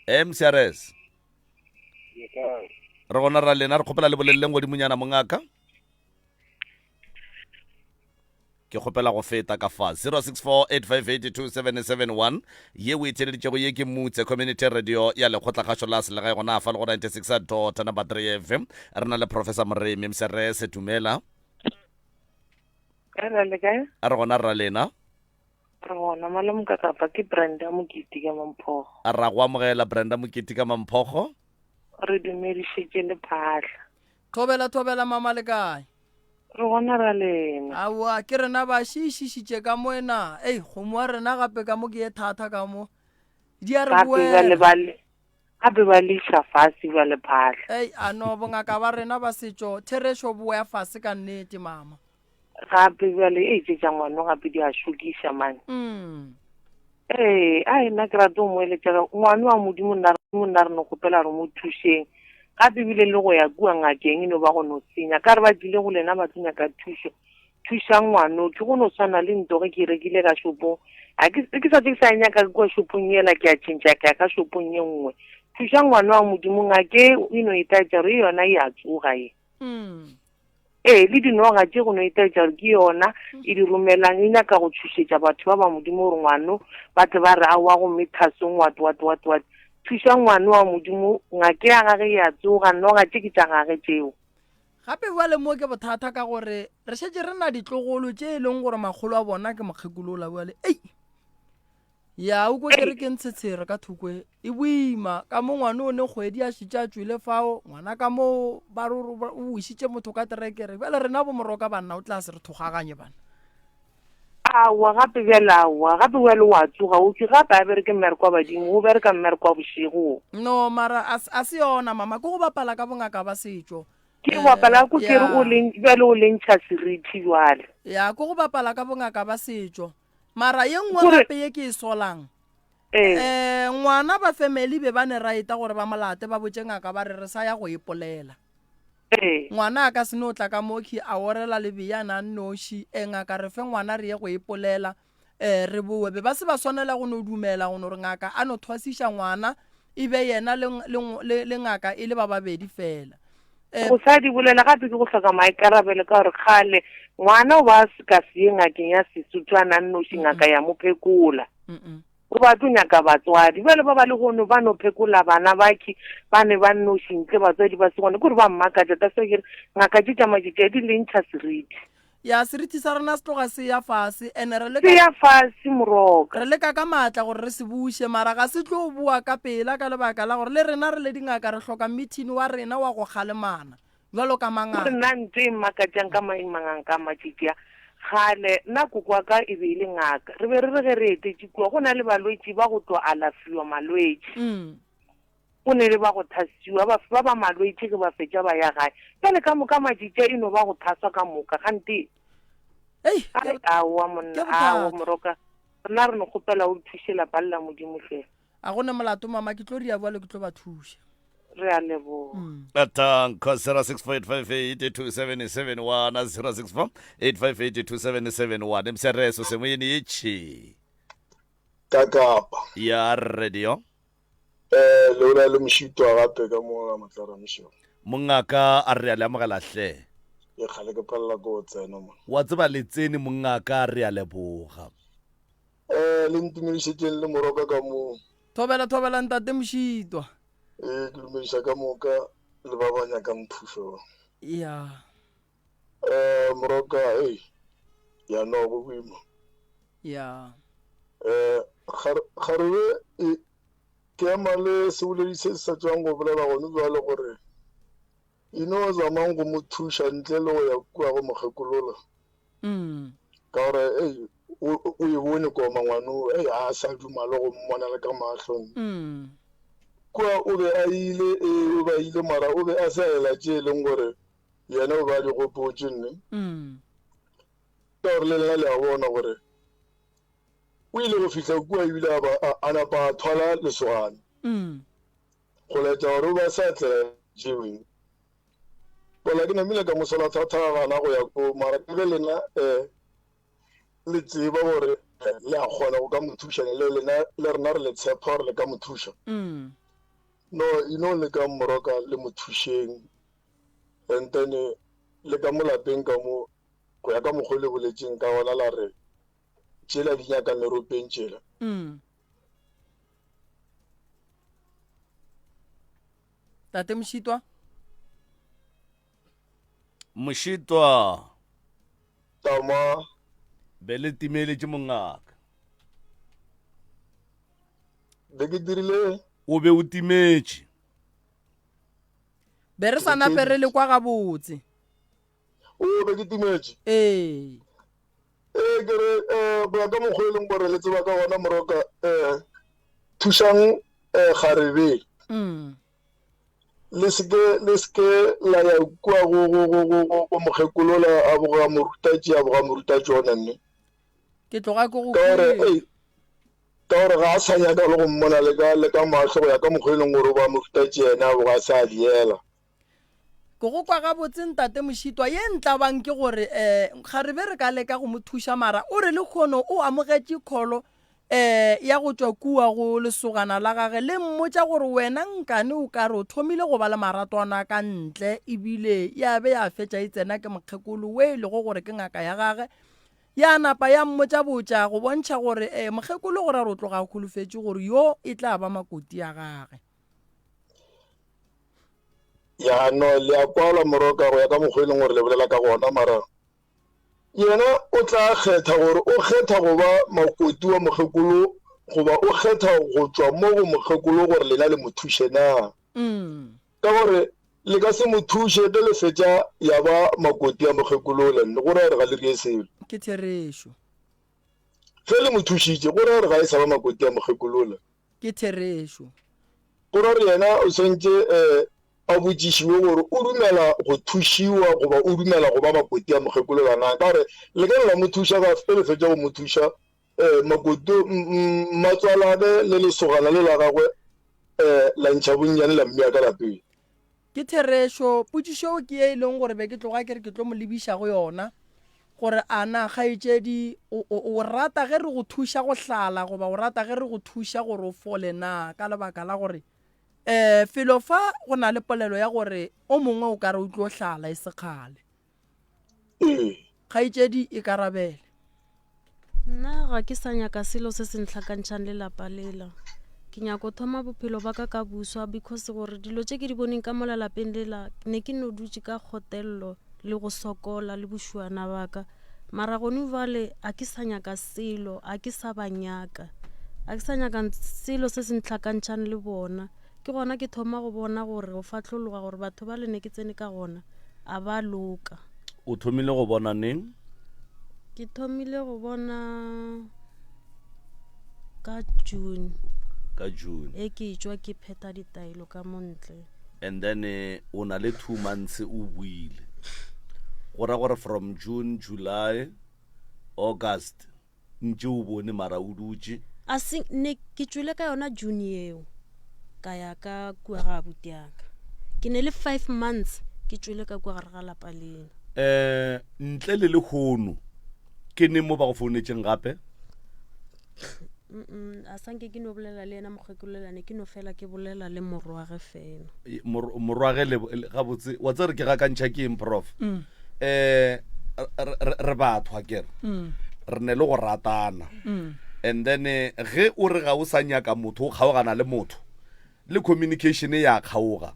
MCRS re gona ra lena re kgopela le boleleleng godimonyana mongaka Ke kgopela go feta ka fa 0648582771 ye o e theeleditšego ye ke Mutse Community Radio ya Lekgotlakgašo la Selegae gona fa le go 96 dot number 3 FM. Re na le Professor Moremi Mserese dumela. Re le kae? A re gona rra lena. Re gona malome ka kapa ke Brenda Mokiti ka Mamphogo. A ra go amogela Brenda Mokiti ka Mamphogo. Re dumedišitše le phahla. Thobela thobela mama le kae? Re gona ra lena. Aowa, ke rena ba šiišišitše ka mo ena. Ei, kgomo wa rena gape ka mo ke ye thata ka mo. Di a re Gape bjale boela. ba le gape ba le iša fase bjale phahla. Ei, a no bongaka ba rena ba setšo, therešo bo ya fase ka nnete, mama. Gape bjale ei tše tša ngwano gape di a šokiša man. Mm. Ee, ai nna ke rata go mo eletša ka ngwano wa Modimo nna Modimo nna re no kgopela re mo thušeng. Gape ebile le go ya kua ngakeng e no ba go no senya. Ka re ba tlile go lena ba tlo nyaka thušo. Thušang ngwano ke go no swana le nto ge ke e rekile ka shopong. Ga ke ke sa tše ke sa e nyaka kua shopong yela ke a tšhentšha ka ya ka shopong ye nngwe. Thušang ngwano wa Modimo ngake e no itaetša gore yona e a tsoga ye. Mm. Ee, le dinoga tše go no itaetša gore ke yona e di romelang, e nyaka go tšhošetša batho ba ba Modimo gore ngwano ba tle ba re aowa gomme thasong what what what what. Thuša ngwano wa Modimo, ngake ya gage e a tsoga, noga tše ke tša gage tšeo. Gape bjale mo ke bothata ka gore re šetše re na ditlogolo tše e leng gore makgolo a bona ke mokgekolola bjale. Ei! Ya, o ko ke re ke ntshetshere ka thoko e. E boima ka mo ngwane o ne kgwedi a šitše a tšwele fao, ngwana ka mo ba re o išitše motho ka terekere. Bjale rena bo moroka banna o tla se re thogaganye bana. Aowa gape bjale aowa gape bjale wa tsoga o tšwe gape a bereke mmereko wa badimo o bereka mmereko wa bošego wo. No mara a se yona mama ke go bapala ka bongaka ba setšo. Ke go bapala ko ke re o le bjale o le ntšha seriti bjale. Ya ke go bapala ka bongaka ba setšo. Mara ye nngwe gape ye ke e solang, um ngwana ba family be ba ne raeta gore ba molate ba botše ngaka ba re re sa ya go ipolela. Ngwana a ka se no tla ka mokhi a orela lebeyana a nnoši, e ngaka re fe ngwana re ye go ipolela um re bowe. Be ba se ba swanela go no dumela go no re ngaka a no thwasiša ngwana e be yena le, le, le, le ngaka e le ba babedi fela. Eh, Go sa di bolela gape ke go hloka maikarabelo ka gore kgale ngwana o ba ka se ye ngakeng ya Sesotho a na nnoši ngaka ya mo phekola. O O ba tlo nyaka batswadi. Bjale ba ba lehono ba no phekola bana bakhi ba ne ba nnoši ntle batswadi ba se gona. Ke gore ba mmakatša that's why ke re ngaka tše tša matšatši a di le ntšha seriti. Ya, seriti sa rena se tloga se ya fase and re leka Se ya fase moroka. Re leka ka maatla gore re se buše mara ga se tlo boa ka pela ka lebaka la gore le rena re le dingaka re hloka meeting wa rena wa go kgalemana bjalo ka Gore mangaka. nna ntho e mmakatšang ka mangaka a matšatši a, kgale nna koko wa ka e be e le ngaka. Re be re re ge re etetše kua go na le balwetši ba go tlo alafiwa malwetši. Go ne le ba go thasiwa, ba ba ba malwetši ge ba fetša ba ya gae. Bjale ka moka matšitša e no ba go thaswa ka moka, kgante. Ei, Ai, aowa monna, ke aowa bothata. moroka. Rena re no kgopela o re thuše lapa le la Modimo hle. A go ne molato mama, ke tlo ria bjalo ke tlo ba thuša. Re a leboga. Atanko 0648582771 0648582771 msereso semoyeni yetšhi Ka Kapa. ya radio. Eh, le bolela le Mošitwa gape ka mo ga Motlaramšego. Mongaka a re a le amogela hle. Ke kgale ke palela ke go tsena mo. Wa tseba le tsene mongaka re a leboga. Eh, le ntumedišetšeng le moroka ka mo. Thobela thobela ntate Mošitwa. Eh, ke dumediša ka moka le ba ba nyakang thušo. Ya. Eh, moroka, ei, ya no go boima. Ya. Eh, kgarebe e ke ema le seboledi se se sa tšwang go bolela gone bjale gore e no zamang go mo thuša ntle le go ya kua go mokgekolola. Mm. Ka gore ei o e bone koma ngwano ei a sa duma le go mmona le ka mahlong. Mm. Kua o be a ile ee o be a ile mara o be a sa ela tše e leng gore yena o be a di gopotše nne. Mm. Ka gore le lena le a bona gore o ile go fihla kua ebile a ba a napa a thwala lesogana. Mm. Go laetša gore o be a sa tlela tšeweng. Bola ke namile ka mosola thata gana go ya ko mara ka ge lena um le tseba gore le a kgona go ka mo thuša le lena le rena re le tshepa gore le ka mo thuša. Mm. No, you know le ka moroka le mo thušeng and then le ka mo lapeng ka mo go ya ka mokgwa le boletšeng ka gona la re tšela di nyaka meropeng tšela. Mm. Tate Mošitwa. Mošitwa. Tama. Be le timeletše mongaka. Be ke dirile. O be o timetše. Be re sa nape re le kwa gabotse. O be ke timetše. Ee. Ee, ke re um go ya ka mokgwa e leng gore le tseba ka gona moroka um thušang um kgarebe. Mm. Le seke le seke la ya kua go go go go go go mokgekolola a boga morutatši a boga moruta tšona nne. Ke tloga ke go Ka gore kwele. ei ka gore ga a sa nyaka le go mmona le ka le ka mahlo go ya ka mokgwa e leng gore o ba morutatši yena a boga a sa diela. Ke go kwa gabotse Ntate Mošitwa. Ye ntlabang ke gore um kgarebe re ka leka go mo thuša mara o re lekgono o amogetše kholo um ya go tšwa kua go lesogana la gage le mmotša gore wena nkane o ka re o thomile go ba le maratwana ka ntle ebile ya be ya fetša e tsena ke mokgekolo we e lego gore ke ngaka ya gage ya napa ya mmotša botša go bontšha gore um mokgekolo gore re o tloga a holofetše gore yo e tla ba makoti ya gage. Ya no le a kwala moroka go ya ka mokgwa e leng gore le bolela ka gona mara yena o tla kgetha gore o kgetha go ba makoti wa mokgekolo goba o kgetha go tšwa mo go mokgekolo gore lena le mo thuše na. Mm. Ka gore le ka se mo thuše ge le fetša ya ba makoti a mokgekolo le go ra gore ga le rie selo. Ke therešo. Ge le mo thušitše go ra gore ga e sa ba makoti a mokgekolo le. Ke therešo. Go ra gore yena o swanetše um a botšišiwe gore o dumela go thušiwa goba o dumela go ba makoti a mokgekolola na. Ka gore le ka no la mo thuša ka ge le fetša go mo thuša um makoti mmatswalage le lesogana le la gagwe um la ntšha bonnyane la mmea ka lapeng. Ke therešo, potšišo ke ye e leng gore be ke tloga ke re ke tlo mo lebiša go yona, gore a na kgaetšedi o, o, o rata ge re go thuša go hlala goba o rata ge re go thuša gore o fole na? Ka lebaka la gore um felo fa go na le polelo ya gore o mongwe o ka re o tlo hlala e se kgale. Ee. Kgaetšedi e karabele. Nna ga ke sa nyaka selo se se ntlhakantšhang le lapa lela. Ke nyako thoma bophelo ba ka ka buswa because gore dilo tše ke di boneng ka mola lapeng lela ne ke no dutše ka kgotello le go sokola le bošuana ba ka. Mara gone bjale a ke sa nyaka selo, a ke sa ba nyaka. A ke sa nyaka selo se se ntlhakantšhang le bona. Ke gona ke thoma go bona gore go fahlologa gore batho ba le ne ke tsene ka gona a ba loka. O thomile go bona neng? Ke thomile go bona ka June. Ka June. E ke tšwa ke phetha ditaelo ka mo ntle. And then eh, o na le 2 months o buile. Go ra gore from June, July, August ntše o bone mara o dutše. A se ne ke tšwele ka yona June yeo ka ya ka kua ga abuti ya ka. Ke ne le 5 months ke tšwele ka kua gare ga lapa lena. Eh ntle le lehono ke neng mo ba go founetšeng gape? Mm, a sanke ke no bolela le yena mokgekolelane ke no fela ke bolela le morwage fela. Morwage le gabotse wa tsere ke gakantšha ke eng prof? Mm. Eh re batho a kere. Mm. Re ne le go ratana. Mm. And then eh, ge o re ga o sa nyaka motho o kgaogana le motho le communication ya kgaoga.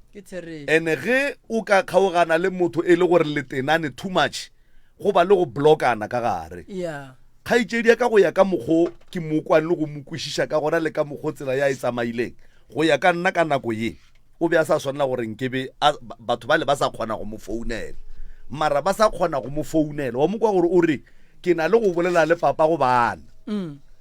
Ene ge o ka kgaogana le motho e le gore le tenane too much go ba le go blockana ka gare. Yeah. Kgaetšedi ya ka go ya ka mokgo ke mo kwang le go mo kwešiša ka gona le ka mokgo tsela ya e tsamaileng, go ya ka nna ka nako ye o be a sa swanela gore nkebe a, batho bale ba sa kgona go mo founela. Mara ba sa kgona go mo founela. Wa mo kwa gore o re, Ke na le go bolela le papa go bana.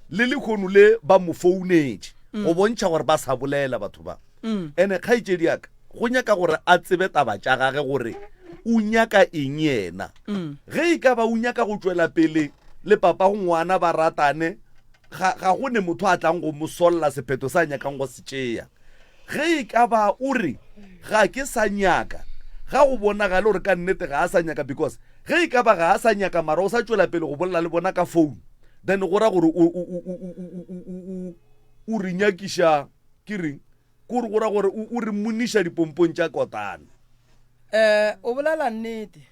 Le lehono le ba mo founetše go bontšha gore ba sa bolela batho ba. Ene kgaetšedi ya ka go nyaka gore a tsebe taba tša gage gore o nyaka eng yena. Ge e ka ba o nyaka go tšwela pele le papa go ngwana ba ratane, ga, ga go ne motho a tlang go mo solla sephetho se a nyakang go se tšea. Ge e ka ba o re ga ke sa nyaka, ga go bonagale gore ka nnete ga a sa nyaka because ge e ka ba ga a sa nyaka mara o sa tšwela pele go bolela le bona ka phone, then go ra gore o, o, o, o, o, o, o, o re nyakiša ke reng? Ke gore go ra gore o, o re moniša dipompong tša kotane. Eh, o bolela nnete.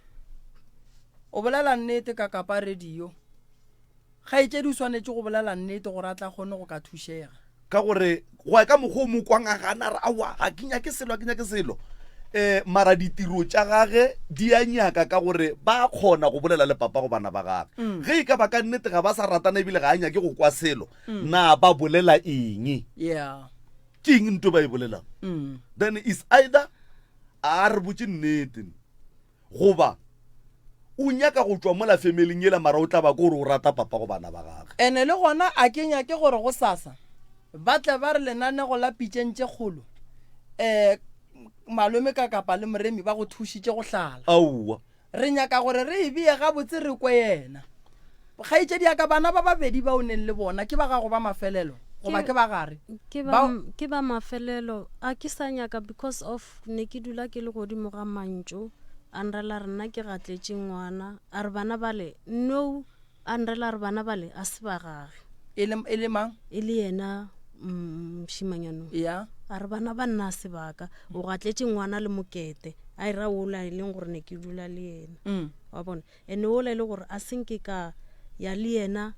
O bolela nnete ka kapa radio. Kgaetšedi o swanetše go bolela nnete gore a tla kgone go ka thušega. Ka gore go ya ka mokgwa o mo kwang a gana a re aowa ga ke nyake selo, ga ke nyake selo. Um mara ditiro tša gage di a nyaka ka gore ba kgona go bolela le papa go bana ba gage. Ge e ka ba ka nnete ga ba sa ratana ebile ga a nyake go kwa selo, na ba bolela eng? Yeah. Ke eng nto ba e bolelang? Then is either a re botše nnete goba o nyaka go tšwa mola femeling yela mara o tla ba ko gore o rata papa go bana ba gage. Ene le gona a ke nyake gore gosasa ba tle ba re lenanego la pitšeng tše kgolo um malome ka kapa le Moremi ba go thušitše go hlala. Aowa. Re nyaka gore re e bee gabotse re kwe yena. Kgaetšedi ya ka, bana ba babedi ba o neng le bona ke ba gago ba mafelelo goba ke ba gare? Ke ba, ke ba mafelelo. A ke sa nyaka because of ne ke dula ke le godimo ga mantšu. A nrela re nna ke gatletše ngwana. A re bana bale, no, a nrela re bana bale a se ba gage. E le, e le mang? E le yena mm, mošimanyano. Ya. A re bana ba nna a se baka. O gatletše ngwana le mokete. A e ra ola e leng gore ne ke dula le yena. Mm. Wa bona? Ene ola e le gore a se nke ka ya le yena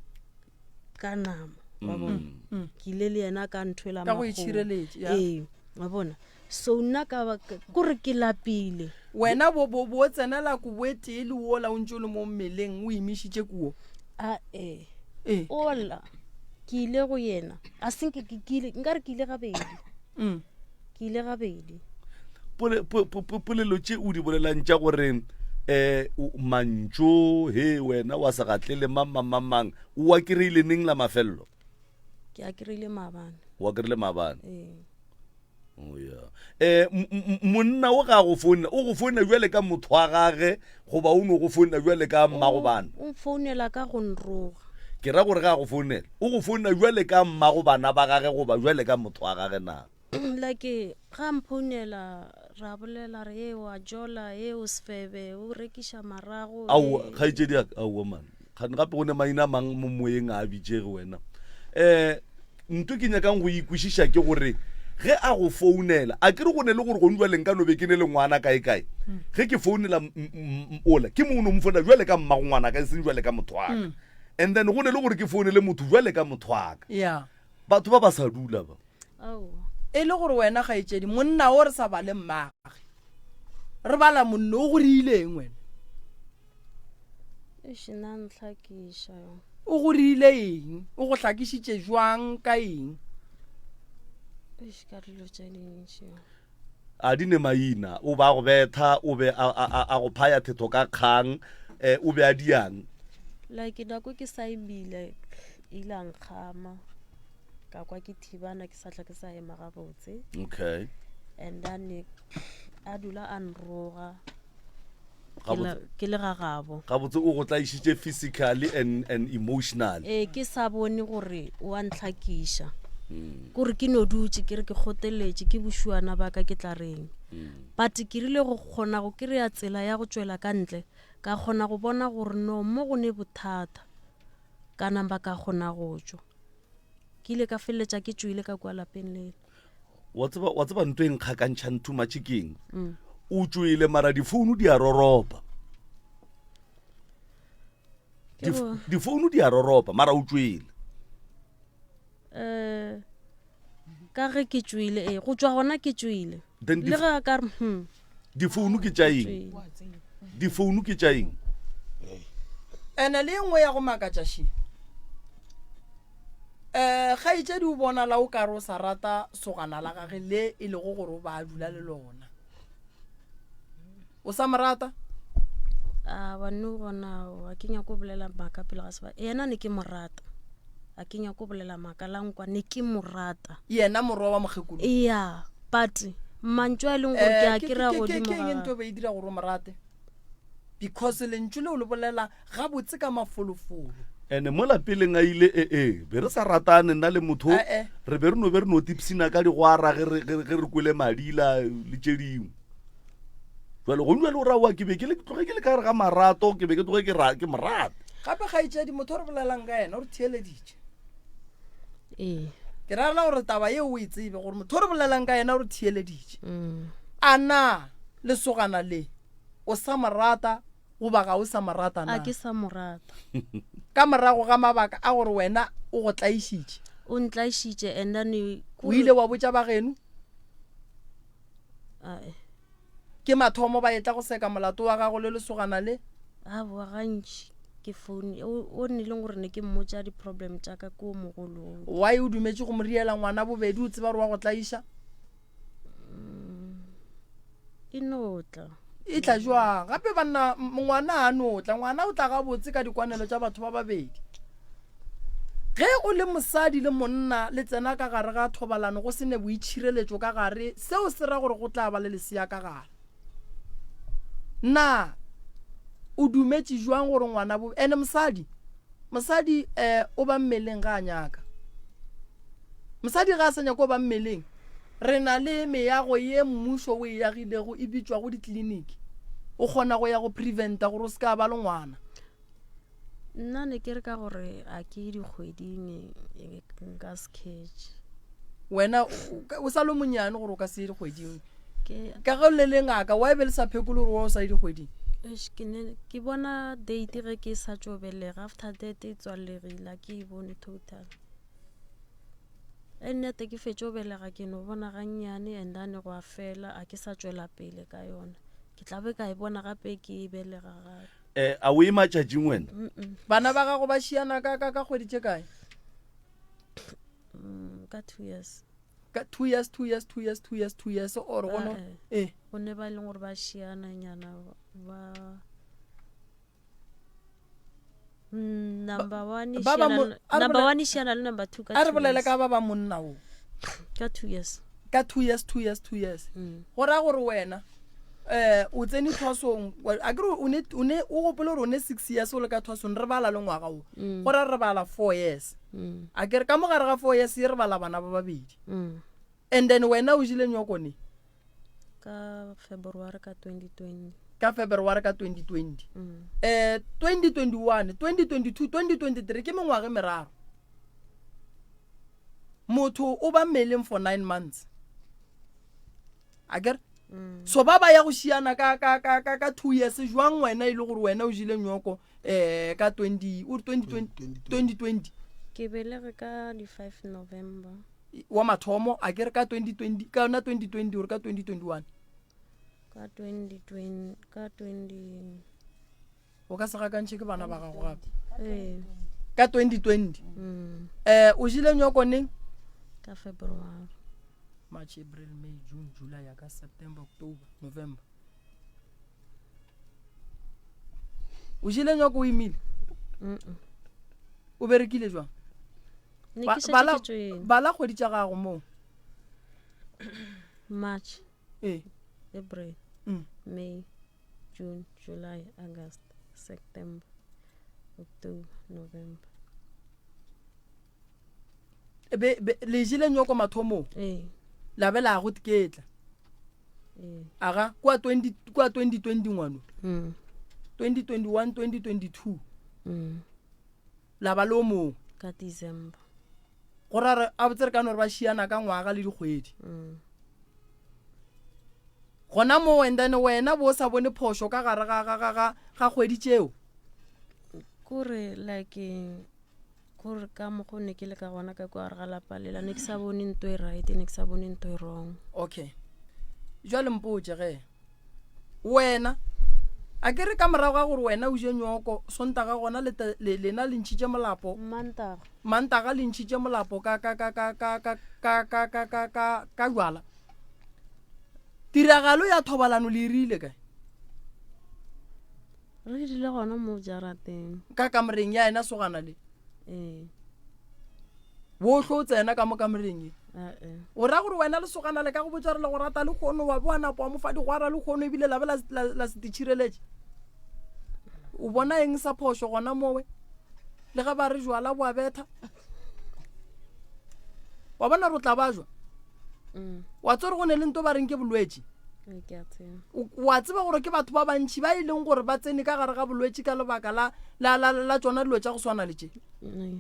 ka nama. Wa bona? Mm. Ke ile le yena ka ntho e la Ka go makgowa. itšhireletša, ya. Ee, wa bona? So nna ka ba kore ke lapile. Wena bo, bo, bo tsenela kobo e tee le wola o ntše o le mo mmeleng o imišitše kuo? A e. Ee. Ola ke ile go yena a senke ke ke ile nkare ke ile gabedi. Mm. Ke ile gabedi. Pole, po, po, po, polelo tše o di bolelang tša gore um mantšu he wena wa se gatlele mang mang mang mang o wa kry-ile neng la mafelelo? Ke a kry-ile maabane. Wa kry-ile maabane? Ee. Oh, yeah. Eh, monna o ga go founela o go founela bjale ka motho wa gage goba o no go founela bjale ka mmago bana? O mfounela ka go nroga. Ke ra gore ga go founela o go founela bjale ka mmago bana ba gage goba bjale ka motho wa gage na? Like ga mphounela ra bolela re e wa jola e o sefebe o rekiša marago. Aowa kgaetšedi ya ka aowa man kgane gape go ne maina a mang mo moyeng a bitšege wena. Eh nto ke nyakang go ikwešiša ke gore ge a go founela a ke re go ne le gore gone jwale nka no be ke ne le ngwana kae kae ge ke founela ola ke mo o no mo founela jwale ka mmago ngwana ka e seng jwale ka motho wa ka. And then go ne le gore ke founele motho jwale ka motho wa ka. Yeah. Batho ba ba sa dula ba. E le gore wena kgaetšedi monna o re sa bale mmage re bala monno o go riileng wena? Eish, nna ntlhakiša yo. O go riile eng? O go hlakišitše jwang ka eng? Eish, ka dilo tše dintši. A di ne maina. O ba go betha, o be a, a, a, a go phaya thetho ka kgang, eh, o be a diang. Like nako ke sa imile, ile a nkgama. Ka kwa ke thibana ke sa tla ke sa ema gabotse. Okay. And then a dula a nroga. Ke le ga gabo. Gabotse o go tlaišitše physically and, and emotionally. Ee, ke sa bone gore o a ntlhakiša. Kore ke no dutše ke re ke kgoteletše ke bošuana ba ka ke tla reng. But ke rile go kgona go kry-a tsela ya go tšwela ka ntle, ka kgona go bona gore no mo go ne bothata. Ka namba ka kgona go tšwa. Ke ile ka feleletša ke tšwile ka kua lapeng lela. Wa tseba, wa tseba nto e nkgakantšhang too much ke eng? O tšwele mara difounu di a roropa. Ke bo- Difounu di a roropa mara o tšwele. Eh, ka ge ke tšwile, ee, go tšwa gona ke tšwile. Then Le ge a ka re, Difounu ke tša eng? Difounu ke tša eng? Ene le e nngwe ya go makatša še. Um kgaetšedi o bonala o kare o sa rata sogana la gage le e lego gore o ba a dula le lona. O sa mo rata? A banno gona a ke nyako bolela maaka pele ga seba. Yena ne ke mo rata. A ke nyako bolela maaka la nkwa ne ke mo rata. Yena morwa wa mokgekolo? Eya, but mantšu a e leng gore ke a kry-a godimo ga. Ke eng ntho e be e dira gore o mo rate? Because lentšu leo le bolela gabotse ka mafolofolo. Ene mola peleng a ile ee be re sa ratane nna le motho re be re no be re no tipsina ka digwara ge re kwele madila le tše dingwe. Jwale gong jwale o ra wa ke be ke le tloge ke le ka gare ga marato ke be ke tloge ke ra ke mo rata. Gape kgaetšedi motho o re bolelang ka yena o re theeleditše. Ee. Ke rata gore taba yeo o e tsebe gore motho o re bolelang ka yena o re theeleditše. A na lesogana le o sa mo rata goba ga o sa mo rata na? A ke sa mo rata. Ka morago ga mabaka a gore wena o go tlaišitše. O ntlaišitše and then O ile wa botša ba geno? Ae. Ke mathomo ba etla go seka molato wa gago le lesogana le? Aowa, gantši ke phone o o nnileng gore ne ke mmotša di-problem tša ka ke o mogolo o. Why o dumetše go mo riela ngwana bobedi o tseba gore wa go tlaiša? E no tla. E tla jwang? Gape banna ngwana a no tla, ngwana o tla gabotse ka dikwanelo tša batho ba babedi. Ge o le mosadi le monna le tsena ka gare ga thobalano go se ne boitšhireletšo ka gare, seo se ra gore go tla ba le lesea ka gare. Na o dumetše jwang gore ngwana bo ene mosadi mosadi eh o ba mmeleng ga a nyaka. Mosadi ga a sa nyaka o ba mmeleng. Re na le meago ye mmušo o e agilego e bitšwago ditleliniki. O kgona go ya go preventa gore o se ka ba le ngwana. Nna ne ke re ka gore a ke dikgweding nka se catch. Wena o sa le monyane gore o ka se ye dikgweding. Ka ge le le ngaka wa be le sa phekole gore wa o sa ye dikgweding. Eish, ke ne ke bona date ge ke sa tšo belega after that e tswalegile a ke e bone total. E nnete ke fetše go belega ke no bona gannyane and then gwa fela a ke sa tšwela pele ka yona. Ke tla be ka e bona gape ke e belega gape. Eh, a o e matšatšing wena? Bana ba gago ba šiana ka ka ka kgwedi tše kae? Mm, ka 2 years. Ka 2 years, 2 years, 2 years, 2 years, 2 years or go no eh. Go ne ba e leng gore ba šiana nyana ba Mm, number one ba ba mo- a re number bole- one e šiana le number two ka a re two bolele years. ka ba ba monna o ka two years ka two years two years two years Mm. go raya gore wena um o tsene thwasong wa- a kere o ne- o ne o gopole gore o ne six years o le ka thwasong re bala le ngwaga o Mm. go raya re bala four years Mm. a kere ka mogare ga four years ye re bala bana ba babedi Mm. and then wena o jile nyokone ka February ka 2020. Ka February ka 2020. Mm. Eh 2021, 2022, 2023 ke mengwaga e meraro. Motho o ba mmeleng for 9 months. Akere? Mm. So ba ba ya go šiana ka ka ka ka ka 2 years jwang wena e le gore wena o jile nyoko. um ka 20 o re 2020 2020 Ke belege ka di 5 November. Wa mathomo a ke re ka 2020 ka yona 2020 or ka 2021? Ka 2020 ka 20 O ka se gakantšhe ke bana ba gago gape. Ee. Ka 2020. Mm. Eh o jile nyoko neng? Ka February. March, April, May, June, July, August, September, October, November. O jile nyoko o imile? Mm. O berekile jwang? Ne Ba- ke šetše bala ke tšwele. bala kgwedi tša gago moo. March. Ee. April. Mm. May, June, July, August, September, October, November. Be, be, le jile nyoko mathomong? Ee. La be la go tiketla. Ee. Aga kwa 20 kwa 2020 ngwano. Mm. 2021 2022. Mm. La ba le o mongwe. Ka December. Go ra re a botse re ka no re ba šiana ka ngwaga le dikgwedi. Mm. Gona moo and then wena bo sa bone phošo ka gare ga ga ga ga ga kgwedi tšeo. Kore like kore ka mokgo ne ke le ka gona ka kwa gare ga lapa lela ne ke sa bone nto e right ne ke sa bone nto e wrong. Okay. Jwale mpotše ge wena a ke re ka morago ga gore wena o je nyoko sontaga gona le lena le ntšhitše molapo mantaga mantaga le ntšhitše molapo ka ka ka ka ka ka ka ka ka ka ka ka jwala tiragalo ya thobalano le irile kae re rile gona mo jarateng ka kamoreng ya ena sogana le ee bohle o tsena ka mo kamoreng e o ra gore wena lesogana le ka go botsa re le go rata le kgono wa boa napo wa mo fa digwara le kgono ebile la be la se titšhireletše o bona eng sa phošo gona mowe le ge ba re jwala boa betha wa bona re o tla ba jwa mm. wa tsore go ne le nto ba reng ke bolwetši wa tseba gore ke batho ba bantšhi ba e leng gore ba tsene ka gare ga bolwetši ka lebaka la tsona dilo tša go swana le tše mm.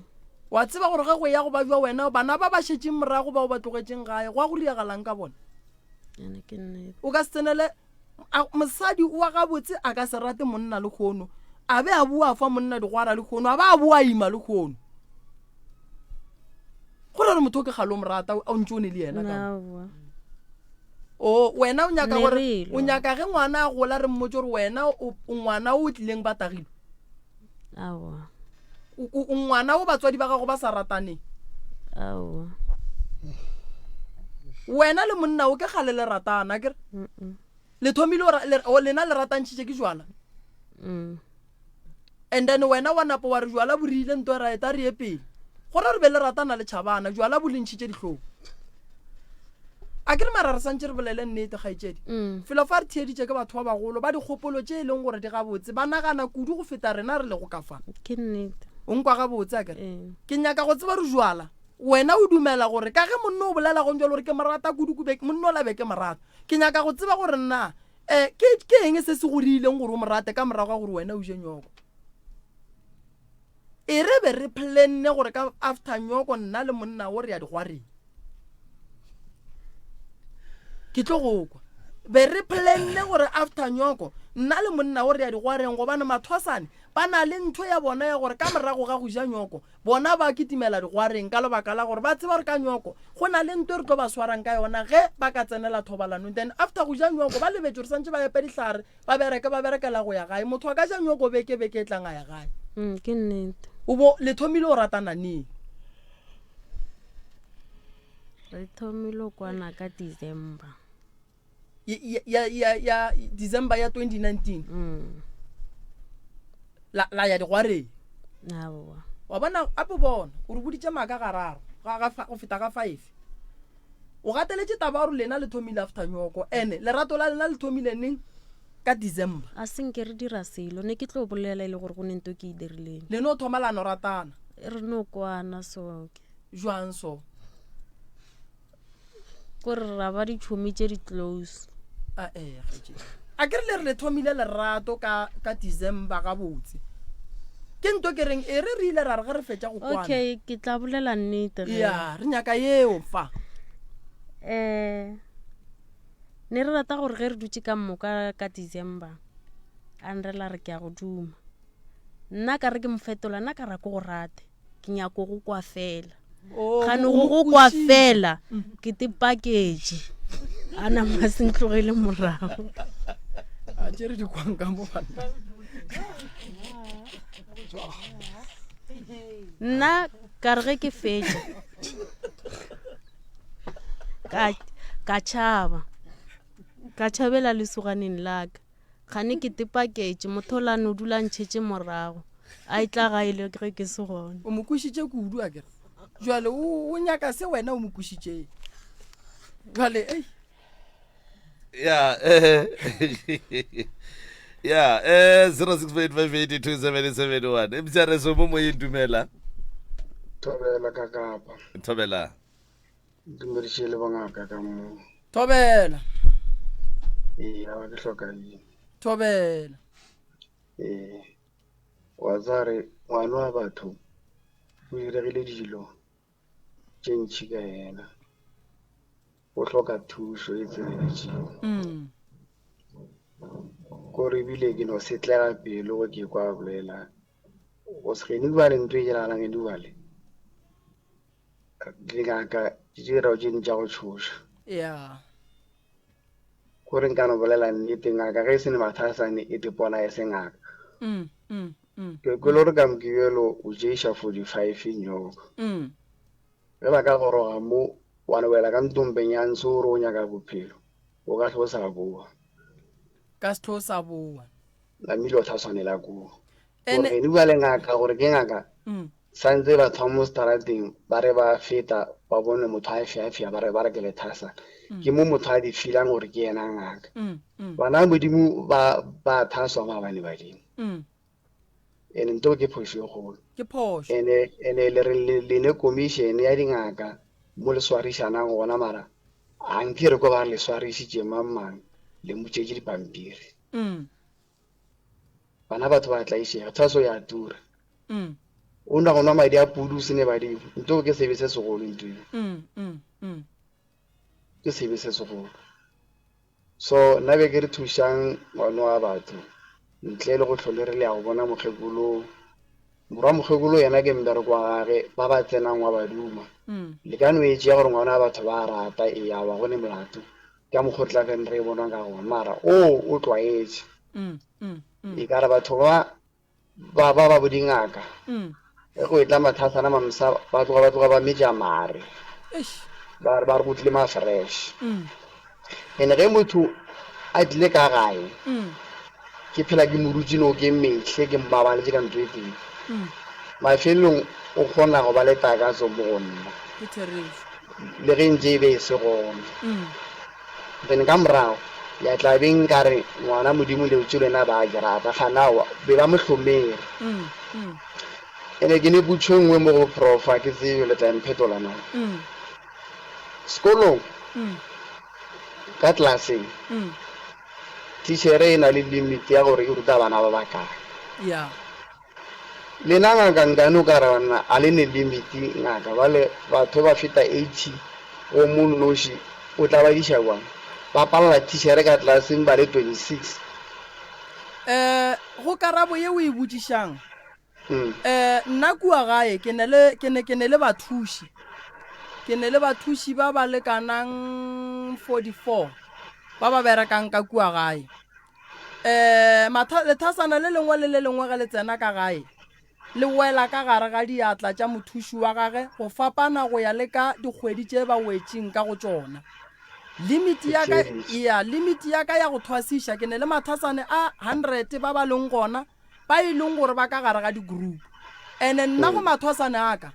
Wa tseba gore ge go eya go ba jwa wena, bana ba ba šetšeng morago bao ba tlogetšeng gae, gwa go riagalang ka bona? Ene ke nnete. O ka se tsenele a, mosadi wa gabotse a ka se rate monna lekgono, a be a boa fa monna digwara lekgono, a ba a boa ima lekgono. Go ra gore motho o ke kgale o mo rata, o ntše o ne le yena ka mo. O wena o nyaka gore o nyaka ge ngwana a gola re mmotse gore wena o ngwana o tlileng ba tagilwe. Aowa. O, o, o ngwana o batswadi ba gago ba sa rataneng? Aowa. Wena le monna o ke kgale le ratana, akere? Mm-mm. Le thomile o ra- le, o lena le ratantšhitše ke jwala. Mm. And then wena wa napa wa re jwala bo rile nto ra eta re ye pele. Gore re be le ratana le tšhabana, jwala bo le ntšhitše dihlong. A ke re mara re santše re bolele nnete, kgaetšedi. Mm. Felo fa re theeditše ke batho ba bagolo ba dikgopolo tše e leng gore di gabotse, ba nagana kudu go feta rena re lego ka fa. Ke nnete. O nkwa gabotse, a ke re? Ee. Ke nyaka go tseba re jwala. Wena o dumela gore ka ge monna o bolela gong jalo gore ke mo rata kudu kube monna o la be ke mo rata. Ke nyaka go tseba gore na eh, ke, ke eng se se go riileng gore o mo rate ka morago ga gore wena o je nyoko. E re be re planne gore ka after nyoko nna le monna o re ya digwareng. Ke tlo go kwa. Be re planne gore after nyoko nna le monna o re ya digwareng gobane mathwasane ba na le ntho ya bona ya gore ka morago ga go ja nyoko bona ba kitimela digwareng ka lebaka la gore ba tseba gore ka nyoko go na le nto e re tlo ba swarang ka yona ge ba ka tsenela thobalanong then after go ja nyoko ba lebetše gore santše ba epe dihlare Ba bereke ba berekela go ya gae. Motho a ka ja nyoko beke beke e tlang a ya gae. Mm, ke nnete. O bo le thomile o ratana neng? Re thomile o kwana ka December. Ya ya ya ya December ya 2019. Mm. La la ya digwareng. Aowa. Wa bona ape bona o re boditše maaka gararo ga ga go feta ga 5. O gateletše taba ya gore lena le thomile after nyoko ene lerato la lena le thomile neng ka December. A se nke re dira selo ne ke tlo bolela e le gore go ne nto ke e dirileng. Le no thoma la no ratana. Re no kwana so ke. Jwang so? Kore ra ba ditšhomi tše di close. A ee kgaetšedi. A ke re le re le thomile lerato ka ka December gabotse. Ke nto ke reng e re re ile ra re ge re fetša go kwana. Okay, ke tla bolela nnete ge. Ya, re nyaka yeo fa. Eh ne re rata gore ge re dutše ka moka ka December a nrela re ke a go duma. Nna ka re ke mo fetola, nna ka ra ke go rate, ke nyako go kwa fela. Oh, Gane o go mo go kwa kwešitše. fela, ke te paketše. A nama se ntlogele morago. A tšere dikwang ka mo banna. Nna ka re ge ke fetša, ka, ka tšhaba. Ka tšhabela lesoganeng la ka. Kgane ke tepaketše, motho ola no dula ntšhetše morago. A e tla gae le ge ke se gona. O mo kwešitše kudu a kere. Jwale o, o nyaka se wena o mo kwešitšeng. Jwale, ei. Ya, eh, ya, eh, 0685827771. Mtšareso mo moyeng dumela. Thobela ka kapa. Thobela. Ntumediše le bongaka ka mo. Thobela. Ee, awa ke hloka eng. Thobela. Ee, wa tseba re ngwana wa batho o diregile dilo tše ntši ka yena. O hloka thušo e tseneletšego. Mm. Kore ebile ke no setlega pelo go ke kwa bolela. Go se gene bale ntho e diragalang e dubale. Dingaka di dira tše ding tša go tšhoša. Ya. Kore nka no bolela nnete ngaka ge e se ne mathasane e te pona e se ngaka. Mm, mm, mm. Ke kwele gore ka Mokibelo o tšeiša 45 nyoko. Mm. Ge ba ka goroga mo wa no wela ka ntompeng ya ntsho o re o nyaka bophelo o ka hlwe o sa boa. Ka se hlwe o sa boa. Namile o tla swanela koo. Ene. Gore bua le ngaka gore ke ngaka. Mm. Santse batho ba mo strateng ba re ba feta ba bone motho a feafea ba re ba re ke lethasa. Mm. Ke mo motho a di feelang gore ke yena ngaka. Mm, mm. Bana ba Modimo ba ba thaswa maabane badimo. Mm. Ene nto ke phošo e kgolo. Ke phošo. Ene ene le re le le ne commission ya dingaka mo le swarišanang gona mara a nke re ko ba re le swarišitše mang mang le mutšetše dipampiri. Mm. Bana batho ba tlaišega, thaso ya tura. Mm. O nwa go nwa madi a pudu o se ne badimo. Nto ke sebe se segolo nto eo. Mm, mm, mm. Ke sebe se segolo. So nna be ke re thušang ngwana wa batho ntle le go hlole re le ya go bona mokgekolo. Morwa mokgekolo yena ke mmereko wa gage, ba ba tsenang wa ba duma. Mm. Le ka no e tšea gore ngwana wa batho ba rata, ee aowa go ne molato. Ka mokgo re tla beng re e bonwa ka gona, mara o o tlwaetše. Mm, mm, mm. E ka re batho ba ba ba ba bo dingaka Mm. ge go etla mathasana mamsa ba tloga ba tloga ba metša mare Eish. ba re ba re go tlile ma fresh Mm. and ge motho a tlile ka gae Mm. ke phela ke mo dutše no ke mehle ke mmabaletše ka ntho e tee Mm. mafelelong o kgona go ba le takatso mo go nna Ke therešo. le ge ntše e be e se gona. Mm. Then ka morago ya tla be nkare ngwana Modimo leo tše lena ba ke rata gana aowa be ba mo hlomere. Mm. Mm. Ene ke ne putšho e nngwe mo go prof a ke tsebe le tla mphetola na. Mm. Sekolong Mm. ka klaseng Mm. tichere e na le limit ya gore e ruta bana ba bakae. Yeah. Lena ngaka nkane o ka re banna a le ne limit ngaka bale batho ba feta 80 o mo noši o tla ba diša bjang ba palela tichere ka tlelaseng ba le 26. Eh go karabo ye o e botšišang Mm. eh nna kua gae ke ne le ke ne ke ne le bathuši ke ne le bathuši ba ba lekanang 44 ba ba berekang ka kua gae um matha, lethasana le lengwe le le lengwe ge le tsena ka gae le wela ka gare ga diatla tša mothuši wa gage go fapana go ya le ka dikgwedi tše ba wetšeng ka go tšona. Limiti ya ka, ya, limiti ya ka ya go thwasiša, ke ne le mathasane a 100 ba ba leng gona ba e leng gore ba ka gare ga di-group. Ene nna go mathwasane a ka,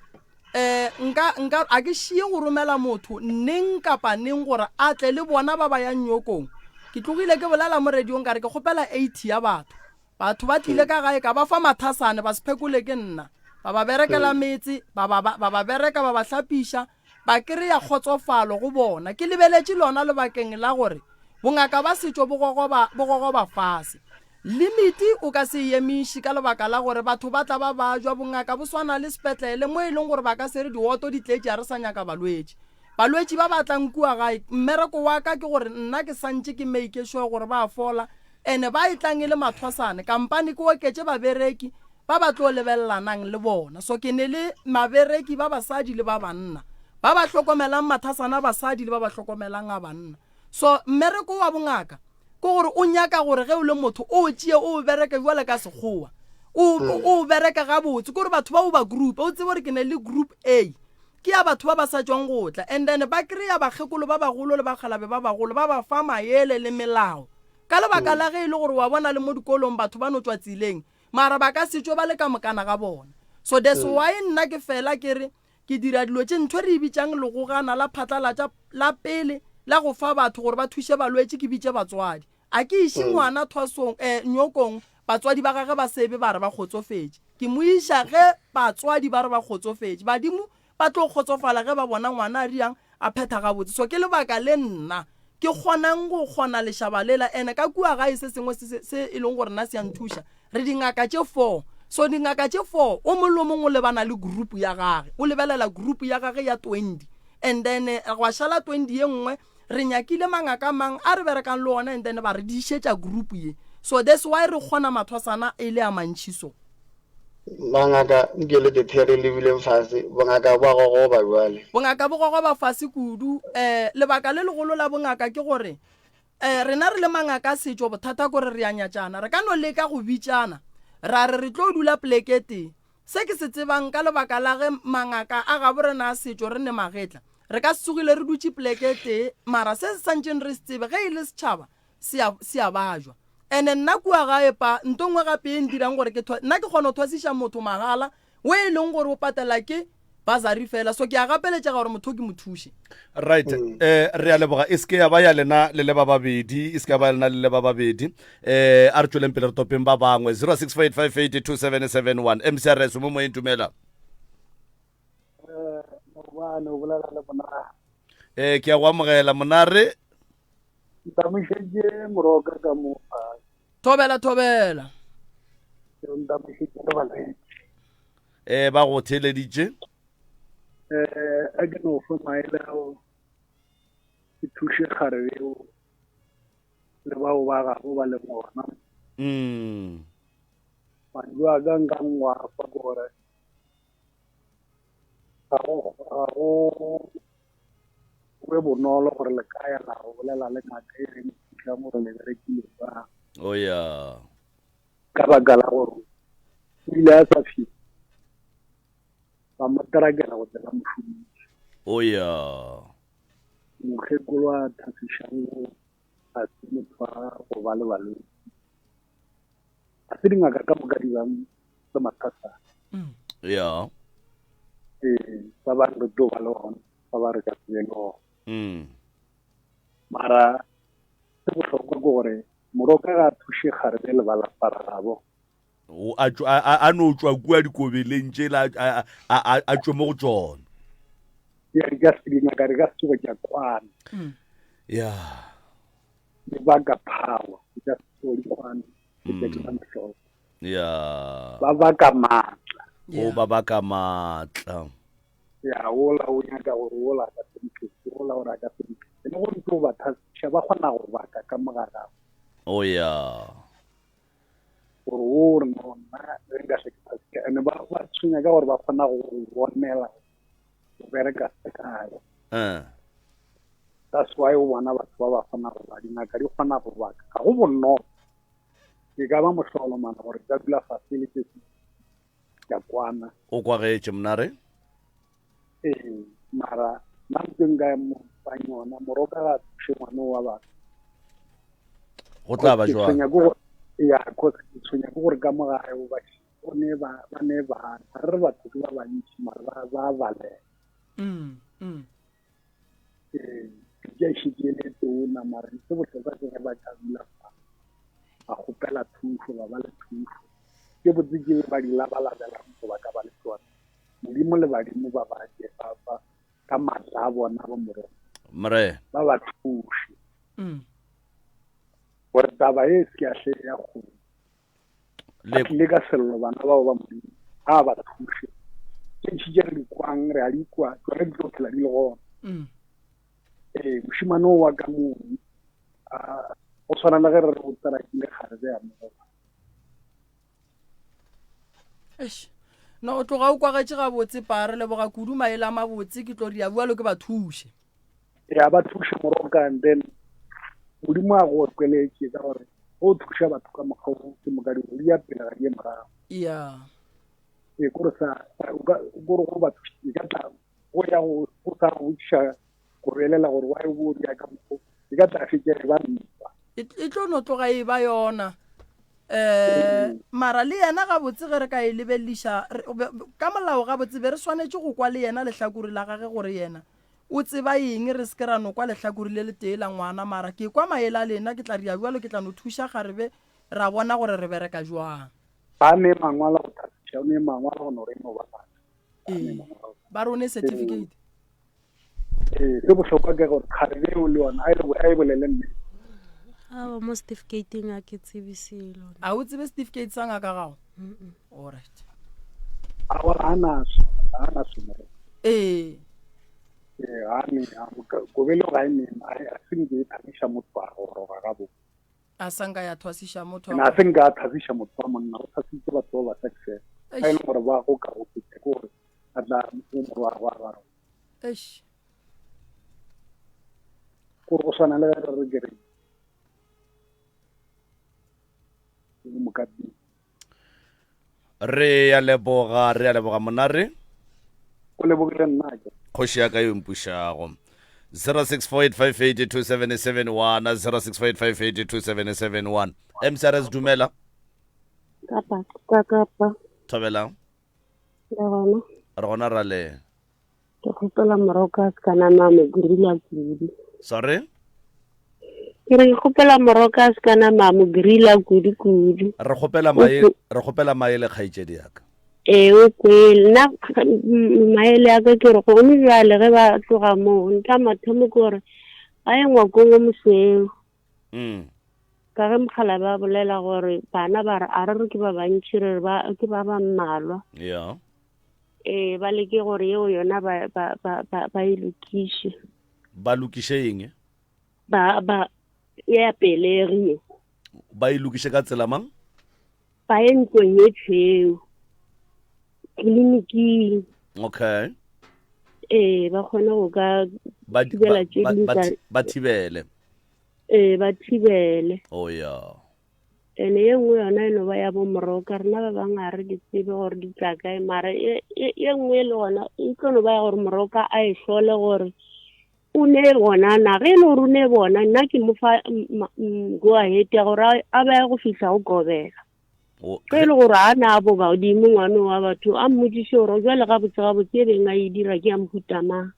Eh, nka, nka, a ke šie go romela motho neng kapa neng gore a tle le bona ba ba yang nyokong. Ke tlogile ke bolela mo radiong ka re ke kgopela 80 ya batho. Batho ba tlile ka gae ka ba fa mathasane ba se phekole ke nna. Ba ba berekela metse, ba ba, ba ba bereka ba ba hlapiša, ba kry-a kgotsofalo go bona. Ke lebeletše lona lebakeng la gore bongaka ba setšo bo gogoba, bo gogoba fase. Limiti o ka se e emiše ka lebaka la gore batho ba tla ba bajwa. Bongaka bo swana le sepetlele mo e leng gore ba ka se re dioto di tletše a re sa nyaka balwetši. Balwetši ba ba tlang kua gae, mmereko wa ka ke gore nna ke santše ke make sure gore ba a fola ene ba e tlang e le mathwasane kampane ke oketše babereki. ba ba tlo lebelelanang le bona. So ke ne le mabereki ba basadi le ba banna, ba ba hlokomelang mathasana a basadi le ba ba hlokomelang a banna. So mmereko wa bongaka ke gore o nyaka gore ge o le motho o o tšee o o bereke bjale ka sekgowa, o o bereke gabotse. Ke gore batho ba o ba group, o tsebe gore ke ne le group A ke ya batho ba ba sa tšwang go tla, and then ba kry-a bakgekolo ba bagolo le bakgalabe ba bagolo ba ba fa maele le melao. Ka lebaka la ge e le gore wa bona le mo dikolong batho ba no tšwa tseleng, mara ba ka se tšwe ba le ka mokana ga bona. So that's why nna ke fela ke re ke dira dilo tše, ntho e re e bitšang legogana la phatlalatša la pele la go fa batho gore ba thuše balwetši, ke bitše batswadi. A ke iše ngwana thwasong, eh, nyokong, batswadi ba gage ba sebe ba re ba kgotsofetše. Ke mo iša ge batswadi ba re ba kgotsofetše. Badimo ba tlo kgotsofala ge ba bona ngwana a riang a phetha gabotse. So ke lebaka le nna ke kgonang go kgona lešaba lela. Ene ka kua gae se sengwe se, se e leng gore nna se a nthuša, re dingaka tše four. So dingaka tše four, o mongwe le o mongwe o lebana le group ya gage, o lebelela group ya gage ya 20 and then gwa šala 20 ye nngwe. Re nyakile mangaka a mang a re berekang le ona and then ba re dišetša group ye. So that's why re kgona mathwasana e le a mantši so. Mangaka nke le the re lebileng fase, bongaka bo a gogoba bjale. Bongaka bo gogoba fase kudu. Um lebaka le legolo la bongaka ke gore um rena re le mangaka a setšo bothata kore re a nyatšana. Re ka no leka go bitšana ra re re tlo dula poleke e tee. Se ke se tsebang ka lebaka la ge mangaka a gabo rena a setšo re ne magetla, re ka se tsogile re dutše poleke e tee mara se se santšeng re se tsebe ge e le setšhaba se a, se a bajwa. Ene nna kua gae pa, nto nngwe gape ye ntirang gore ke thwa, nna ke kgona go thwasiša motho mahala we e leng gore o patela ke bursary fela, so ke a gapeletšega gore motho ke mo thuše. Right, eh re a leboga, e se ke ya ba ya lena le le ba babedi, e se ke ya ba ya lena le le ba babedi. Eh a re tšweleng pele re topeng ba bangwe. 0648582771 MCRS o mo moyeng, dumela. Eh, Morwane o bolela le Monare. Eh ke a go amogela Monare. Ntamošetše moroka ka mo gae. Thobela thobela. Ntamošetše le balwetši. Eh ba go theeleditše. Eh a ke no fa maele ao ke thuše kgarebe eo le bao ba gabo ba leng gona. Mm. Mantšu a ka nka ngwa fa ke gore ga go ga go be bonolo gore le ka ya la go bolela le ngaka e reng thušang gore le berekile jwang. Oh yeah. Ka baka la gore o ile a sa fihla ba mo terakela go tsena mošomong. Oh yeah. Mokgekolo a thasišang ga se motho wa go ba le balwetši. Ga se dingaka ka moka di bang le mathata. Yeah. Ee, ba bang re tlo ba le gona, ba ba re ka se be le gona. Mm. Mara se bohlokwa ke gore moroka ga a thuše kgarebe le ba lapa la gabo. O a tšwa a a no tšwa kua dikobeleng tšela a a a tšwe mo go tšona. Ya di ka se dingaka di ka se tsoge tša kwana. Ya. Di baka power, di ka se tsoge di kwana. Ke tše ke mohlolo. Ya. Ba baka maatla. O ba baka maatla. Ya ola o nyaka gore ola ka se mphetse, ola o ra ka se mphetse. Le gore tlo ba thasiša ba kgona go baka ka mogarago. Oh ya. Gore o re no nna re nka se ke thasiša ene ba ba tshwenya ka gore ba kgona go go bonela go bereka se kae. Eh. That's why o bona batho ba ba kgona go ba dingaka di kgona go baka. Ga go bonolo. E ka ba mohlolo mana gore ka dula fase le tse ka kwana. O kwagetše mnare? Ee, mara nna ntse nka mo fang yona moroka ga thuše ngwana wa batho. Go tla ba jwang? Tshwenya ke gore ya cause ke tshwenya ke gore ka mo gae o ba o ne ba ba ne ba re re batho ke ba bantši mara ba ba balela. Mm, mm. Ee, ke tša šetše le tona mara se bohlokwa ke ge ba ka dula fa ba kgopela thušo ba ba le thušo tše botse ke ba di labalabelang go ba ka ba le tsona modimo le badimo ba ba ke ba ba ka maatla a bona ba morena Mre. ba ba thuše Mm. gore taba e se ke ya hle ya kgolo Le tlile ka sello bana bao ba modimo a ba thuše tše ntši tše re di kwang re a di kwa tsone di tlo phela di le gona Mm. ee mošemane o wa ka moo a go tshwana le ge re re o terakile kgarebe ya mogoba. Eish. No o tloga o kwagetše gabotse pa re leboga kudu maele a mabotse ke tlo ria bjalo ke ba thuše. Ya ba thuše moroka and then modimo a go kweletše ka gore go thuša batho ka mokgwa o ke moka di ya pele ga di ye morago. Ya. Ee kore sa kore go ba thušitše ka tla go ya go go sa go botšiša go belela gore wa e bo ya ka mokgwa e ka tla fetša e ba ntwa. E e tlo no tloga e ba yona. Eh mara le yena gabotse ge re ka e lebeleliša ka molao gabotse be re swanetše go kwa le yena lehlakore la gage gore yena o tseba eng re se ke ra no kwa lehlakore le letee la ngwana mara ke kwa maele a lena ke tla ria bjalo ke tla no thuša kgarebe ra bona gore re bereka jwang. Ba ne mangwalo go thasiša o ne mangwalo go no re no ba Ee, ba re o ne certificate. Ee, se bohlokwa ke gore kgarebe eo le yona a e a e bolele nnete. Aowa, mo certificateng a ke tsebe selo. A o tsebe certificate sa ngaka gago? Alright. Aowa, ga a naso, ga a naso morena. Ee. Ee, ga a ne, kobelo ga e ne, a se nke e thabiša motho a goroga gabotse. A sa nka ya thwasiša motho. A se nka a thwasiša motho wa monna, o thwasitse batho ba basadi fela. A e leng gore ba go ka go feta ke gore a tla mo morwa wa wa rona. Eish. Gore go swana le ge re re ke re mokapi. Re ya leboga, re ya leboga monare. O lebogile nna ke. Kgoši ya ka yo mpušago. 0648582771 0648582771 MCRS dumela. Kapa ka kapa. Thobela. Le gona. Re gona ra le. Ke kgopela moroka a se ka nama mo grilla kudu. Sorry? Ke re ke kgopela moroka a se ka nama mo grilla kudu kudu. Re kgopela mae re kgopela maele kgaetšedi ya ka. Ee o kwele nna maele ya ka ke re gone bjale ge ba tloga moo ntla mathomo ke gore ba ye ngwakong o mosweu. Mm. Ka ge mogala ba bolela gore bana ba re a re re ke ba bantši re re ba ke ba ba mmalwa. Yeah. Ee, ba leke gore yeo yona ba, ba, ba, ba, ba e lokiše. Ba lokiše eng? Ba, ba, ya pelegi ye. Ba e lokiše ka tsela mang? Ba ye ntlong ye tšhweu, tleliniking. Okay. Ee, ba kgone go ka ba, thibela ba, tše ba, dingwe ba, tsa- ba thibele. Ee, ba thibele. Oh yeah. Ene ye nngwe yona e no ba ya bomoroka, rena ba bangwe ga re di tsebe gore di tla kae, mara ye nngwe le gona e tlo no ba ya gore moroka a e hlole gore o ne bona na. Ge e le gore o ne bona, nna ke mo fa go ahead ya gore a baye go fihla go kobela. Ge e le gore a na bo badimo ngwane wa batho, a mmotšiše gore jwale gabotse gabotse e beng a e dira ke ya mohuta mang.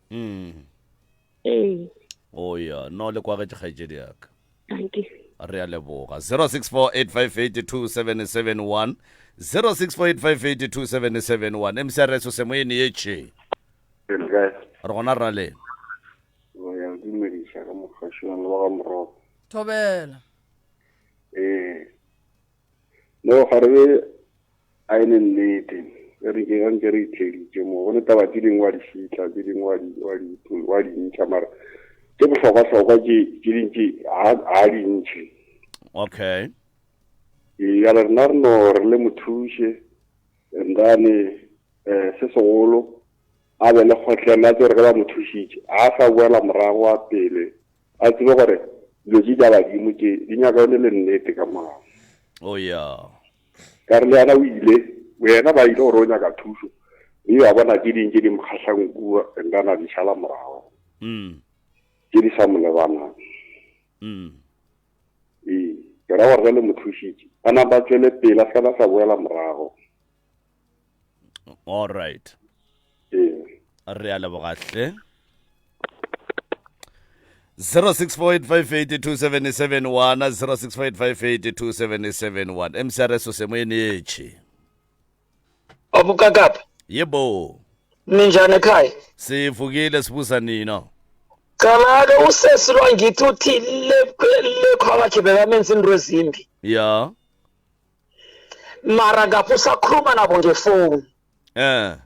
Ee. O ya, no le kwagetše kgaetšedi ya ka. Thank you. Re a leboga. 0648582771 0648582771 MCRS o se moyene ye tše. Re kae? Re gona ra le. Re ya dumediša ka mogašong le ba ga Moroko. Thobela. Ee. No kgarebe a e ne nnete e re ke nke re itheeditše mo go ne taba tše dingwe wa di fihla tše dingwe wa di wa di wa di ntšha mara tše bohlokwa-hlokwa tše tše dintši ga a di ntšhe. Okay. Ee, bjale rena re no re le mo thuše ndane um se segolo a be le kgotlelelo a tsebe gore ge ba mo thušitše a sa boela morago a pele a tsebe gore dilo tše tša badimo tše di nyaka o ne le nnete ka morago. Oh yeah. Ka re le yena o ile, yena ba ile gore o nyaka thušo, mme ba bona tše ding tše di mo kgahlang kua, and then a di šala morago. Mm. Tše di sa mo lebanang. Mm. Ee, ke ra gore ge le mo thušitše, a napa a tšwele pele, a se ka ba sa boela morago. All right. Ee. Re a leboga hle. 0648582771 0648582771 MCRS o se mo enetše. Abukakapa. Yebo. Ninjani ekhaya? Sivukile sibuza nina. Qala-ke usesi lo angithi uthi le le khwabakhe bekamenza into ezimbi. Ya. Mara ngapha usakhuluma nabo ngefoni. Eh.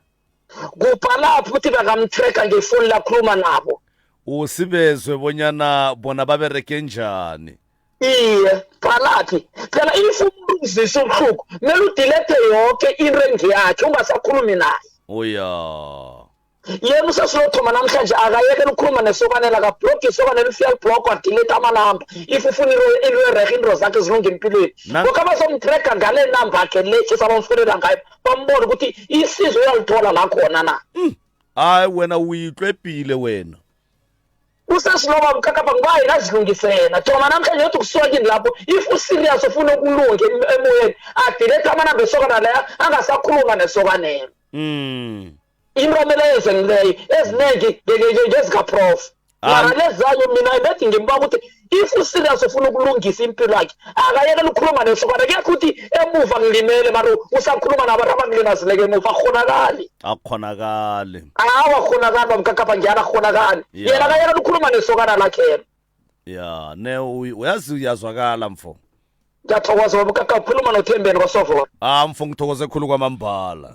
Kubhalaphi ukuthi bekamtracker ngefoni lakhuluma nabo? Usibezwe bonyana bona babereke njani. Iye, bhalaphi? Phela if umuntu ukuzwisa ubuhlungu kumele udilethe yoke into engeyakhe ungasakhulumi naye oya yena usesilothoma namhlanje akayekela ukukhuluma nesokanela akabhloge isokanela ufika libhloko adelete amanamba if ufuna into erehe into zakhe zilunge empilweni lokho abazomtrega ngale namba akhe le esabamfonela ngayo bambone ukuthi isizo uyalithola la khona na hmm. hayi wena uyitlwebhile wena usesiloba mkakapa ngoba yena azilungise yena thoma namhlanje yothi kusuka kini lapho if userious ufuna ukulunga emoyeni adelete amanamba esokana leyo angasakhuluma nesokanelo mm. into amele yenze ngileyo eziningi ngezikaprof mara lezayo mina bethi ngimba ukuthi if userious ufuna ukulungisa impilo yakhe akayekela ukukhuluma nesokana kuyakho ukuthi emuva ngilimele mara usakhuluma nabantu abangilimazileke emuva akukhonakali akukhonakali awa khonakali bamkakapha njalo akukhonakali yena akayekela ukukhuluma nesokana lakhe yena ya ne uyazi uyazwakala mfo ngiyathokoza baba kaka ukhuluma nothembeni kwasovo ah mfo ngithokoze khulu kwamambala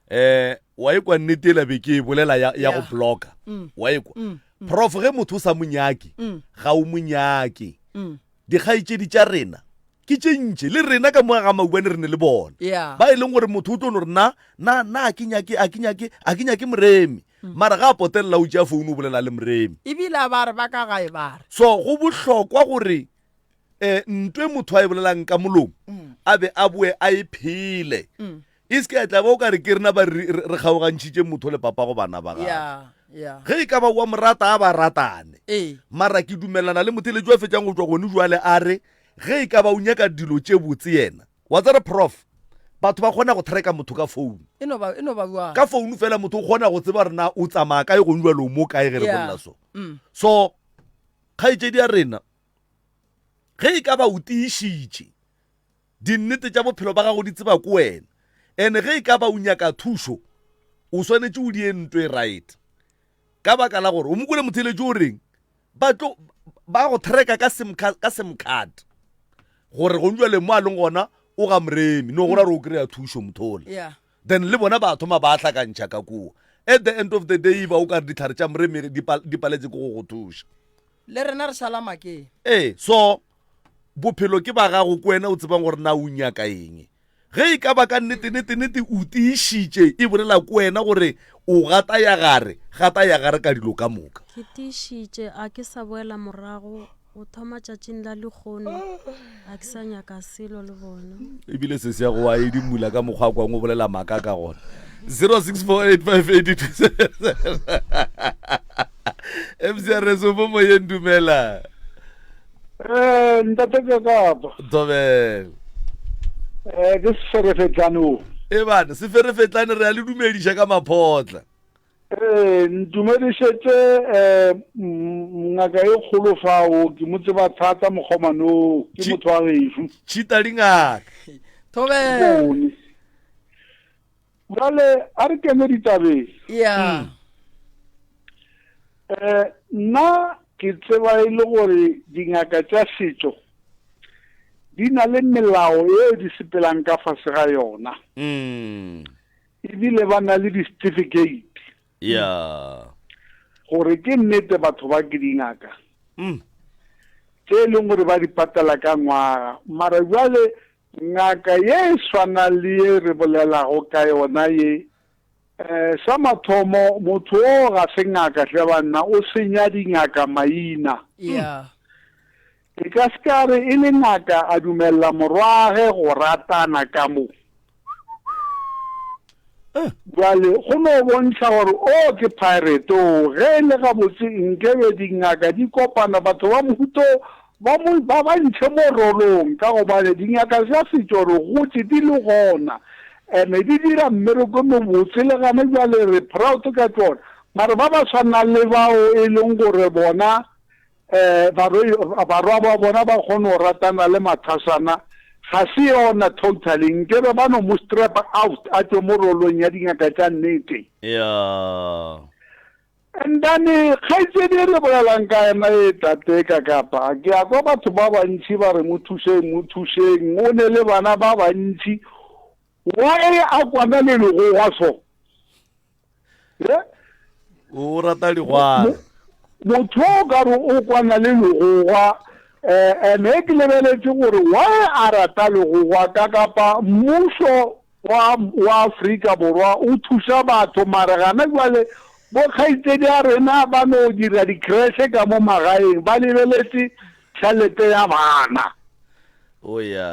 eh wa ikwa nnete la be ke e bolela ya, ya go bloka mm. wa ikwa mm. mm. prof ge motho o sa monyake mm. ga o monyake mm. dikgaetšedi tša rena ke tše ntši le rena ka moga ga maubane re ne le bona yeah. ba e leng gore motho o tlo no re na na na a ke nyake a ke nyake a ke nyake moremi mm. mara ga a potelela o tšea founu o bolela le moremi ebile a ba re ba ka gae ba re so go bohlokwa gore um ntwe motho a e bolelang ka molomo mm. a be a boe a e phele mm. e se ke ya tla ba o ka re ke rena ba re kgaogantšhitše motho le papa go bana ba gagwe ge e ka ba wa morata a ba ratane ee. mara ke dumelana le motheletši wa fetšang go tšwa gone jwale a re ge e ka ba o nyaka dilo tše botse yena wa tsere prof batho ba kgona go tracka motho ka founu e no ba e no ba bjang ka founu fela motho o kgona go tseba gore na o tsamaya kae gone jwale o mo kae ge re bolela so mm. so kgaetšedi ya rena ge e ka ba o tiišitše dinnete tša bophelo ba gago di tseba ko wena ene ge e ka ba o nyaka thušo o swanetše o die nto e right ka baka la gore o mo kwele motheletši o reng ba tlo ba go tracka ka sim card ka sim card gore go jwale mo a leng gona o ga moremi no go ra gore o kry-a thušo mothola yeah then le bona ba thoma ba hlakantšha ka kua at the end of the day ba o ka re ditlhare tša moremi di paletse ke go go thuša le rena re šala makeng ee so bophelo ke ba gago ko wena o tsebang gore na o nyaka eng ge e ka ba ka nnete-nete-nete o tiišitše e bolela ko wena gore o gata ya gare gata ya gare ka dilo ka moka ke tiišitše a ke sa boela morago go thoma tšatšing la lekgono a ke sa nyaka selo le bona ebile se se ya go a edimula ka mokgwa kwang o bolela maaka ka gona 064858 mcrs o mo moyeng dumela Eh, ntate Kakapa. Thobela. Eh, ke seferefetlane o. E bana, seferefetlane re a le dumediša ka maphotla. Eh, ntumedišetše eh ngaka e kgolo fao, ke mo tseba thata mokgomane o, ke motho wa gešo. Tšhita dingaka. Thobela. Bone. Bjale a re kene ditabeng. Yeah. Eh, nna ke tseba e le gore dingaka tša setšo di na le melao yeo di sepelang ka fase ga yona. Mm. Ebile ba na le di-certificate. Yeah. Gore ke nnete batho ba ke dingaka. Mm. Tše e leng gore ba di patela ka ngwaga. Mara bjale Ngaka ye e swanang le ye re bolelago ka yona ye, eh, sa mathomo, motho o ga se ngaka hle banna, o senya dingaka maina. Yeah. E ka se ka re e le ngaka a dumelela morwage go ratana ka mo. Bjale go no bontšha gore o ke pirate o. Ge e le gabotse nkebe dingaka di kopana batho ba mohuta o ba mo ba ba ntšhe mo rolong ka gobane dingaka tša setšo re gotše di le gona ene di dira mmereko e mobotse le gane bjale re proud ka tšona mare ba ba swanang le bao e leng gore bona um barwa ba bona ba kgone go ratana le mathasana ga se yona totally nkebe ba no mo strap out a tšwe mo rolong ya dingaka tša nnete yeah and then kgaitsedi e re bolelang ka ena e tate ka kapa ke a kwa batho ba bantši ba re mo thušeng mo thušeng o ne le bana ba bantši why a kwana le legogwa so O rata digwana. Motho o ka re o kwana le legogwa. Eh, and ge ke lebeletše gore why a rata legogwa ka kapa mmušo wa wa Afrika Borwa o thuša batho mare gana jwale bo kgaitsedi a rena ba no dira di-creche ka mo magaeng ba lebeletše tšhelete ya bana. O ya.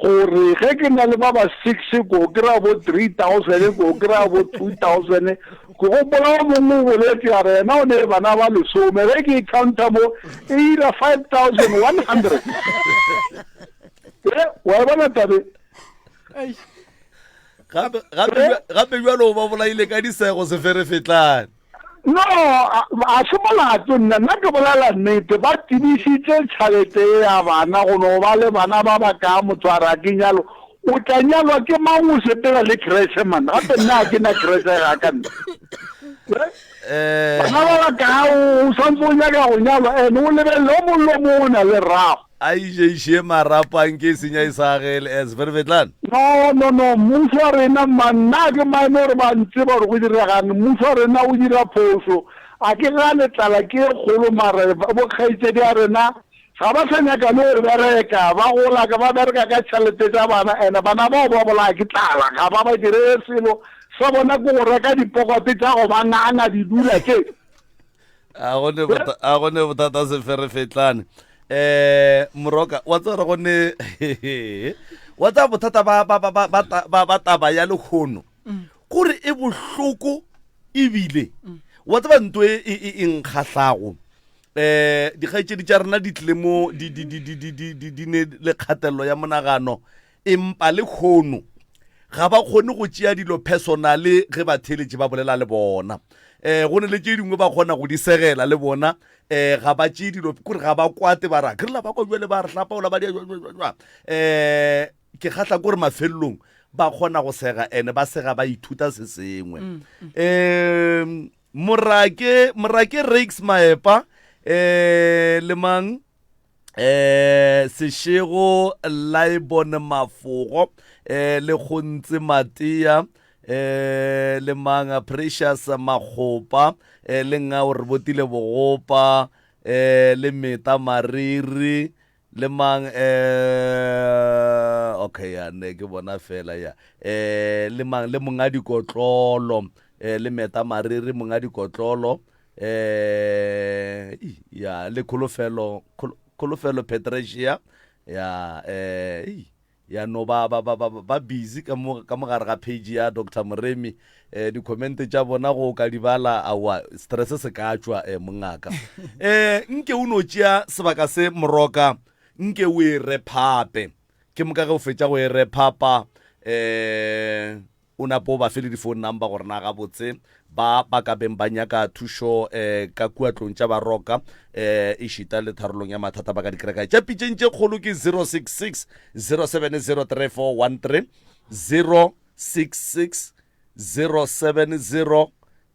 Gore ge ke na le ba ba six ko kry-a bo 3000 ko kry-a bo 2000 ke gopola o mongwe o boletše a re yena o ne bana ba lesome ge ke e counta mo e ira 5100 e wa e bona tabe gape gape bjalo o ba bolaile ka disego seferefetlane No, a se molato nna, nna ke bolela nnete, ba tibišitše tšhalete ye ya bana go no ba le bana ba ba kaa motho a re a ke nyalo, o tla nyalwa ke mang o sepela le creche man, gape nna a ke na creche ga ka nna. Bana ba ba kaa o swantse o nyaka go nyalwa and o lebelele o mongwe le o mongwe o na le rrago. A išeiše marapo a nke e senya e sa agele as Vervetlan. No, no, no, mmušo wa rena, mma, nna ke mane gore ba ntseba gore go diregang, mmušo wa rena o dira phošo. A ke gane tlala ke e kgolo mara bo kgaetšedi a rena ga ba sa nyaka le go bereka, ba gola ka ba bereka ka tšhelete tša bana and bana bao ba bolaya ke tlala, ga ba ba direle selo, sa bona ke go reka dipokote tša go ba nganga di dula tše. A go ne bota a go ne bothata seferefetlane. Eh moroka wa tseba go ne wa tseba bothata ba ba ba ba ba ba taba ya lehono. Mm. Kore e bohloko ebile mm. wa tseba nto e e, e nkgahlago. Eh dikgaetšedi tša rena di tlile mo di di di di di di di ne le kgatello ya monagano Empa lehono ga ba kgone go tšea dilo personale ge batheeletši ba bolela le bona. Um go ne le tše dingwe ba kgona go di segela le bona um ga ba tšee dilo kore ga ba kwate ba ra ke re la ba kwa jwale ba re hlapaola ba dia jwa um ke kgahla kore mafelelong ba kgona go sega ene ba sega ba ithuta se sengwe um morake morake rakes maepa um le mang eh sešego laebone mafogo eh le kgontse matea eh le manga precious makgopa eh le ngao re botile bogopa eh le meta mariri le mang eh okay ya ne ke bona fela ya eh le mang le monga dikotlolo eh le meta mariri monga dikotlolo eh ya le kholofelo kholofelo Patricia ya eh ya no ba ba ba ba busy ka mo ka mogare ga page ya Dr Moremi eh di comment tša bona go ka di bala awa stress se ka tšwa eh mongaka eh nke o no tšea sebaka se moroka nke o e rephape ke moka ge o fetša go e rephapa eh O napo o ba fe le di-phone number gore na gabotse ba ba ka beng ba nyaka thušo um ka kua tlong tša baroka um ešita le tharolong ya mathata ba ka di kry kae. Tša pitšeng tše kgolo ke 066 070 3413, 066 070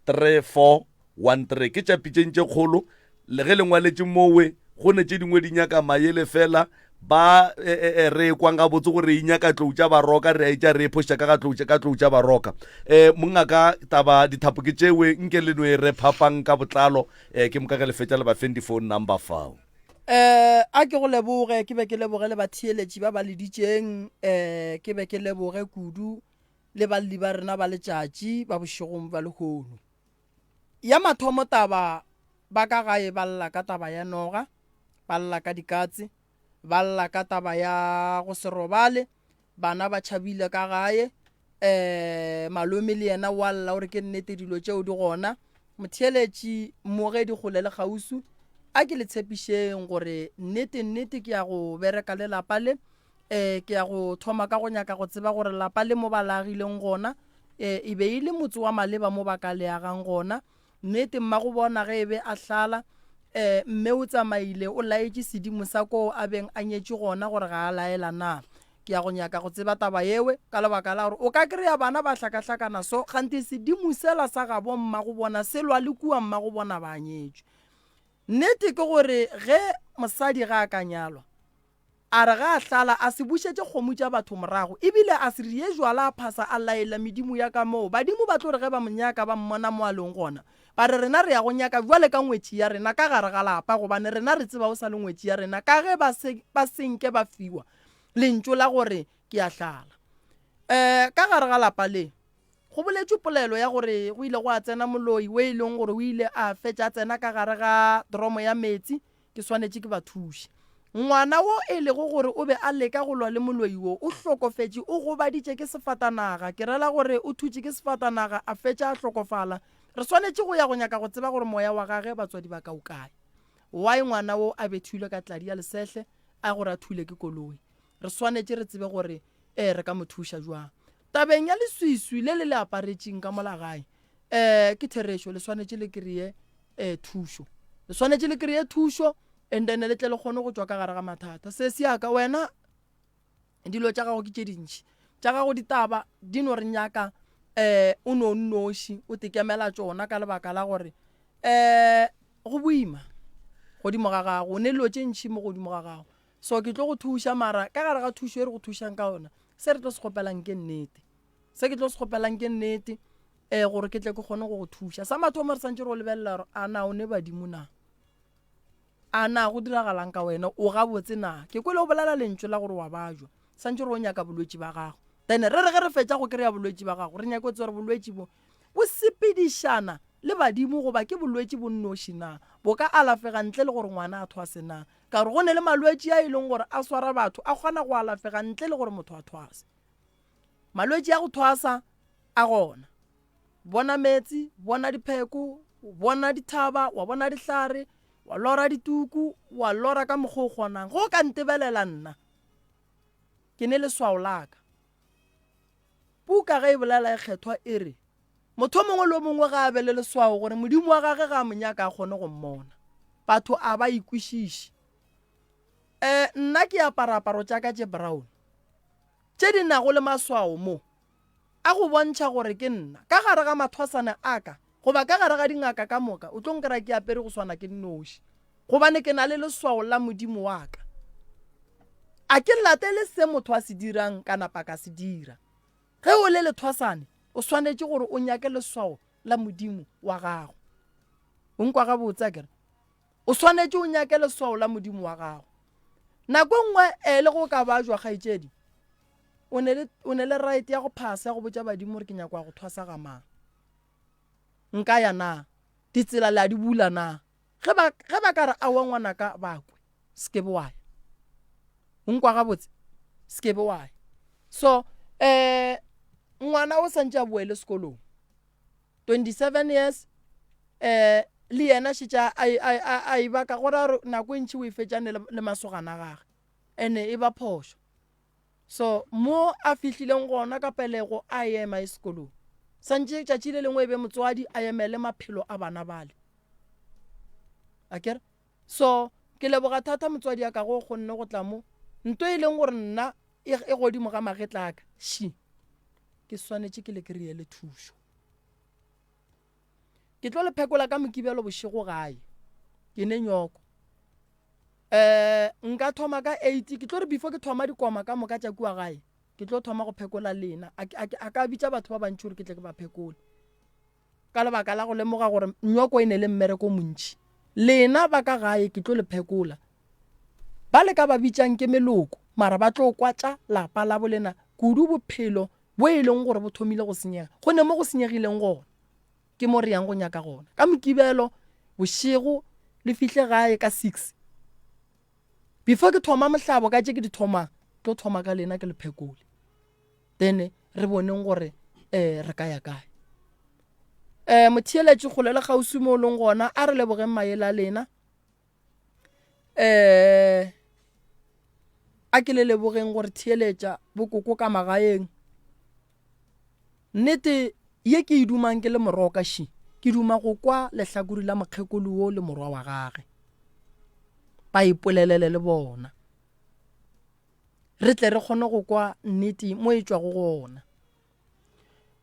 3413. 13 ke tša pitšeng tše kgolo le ge le ngwaletše mowe go ne tše dingwe di nyaka mayele fela ba e, e, e, re kwang gabotse gore e nyaka tlou tša baroka re a etša re e phoša ka ga tlou ka tlou tša baroka um mongaka taba dithapo ke tšewe nke le no e re phapang ka botlalo um ke moka ge le fetša le ba feng di-phone number fao um a ke go leboge ke be ke leboge le batheeletši ba ba leditšeng um ke be ke leboge kudu le balli ba rena ba letšatši ba bošegong ba lehono Ya mathomo taba, ba ka gae ba lla ka taba ya noga, ba lla ka dikatse, ba lla ka taba ya go se robale, bana ba tšhabile ka gae, um malome le yena wa lla o re ke nnete dilo tšeo di gona. Motheeletši mmogedi kgole le kgauswi, a ke le tshepišeng gore nnete nnete ke ya go bereka le lapa le, um ke ya go thoma ka go nyaka go tseba gore lapa le mo ba le agileng gona um e be e le motse wa maleba mo ba ka le agang gona. Nnete mmagobona ge e be a hlala um mme o tsamaile o laetše sedimo sa koo a beng a nyetše gona gore ga a laela na. Ke ya go nyaka go tseba taba yewe ka lebaka la gore o ka kry-a bana ba hlakahlakana so kganthe sedimo sela sa gabo mmagobona se lwa le kua mmagobona ba nyetšwe. Nnete ke gore ge mosadi ga a ka nyalwa A re ge a hlala a se bušetše kgomo tša batho morago, e bile a se rie jwala a phasa a laela medimo ya ka moo. Badimo ba tlo re ge ba mo nyaka ba mmona mo a leng gona. Ba re rena re ya go nyaka bjale ka ngwetši ya rena ka gare ga lapa gobane rena re tseba o sa le ngwetši ya rena ka ge ba se ba se nke ba fiwa lentšu la gore ke a hlala. Um ka gare ga lapa le go boletšwe polelo ya gore go ile gwa tsena moloi o e leng gore o ile a fetša a tsena ka gare ga dromo ya meetse Ke swanetše ke ba thuše. Ngwana wo e lego gore o be a leka go lwa le moloi wo, o hlokofetše, o gobaditše ke sefatanaga. Ke rela gore o thutše ke sefatanaga a fetša a hlokofala. Re swanetše go ya go nyaka go tseba gore moya wa gage batswadi ba ka o kae. Why ngwana wo a bethilwe ka tladi ya lesehle a gore a thule ke koloi. Re swanetše re tsebe gore ee re ka mo thuša jwang. Tabeng ya leswiswi le le le aparetšeng ka mola gae, um ke therešo le swanetše le kry-e um thušo. Le swanetše le kry-e thušo and then le tle le kgone go tšwa ka gare ga mathata. Sesi ya ka wena dilo tša gago ke tše dintši. Tša gago ditaba di no re nyaka um o no nnoši o tekemela tšona ka lebaka la gore um go boima godimo ga gago o ne dilo tše ntši mo godimo ga gago. So ke tlo go thuša mara ka gare ga thušo e re go thušang ka ona se re tlo se kgopelang ke nnete. Se ke tlo se kgopelang ke nnete um gore ke tle ke kgone go go thuša. Sa mathomo re santše re o lebelela gore a na o ne badimo na? A na go diragalang ka wena? O gabotse na? Ke kwele o bolela lentšu la gore wa bajwa. Santše re o nyaka bolwetši ba gago. Then re re ge re fetša go kry-a bolwetši ba gago re nyake go tseba gore bolwetši bo bo sepedišana le badimo goba ke bolwetši bo nnoši na? Bo ka alafega ntle le gore ngwana a thwase na? Ka gore go ne le malwetši a e leng gore a swara batho a kgona go alafega ntle le gore motho a thwase. Malwetši a go thwasa a gona. Bona meetse, bona dipheko, bona dithaba, wa bona dihlare, wa lora dituku, wa lora ka mokgwa o kgonang. Ge o ka ntebelela nna, ke ne leswao la ka. Puka ge e bolela e kgethwa e re, Motho o mongwe le o mongwe ga a be le leswao gore Modimo wa gage ga a mo nyaka a kgone go mmona. Batho a ba ikwešiše. Um nna ke apara aparo tša ka tše brown tše di nago le maswao mo a go bontšha gore ke nna. Ka gare ga mathwasana a ka goba ka gare ga dingaka ka moka o tlo nkry-a ke apere go swana ke nnoši gobane ke na le leswao la Modimo wa ka. A ke latele se motho a se dirang ka napa ka se dira. Ge o le lethwasane o swanetše gore o nyake leswao la Modimo wa gago. O nkwa gabotse akere? O swanetše o nyake leswao la Modimo wa gago. Nako e nngwe e le go ka bajwa kgaetšedi, o ne le, o ne le right ya go phasa ya go botša badimo gore ke nyaka go thwasa ga mang. Nka ya na? Ditsela le a di bula na? Ge ba, ge ba ka re aowa ngwanaka ba kwe, se ke be wa ya. O nkwa gabotse? Se ke be wa ya. So, eh, ngwana o santše a boele sekolong. 27 years eh le yena šetše a a a e baka go ra gore nako e ntši o e fetšane le masogana a gage ene e ba phošo so mo a fihlileng gona ka pelego a ema e sekolong santše tšatši le lengwe e be motswadi a emele maphelo a bana bale akere so ke leboga thata motswadi ya ka go kgonne go tla mo nto e leng gore nna e, e godimo ga magetla aka shi Ke swanetše ke le kry-ele thušo. Ke tlo le phekola ka Mokibelo bošego gae. Ke ne nyoko. Um nka thoma ka eight, ke tlo re before ke thoma dikoma ka moka tša kua gae, ke tlo thoma go phekola lena. A, a, a ka bitša batho ba bantši gore ke tle ke ba phekole. Ka lebaka la go lemoga gore nyoko e ne le mmereko o montši. Lena ba ka gae ke tlo le phekola. Ba le ka ba bitšang ke meloko, mara ba tlo kwa tša lapa la bolena kudu bophelo bo e leng gore bo thomile go senyega. Go ne mo go senyegileng gona. Ke mo re yang go nyaka gona. Ka Mokibelo bošego le fihle gae ka six. Before ke thoma mohlabo ka tše ke di thomang, tlo thoma ka lena ke le phekole. Then re boneng gore um re ka ya kae. Um motheeletši kgole le kgauswi mo o leng gona, a re lebogeng maele a lena. Um a ke le lebogeng gore theeletša bokoko ka magaeng. Nnete ye ke e dumang ke le moroka ši, ke duma go kwa lehlakori la mokgekolo wo le morwa wa gage ba ipolelele le bona, re tle re kgone go kwa nnete mo e tšwago gona.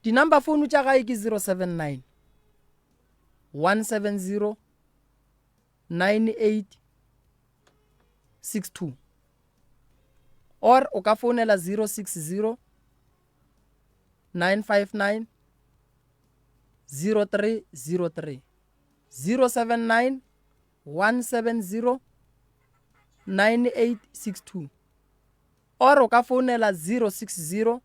Di-number phone tša gae ke 079 170 9862 or o ka founela 060 959 0303. 079 170 9862 or o ka founela 060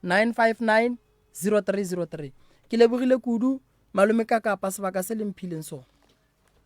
959 0303. Ke lebogile kudu malome ka kapa sebaka se le mphileng sona.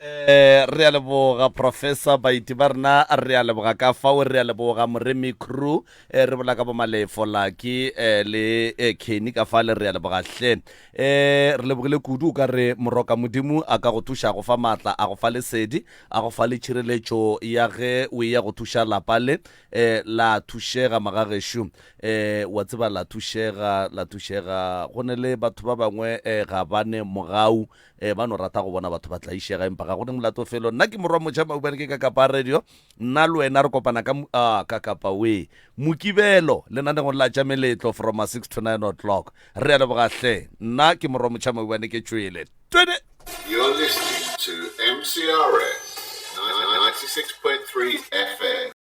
Eh, re a leboga professor baeti ba rena re a leboga ka fao re a leboga moremi crew eh, re bola ka bomalefo laki eh, le eh, kenny ka fale re a leboga hle eh, re lebogile kudu o ka re moroka modimo a ka go thuša go fa maatla a go fa lesedi a go fa le tšhireletšo ya ge o eya go thuša lapa le eh, la thušega magagešo eh, wa tseba la thušega la thušega go ne le batho ba bangwe eh, ga ba ne mogau eh, ba no rata go bona batho ba tlaišega empa ga go ne molato felo nna ke morwa motšha maubane ke ka kapa radio nna le wena re kopana ka ah, ka kapa we mokibelo lenanegong la tša meletlo from 6 to 9 o'clock re a leboga hle nna ke morwa motšha maubane ke tšwele twene You're listening to MCRS 96.3 FM.